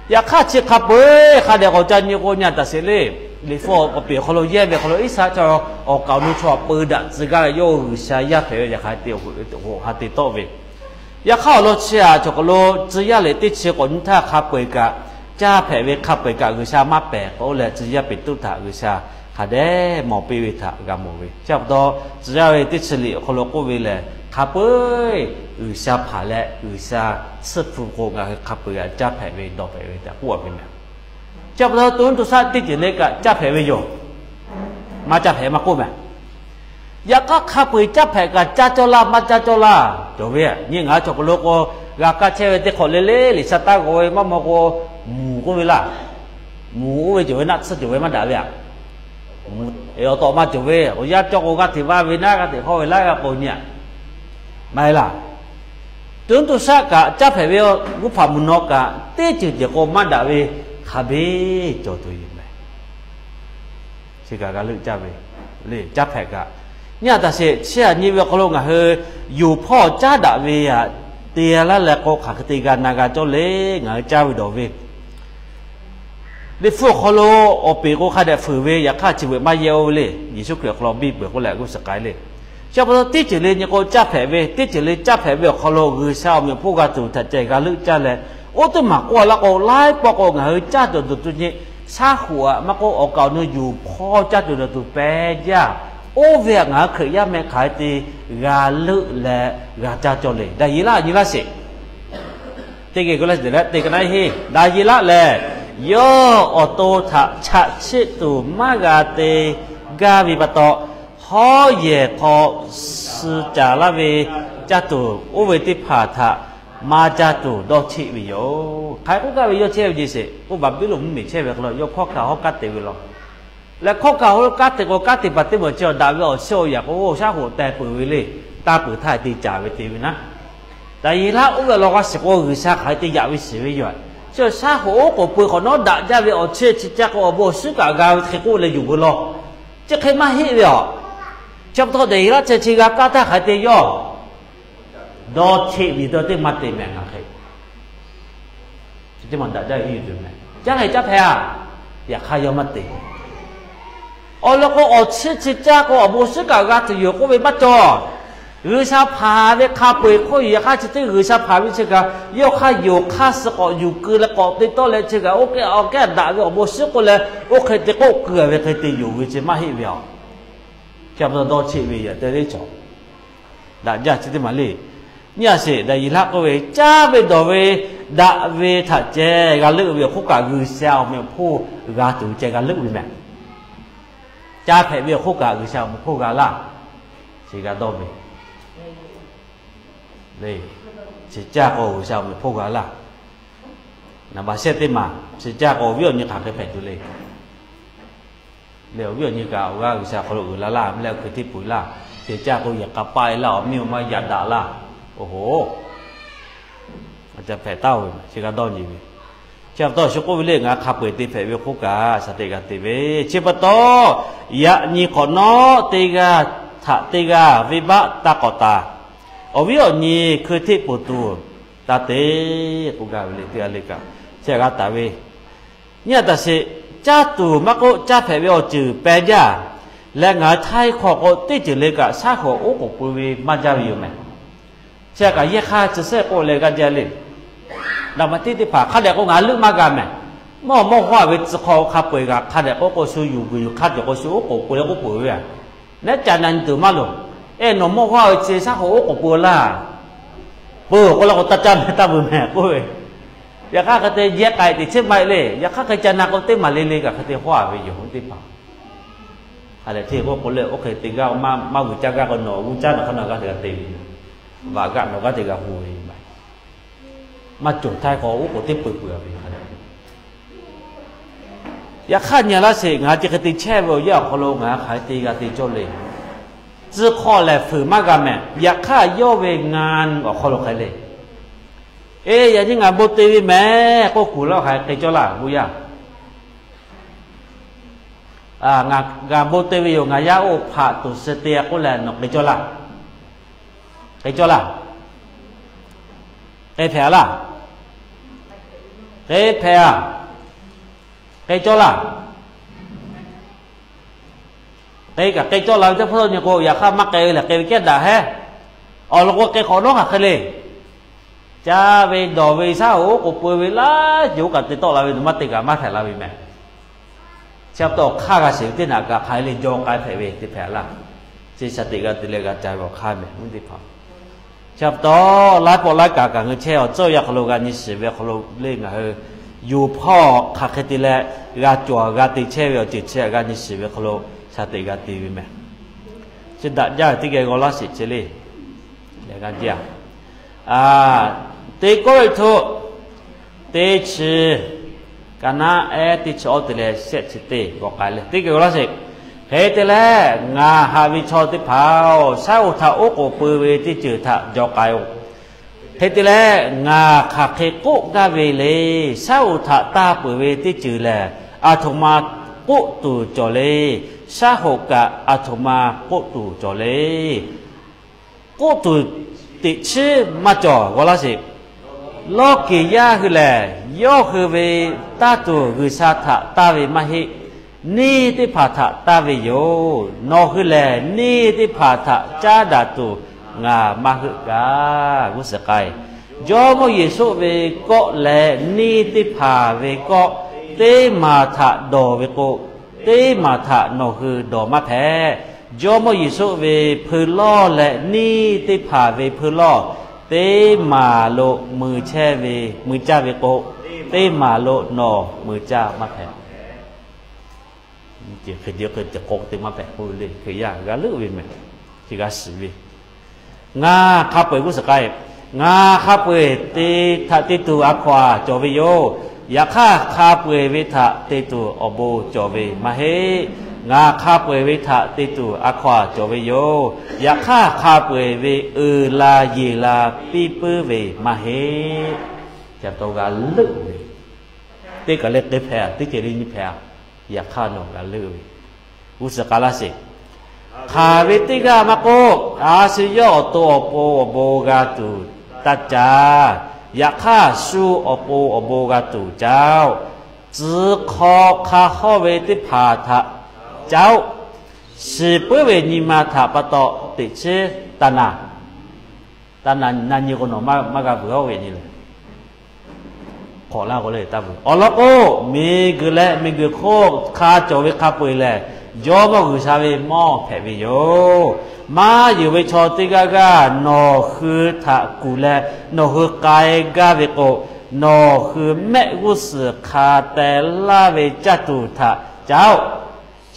yaꞈ hk'aˇ chi hk'a peu-eˬ hk'a dehꞈ k'awꞈ ca nyi k'o nyi a taˍ sheˍ le. Liꞈ hpu awˬ pehˍ awˬ hk'aw lo yehˇ ve awˬ hk'aw lo Iˉsaˍreˍlaˆ chaw awˬ kaˍ awˬ nu chaw htaꞈ peu daꞈ tcuh gaˇ ve yawˇ G'uiˬsha yaˇ hpehꞈ ve yaꞈ hk'aˬ te awˬ hoꞈ ha te tawˆ ve. Yaꞈ hk'aˇ awˬ lawn chi a chaw hk'aw lo tcuh yaˇ leh teˇ chi k'awꞈ nyi htaˇ hk'a peu-eˬ kaꞈ caˇ hpehꞈ ve, hk'a peu-eˬ kaꞈ G'uiˬsha maˇ pehˬ k'oˆ leh tcuh yaˇ Peˍtruˆ htaꞈ G'uiˬsha hk'a dehꞈ mawˬ piˇ ve htaꞈ g'a mawˬ ve. Chi pa taw tcuh yaˇ ve teˇ chi liꞈ awˬ hk'aw lo k'oˆ ve lehˬ, hk'a peu-eˬ G'uiˬsha hpanˍ leh G'uiˬsha tsuhˇ hpu k'o ngaˬ hui hk'a peu-eˬ g'a caˇ hpehꞈ ve dawˬ hpehꞈ ve tehꞈ k'oˆ ve mehˬ. Chi pa taw to nuˇ to shaˆ teˇ ceuˬ le kaꞈ caˇ hpehꞈ ve yoˬ. Maˇ caˇ hpehꞈ maˇ k'oˆ mehˍ. Yaꞈ hk'aˇ hk'a peu-eˬ caˇ hpehꞈ kaꞈ caˇ cawˇ laˇ maˇ caˇ cawˇ laˇ cawˬ ve, nyi ngaˬ hui chaw hk'aw lo k'o, g'a kaˇ chehˇ ve teˇ hk'awꞈ le le, liꞈ shaˍ taˇ g'aw ve maˇ maw k'o, mvuhˬ k'oˆ ve laˇ. Mvuhˬ oˇ ve cawˬ ve naˆ tsuhˇ cawˬ ve maˇ daꞈ ve aꞈ. Awˬ tawꞈ ma cawˬ ve awˬ yanˇ cawˇ k'o g'aˇ hteꞈ vaˇ ve naˉ, g'aˇ hteꞈ hawˇ ve laˇ g'a k'o nyi aꞈ. Maˇ heˆ laˇ. Tuˉ tuˬ shaˆ kaꞈ caˇ hpehꞈ ve g'uˇ hpaꞈ mvuhˬ nawˉ kaꞈ teˇ ceuˬ ceuˬ k'o maˇ daꞈ ve hk'a biˇ cawˬ tuˬ yoˬ mehˍ. Chi kaꞈ g'a leuˆ caˇ ve le, caˇ hpehꞈ kaꞈ. Nyi aꞈ taˍ sheˍ, chi aꞈ nyi ve awˬ hk'aw lo ngaˬ hui yonˍ hpawˇ caˉ daꞈ ve aꞈ te laˇ leh k'o, hk'aˬ hk'e te g'a na g'a cawˇ le. Ngaˬ hui caˇ ve dawˬ ve Liꞈ hpu awˬ hk'aw lo awˬ peˍ k'o hk'a dehꞈ fuiˍ ve, yaꞈ hk'aˇ chi beuꞈ maˇ yehˇ oˇ ve le. Yeˍsuˆ Hkriꞈ awˬ hk'aw lo biˇ peuˬ k'oˆ leh g'uˇ suhˍ k'ai le. Chi pa taw teˇ ceuˬ le nyi k'o caˇ hpehꞈ ve, teˇ ceuˬ le caˇ hpehꞈ ve awˬ hk'aw lo G'uiˬsha awˬ meꞈ awˬ hponˇ g'a tuˬ htaꞈ ceh g'a leuˆ caˇ leh, oˇ teˇ maˬ k'oˆ laˇ k'o, laiˉ pawˆ k'o ngaˬ hui caˇ tuˬ dawˬ tuˬ nyi, shaˉ hoꞈ aꞈ maˇ k'oˆ, awˬ kaˍ awˬ nu yuˬ hpawˇ caˇ tuˬ dawˬ tuˬ pehˬ jaˇ. Oˇ ve aꞈ ngaˬ hui Hkriꞈ yaˇ meh hk'aˬ hk'e te g'a leuˆ leh g'a caˇ cawˇ le. Daꞈ yeˬ laˇ nyi laˇ sheˍ. Teˇ geh k'o leh te leh teˇ ka naˉ heˆ. Daꞈ yeˬ laˇ lehˬ, yawˇ awˬ to htaꞈ chaꞈ chiˆ tuˬ maˇ g'a te gaˇ ve pa taw, hawˉ yehˬ hk'aw suh caˍ laˇ ve caˇ tuˬ oˇ ve teˇ hpaˍ htaꞈ maˇ caˇ tuˬ dawˇ cheˆ ve yoˬ. Hk'aˬ hk'e k'oˆ gaˇ ve yawˇ chehˇ ve ce sheˍ, oˇ Baˍbuˍlonˍ mvuhˇmiˬ chehˇ ve hk'aw lo yawˇ hkawˇ hkanˍ hawˉ kanˉ te ve law. Leh hkawˇ hkanˍ hawˉ kanˉ te k'o, kanˉ te paˍ teˇ maˬ chi awˬ daꞈ ve awˬ shiˉ awˬ yaꞈ k'o, shaˉ hoꞈ tehˬ peuˬ ve le. Taˇ peuˬ htaˇ te caˍ ve te ve naˉ. Daꞈ yeˬ laˇ oˇ ve law g'a shiˍ k'o, G'uiˬsha hk'aˬ hk'e te yaꞈ ve shiˍ ve yoˬ. Chi shaˉ hoꞈ oˉ k'oˍ pui hk'awꞈ nawˉ daꞈ jaˇ ve awˬ chi chi caˇ k'o, awˬ bon awˬ shiˉ kaꞈ g'a ve hk'e k'oˆ leh yuˬ ve law. Chi hk'e maˇ heˆ ve aꞈ. Chi pa taw daꞈ yeˬ laˇ chi chi g'a kaˇ htaˇ hk'aˬ hk'e te yawˇ dawˇ cheˆ ve, dawˇ teˇ maˇ te mehˍ ngaˬ hk'e. Chi teˇ maˬ daꞈ jaˇ ve tuˬ mehˍ. Caˇ lehˬ caˇ hpehꞈ aꞈ, yaꞈ hk'aˇ yawˇ maˇ te. Awˬ lawn k'o, awˬ chi chi caˇ k'o awˬ bon shiˉ kaꞈ g'a tuˬ yoˬ k'oˆ ve maˇ cawˬ. G'uiˬsha hpanˍ ve hk'a peu-eˬ hk'oˆ yaꞈ hk'aˇ chi teˇ G'uiˬsha hpanˍ ve chi kaꞈ, yawˇ hk'aˇ yonˍ hk'aˇ suh k'awꞈ yuˬ keu leh k'awꞈ te tawˆ leh chi kaꞈ oˇ kehˉ awˬ kehˉ daꞈ ve awˬ bon shiˉ k'oˆ leh oˇ hk'e te k'oˆ keu ve hk'e te yonˍ ve chi maˇ heˆ ve aꞈ. Chi pa taw dawˇ cheˆ ve yaꞈ te teˇ cawˬ. Daꞈ jaˇ chi teˇ maˬ le. Nyi a sheˍ, daꞈ yeˬ laˇ k'oˆ ve, caˇ ve dawˬ ve, daꞈ ve htaꞈ ceh g'a leuˆ ve awˬ hk'oˆ kaꞈ, G'uiˬsha awˬ meꞈ awˬ hponˇ g'a tuˬ ceh g'a leuˆ ve mehˍ. Caˇ hpehꞈ ve awˬ hk'oˆ kaꞈ G'uiˬsha awˬ meꞈ awˬ hponˇ g'a laˇ. Chi g'a dawˇ ve le. Chi caˇ k'o G'uiˬsha awˬ meꞈ awˬ hponˇ g'a laˇ. Naˍ baˍ shehˆ teˇ maˬ chi caˇ k'o awˬ viˉ awˬ nyi hk'aˬ hk'e hpehꞈ tuˬ le. Leh awˬ viˉ awˬ nyi kaꞈ awˬ g'aˇ G'uiˬsha hk'aw lo uiˍ la laˇ, meh leh awˬ hkui teˇ puˍ laˇ. Chi caˇ k'o yehˬ k'a paˆ e laˇ, awˬ miˇ awˬ ma yaꞈ daꞈ laˇ. Oˬ hoˍ, a ca hpehꞈ taˍ ve chi g'a dawˇ nyi ve. Chi pa taw shu k'oˆ ve le, ngaˬ hk'a peu-eˬ te hpehꞈ ve awˬ hk'oˆ kaꞈ shaˍ teꞈ g'a te ve. Chi pa taw yaꞈ nyi hk'awꞈ nawˉ teˇ g'aˇ htaꞈ teˇ g'aˇ venˇbaˆ taˇ k'awꞈ taˍ. Awˬ viˉ awˬ nyi hkui hteˆ poˬ tuˬ taˇ te k'oˆ gaˇ ve le, teˇ g'aˇ le kaꞈ chi g'a taˍ ve. Nyi a taˍ sheˍ, caˇ tuˬ maˇ k'oˆ, caˇ hpehꞈ ve awˬ ceuˬ pehˬ jaˇ. Leh ngaˬ hui htaiˇ hk'aw k'o teˇ ceuˬ le kaꞈ shaˉ hoꞈ oˉ k'oˍ pui ve maˇ jaˇ ve yoˬ mehˍ. Chi kaꞈ yehˇ hk'aˇ chi sehˉ k'oˆ leh g'aˇ jaˇ le. Daꞈ maˍ tiˉ teˇ hpaˍ hk'a dehꞈ k'o ngaˬ leuˆ maˇ g'a mehˍ. Mawˇ mawˇ hawˇ ve tcuh hk'aw hk'a peu-eˬ kaꞈ hk'a dehꞈ k'oˆ k'o shu yuˬ guiˬ yuˬ hk'aˇ cawˬ k'o shu oˉ k'oˍ pui leh k'oˆ peuˬ ve a. Nehˉ ca na nyi tuˬ maˇ loˍ. Eˬ, nawˬ mawˇ hawˇ ve chi shaˉ hoꞈ oˉ k'oˍ pui laˇ. Peuˬ k'oˆ la k'o taˇ caˇ mehˍ taˇ vuiˬ mehˍ k'oˆ ve. Yaꞈ hk'aˇ hk'e te yehˇ k'ai teꞈ chehˇ maˇ heˆ le. Yaꞈ hk'aˇ hk'e ca na k'o teˇ maˬ le le kaꞈ hk'e te hawˇ a ve yoˬ teˇ hpaˍ. Hk'a dehꞈ hteˇ k'oˆ k'o leh oˇ hk'e te g'aˇ maˇ vuiˬ caˇ gaˇ k'o nawˬ g'uˇ caˇ nawˬ hk'a na g'aˇ teꞈ g'a te ve. Vaꞈ g'aˇ nawˬ g'aˇ teꞈ g'a hu ve maˇ cawˬ htaiˇ k'o oˉ k'oˍ teˇ peuˬ peuˬ a ve hk'a dehꞈ. Yaꞈ hk'aˇ nyi laˇ sheˍ, ngaˬ hui chi hk'e te chehˇ ve awˬ yanˇ awˬ hk'aw lo ngaˬ hui hk'aˬ hk'e te g'a te cawˇ le. Tcuh hk'aw lehˬ fuiˍ maˇ g'a mehˍ. Yaꞈ hk'aˇ yawˇ ve ngaˬ awˬ hk'aw lo hk'aˬ hk'e le. Eˬ, yaꞈ nyi ngaˬ bon te ve mehˍ k'oˆ kuˬ laˇ hk'aˬ hk'e te cawˇ laˇ g'uˇ yaˇ. Ngaˬ bon te ve yoˬ, ngaˬ yaˇ oˇ hpaꞈ tuˬ suh te k'oˆ leh nawˬ k'e cawˇ laˇ. K'e cawˇ laˇ. K'e hpehꞈ a laˇ. K'e hpehꞈ a. K'e cawˇ laˇ. K'e kaꞈ k'e cawˇ la ve teˇ hpawˇ nyi k'o, yaꞈ hk'aˇ maˇ k'e ve lehˬ k'e ve kehˉ daꞈ hehˉ. Awˬ lawn k'o k'e hk'awꞈ nawˉ hk'aˬ hk'e le. Caˇ ve dawˬ ve shaˉ hoꞈ oˉ k'oˍ pui ve laˇ ceuˬ oˇ kaꞈ te tawˆ la ve, nawˬ maˇ te kaꞈ maˇ hpehꞈ la ve mehˍ. Chi pa taw awˬ hk'aˇ g'a sheˍ ve teˇ naꞈ kaꞈ hk'aˬ hk'e le jaw k'ai hpehꞈ ve teˇ hpehꞈ laˇ. Chi shaˍ teꞈ g'a te leh g'a ca ve awˬ hk'aˇ mehˍ teˇ hpaˍ. Chi pa taw laiˉ pawˆ laiˉ kaꞈ kaꞈ ngaˬ hui chehˇ awˬ tcuhˇ awˬ yanˇ hk'aw lo g'a nyi shiˍ ve awˬ hk'aw lo le ngaˬ hui yonˍ hpawˇ hk'aˬ hk'e te leh g'a cawˬ g'a te chehˇ ve awˬ ceuˬ chi g'a nyi shiˍ ve awˬ hk'aw lo Sha teꞈ g'a te ve mehˬ. Chi daꞈ jaˇ teˇ geh g'aw laˇ sheˍ chi le. Leh g'a jaˇ. Teˇ Kawˇrenˍhtuˆ teˇ chi, ka naˉ ehˉ teˇ chi awˇ te leh shehˆ chi teˇ g'aw k'ai leh teˇ geh g'aw laˇ sheˍ. Hk'e te leh, ngaˬ haꞈ ve chaw teˇ hpaˍ-oˬ, shaˉ hoꞈ htaꞈ oˉ k'oˍ pui ve teˇ ceuˬ htaꞈ jaw k'ai-oˬ. Hk'e te leh, ngaˬ hk'aˬ hk'e k'oˆ gaˇ ve le. Shaˉ hoꞈ htaꞈ taˇ peuˬ ve teˇ ceuˬ lehˬ, aˬ htoꞈ ma k'oˆ tuˬ cawˬ le. Shaˉ hoꞈ kaꞈ aˬ htoꞈ ma k'oˆ tuˬ cawˬ le. K'oˆ tuˬ teꞈ chiˉ maˇ cawˬ g'aw laˇ sheˍ. Lawˇ keˍ yaˇ hui lehˬ, yawˇ hui ve taˇ tuˬ G'uiˬsha htaꞈ taˇ ve maˇ heˆ. Neˇ teˇ hpaˍ htaꞈ taˇ ve yoˬ. Nawˬ hui lehˬ, neˇ teˇ hpaˍ htaꞈ caˉ daꞈ tuˬ ngaˬ maˇ heuˆ gaˇ. G'uˇ suhˍ k'ai, Jawˇmawˇ Yeˍsuˆ ve kawˆ leh neˇ teˇ hpaˍ ve kawˆ teˇ maˬ htaꞈ dawˬ ve k'o, teˇ maˬ htaꞈ nawˬ hui dawˬ maˇ hpehꞈ. Jawˇmawˇ Yeˍsuˆ ve hpui lawˇ leh neˇ teˇ hpaˍ ve hpui lawˇ teˇ maˬ lo mui chehˇ ve, mui caˇ ve k'o, teˇ maˬ lo nawˬ mui caˇ maˇ hpehꞈ. Hk'e te k'o te maˇ hpehꞈ k'oˆ ve le. Hkriꞈ yaˇ g'a leuˆ ve mehˬ. Chi g'a shiˍ ve, ngaˬ hk'a peu-eˬ g'uˇ suhˍ k'ai, ngaˬ hk'a peu-eˬ te htaꞈ te tuˬ a hkaw-anˬ cawˬ ve yoˬ. Yaꞈ hk'aˇ, hk'a peu-eˬ ve htaꞈ te tuˬ awˬ bon cawˬ ve maˇ heˆ. Ngaˬ hk'a peu-eˬ ve htaꞈ te tuˬ a hkaw-anˬ cawˬ ve yoˬ. Yaꞈ hk'aˇ, hk'a peu-eˬ ve uiˍ la yeˬ la piˇ puiˉ ve maˇ heˆ. Ca taw g'a leuˆ ve, teˇ kaˬ leh te hpehꞈ-a, teˇ ceuˬ le nyi hpehꞈ-a. Yaꞈ hk'aˇ nawˬ g'a leuˆ ve, g'uˇ suhˍ k'ai laˇ sheˍ. Hk'aˬ ve teˇ g'aˇ maˇ k'oˆ, a shu yawˇ awˬ to awˬ pon awˬ bon g'a tuˬ taˇ caˇ. Yaꞈ hk'aˇ, shu awˬ pon awˬ bon g'a tuˬ caˇ-oˆ. Tcuh hk'aw hk'a hawˇ ve teˇ hpaˍ htaꞈ caˇ-oˆ. Shiˍ puiˉ ve nyi ma htaꞈ pa taw teꞈ chiˉ taˇ na. Taˇ na, na nyi k'o nawˬ maˇ g'a vuiˬ-oˬ ve nyi le. Hk'awꞈ laˇ k'o le taˇ vuiˬ. Awˬ lawn k'o, miˬguiˬ leh miˬguiˬ hk'oˆ hk'a cawˬ ve hk'a peu-eˬ lehˬ, Jawˇmawˇ G'uiˬsha ve mawˇ hpehꞈ ve yoˬ. Maˇ yonˍ ve chaw teˇ g'aˇ g'aˇ nawˬ hui htaꞈ kuˬ leh nawˬ hui k'ai gaˇ ve k'o, nawˬ hui mehˆ g'uˇ suhˍ hk'a teh laˇ ve caˇ tuˬ htaꞈ caˇ-oˆ.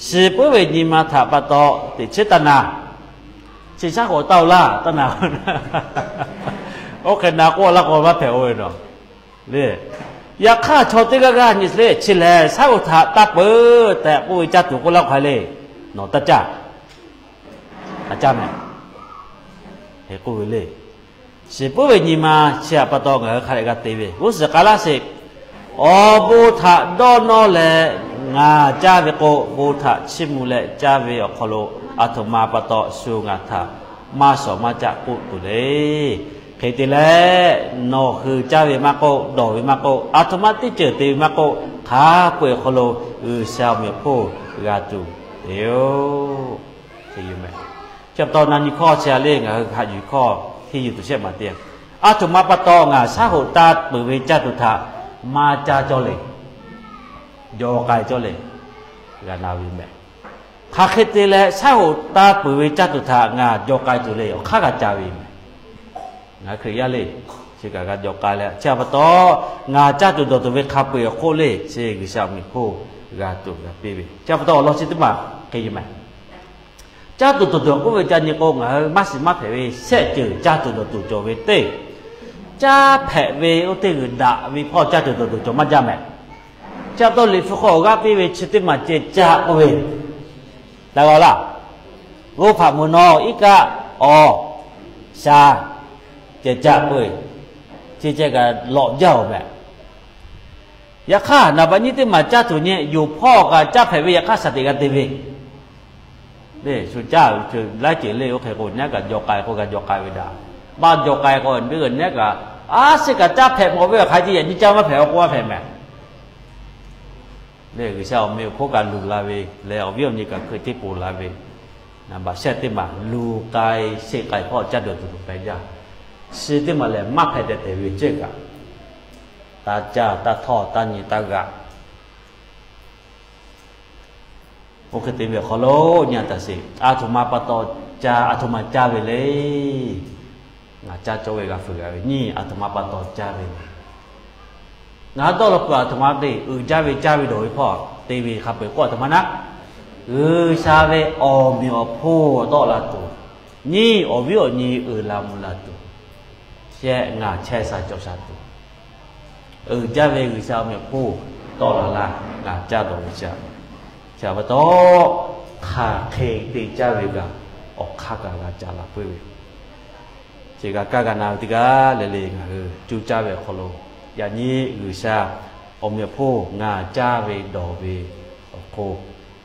Shiˍ puiˉ ve nyi ma htaꞈ pa taw teꞈ chiˉ taˇ na. Chi shaˉ hoꞈ taˇ-oˬ laˇ, taˇ na. Oˇ hk'e na k'oˆ laˇ k'o maˇ hpehꞈ-oˬ ve nawˬ le. Yaꞈ hk'aˇ, chaw teˇ g'aˇ g'aˇ nyi le, chi lehˬ shaˉ hoꞈ htaꞈ taˇ peuˬ tehꞈ k'oˆ ve caˇ tuˬ k'oˆ laˇ hk'aˬ hk'e le. Nawˬ taˇ caˇ. Taˇ caˇ mehˍ. Hk'e k'oˆ ve le. Shiˍ puiˉ ve nyi ma chi htaꞈ pa taw ngaˬ hui hk'a dehꞈ g'a te ve, g'uˇ suhˍ k'ai laˇ sheˍ. Awˬ bon htaꞈ dawˇ nawˇ leh ngaˬ caˇ ve k'o, bon htaꞈ chiˇ mvuh leh caˇ ve awˬ hk'aw lo, aˬ htoꞈ ma pa taw shu ngaˬ htaꞈ maˇ shawˍ maˇ caˆ k'oˆ tuˬ le. Hk'e te leh, nawˬ hui caˇ ve maˇ k'oˆ, dawˬ ve maˇ k'oˆ, aˬ htoꞈ ma teˇ ceuˬ te ve maˇ k'oˆ, hk'a peu-eˬ awˬ hk'aw lo G'uiˬsha awˬ meꞈ awˬ hponˇ g'a tuˬ te-oˬ. Chi pa taw na nyi hkawˇ chi a le, ngaˬ hui haꞈ yuˬ hkawˇ henˇ yuˬ tuˬ shehˆ maˬ te. Aˬ htoꞈ ma pa taw ngaˬ shaˉ hoꞈ taˇ peuˬ ve caˇ tuˬ htaꞈ maˇ caˇ cawˇ le. Jaw k'ai cawˇ le. G'a na ve mehˍ. Hk'aˬ hk'e te leh shaˉ hoꞈ taˇ peuˬ ve caˇ tuˬ htaꞈ ngaˬ jaw k'ai tuˬ le, awˬ hk'aˇ g'a ca ve mehˍ. Ngaˬ hui Hkriꞈ yaˇ le, chi kaꞈ g'a jaw k'ai leh, chi pa taw ngaˬ caˇ tuˬ dawˬ tuˬ ve hk'a peu-eˬ awˬ hk'oˆ le, chi G'uiˬsha awˬ meꞈ awˬ hponˇ g'a tuˬ g'a piˇ ve. Chi pa taw awˬ lawn chi teˇ maˬ hk'e yoˬ mehˍ. Caˇ tuˬ dawˬ tuˬ k'oˆ ve ca nyi k'o, ngaˬ hui maˇ shiˍ maˇ hpehꞈ ve shehˆ ceuˬ caˇ tuˬ dawˬ tuˬ cawˬ ve teˇ, caˇ hpehꞈ ve oˇ teˇ g'uiˬ daꞈ ve hpawˇ caˇ tuˬ dawˬ tuˬ cawˬ maˇ jaˇ mehˍ. Chi pa taw Liꞈ hpu hk'aw awˬ g'aˇ piˇ ve chi teˇ maˬ ceh caˇ k'oˆ ve, daꞈ g'a laˇ. G'oˇ hpaꞈ mvuhˬ nawˬ iˉ kaˆ awˬ sha ceh caˇ k'oˆ ve, chi ceh kaꞈ lawꞈ jaˇ-oˬ mehˍ. Yaꞈ hk'aˇ, naˍ baꞈ nyiˇ teˇ maˬ caˇ tuˬ nyi, yonˍ hpawˇ kaꞈ caˇ hpehꞈ ve yaꞈ hk'aˇ shaˍ teꞈ g'a te ve le. Shu caˇ laiˉ ceuˬ le, oˇ hk'e k'o nyaˉ kaꞈ jaw k'ai k'o g'a jaw k'ai ve daꞈ. Maˇ jaw k'ai k'o, nyaˉ kaꞈ, a shu kaꞈ caˇ hpehꞈ mawˬ ve awˬ hk'aˬ hk'e yaꞈ nyi caˇ maˇ hpehꞈ k'o maˇ hpehꞈ mehˍ. Lehˬ, G'uiˬsha awˬ meꞈ awˬ hponˇ kaꞈ luˬ la ve leh, awˬ viˉ awˬ nyi kaꞈ hkui teˇ poˬ la ve, naˍ baꞈ shehˆ teˇ maˬ luˬ k'ai sheˆ k'ai hpawˇ caˇ dawˬ tuˬ k'ai jaˇ. Chi teˇ maˬ lehˬ, maˇ hpehꞈ tehꞈ tehꞈ ve ceh kaꞈ, taˇ caˇ taˇ htawˇ taˇ nyi taˇ g'a. Oˇ hk'e te ve awˬ hk'aw lo nyi a taˍ sheˍ. Aˬ htoꞈ ma pa taw caˇ, aˬ htoꞈ ma caˇ ve le. Ngaˬ caˇ cawˇ ve g'a fuiˍ g'a ve nyi, aˬ htoꞈ ma pa taw caˇ ve le. Ngaˬ dawˇ law kuiˬ aˬ htoꞈ ma te uiˍ jaˇ ve caˇ ve dawˬ ve hpawˇ te ve hk'a peu-eˬ k'oˆ aˬ htoꞈ ma naˉ. G'uiˬsha ve awˬ meꞈ awˬ hponˇ tawˆ la tuˬ, nyiˇ awˬ viˉ awˬ nyi uiˍ la mvuh la tuˬ, shehˆ ngaˬ chehˇ sha cawˬ sha tuˬ, uiˍ jaˇ ve G'uiˬsha awˬ meꞈ awˬ hponˇ tawˆ la laˇ. Ngaˬ caˇ dawˬ ve chi, chi pa taw, hk'aˬ hk'e te caˇ ve kaꞈ, awˬ hk'aˇ kaꞈ g'a ca la puiˉ ve. Chi g'a kaˇ g'a na ve teˇ g'aˇ le le ngaˬ hui cuˇ caˇ ve awˬ hk'aw lo, yaꞈ nyi G'uiˬsha awˬ meꞈ awˬ hponˇ ngaˬ caˇ ve dawˬ ve awˬ hk'oˆ,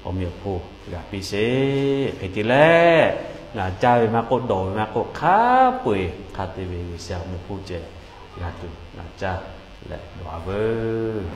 awˬ meꞈ awˬ hponˇ g'a piˇ sheˍ. Hk'e te leh, ngaˬ caˇ ve maˇ k'oˆ, dawˬ ve maˇ k'oˆ, hk'a peu-eˬ hk'a te ve G'uiˬsha awˬ meꞈ awˬ hponˇ ceh g'a tuˬ ngaˬ caˇ leh dawˬ-a veuˬ.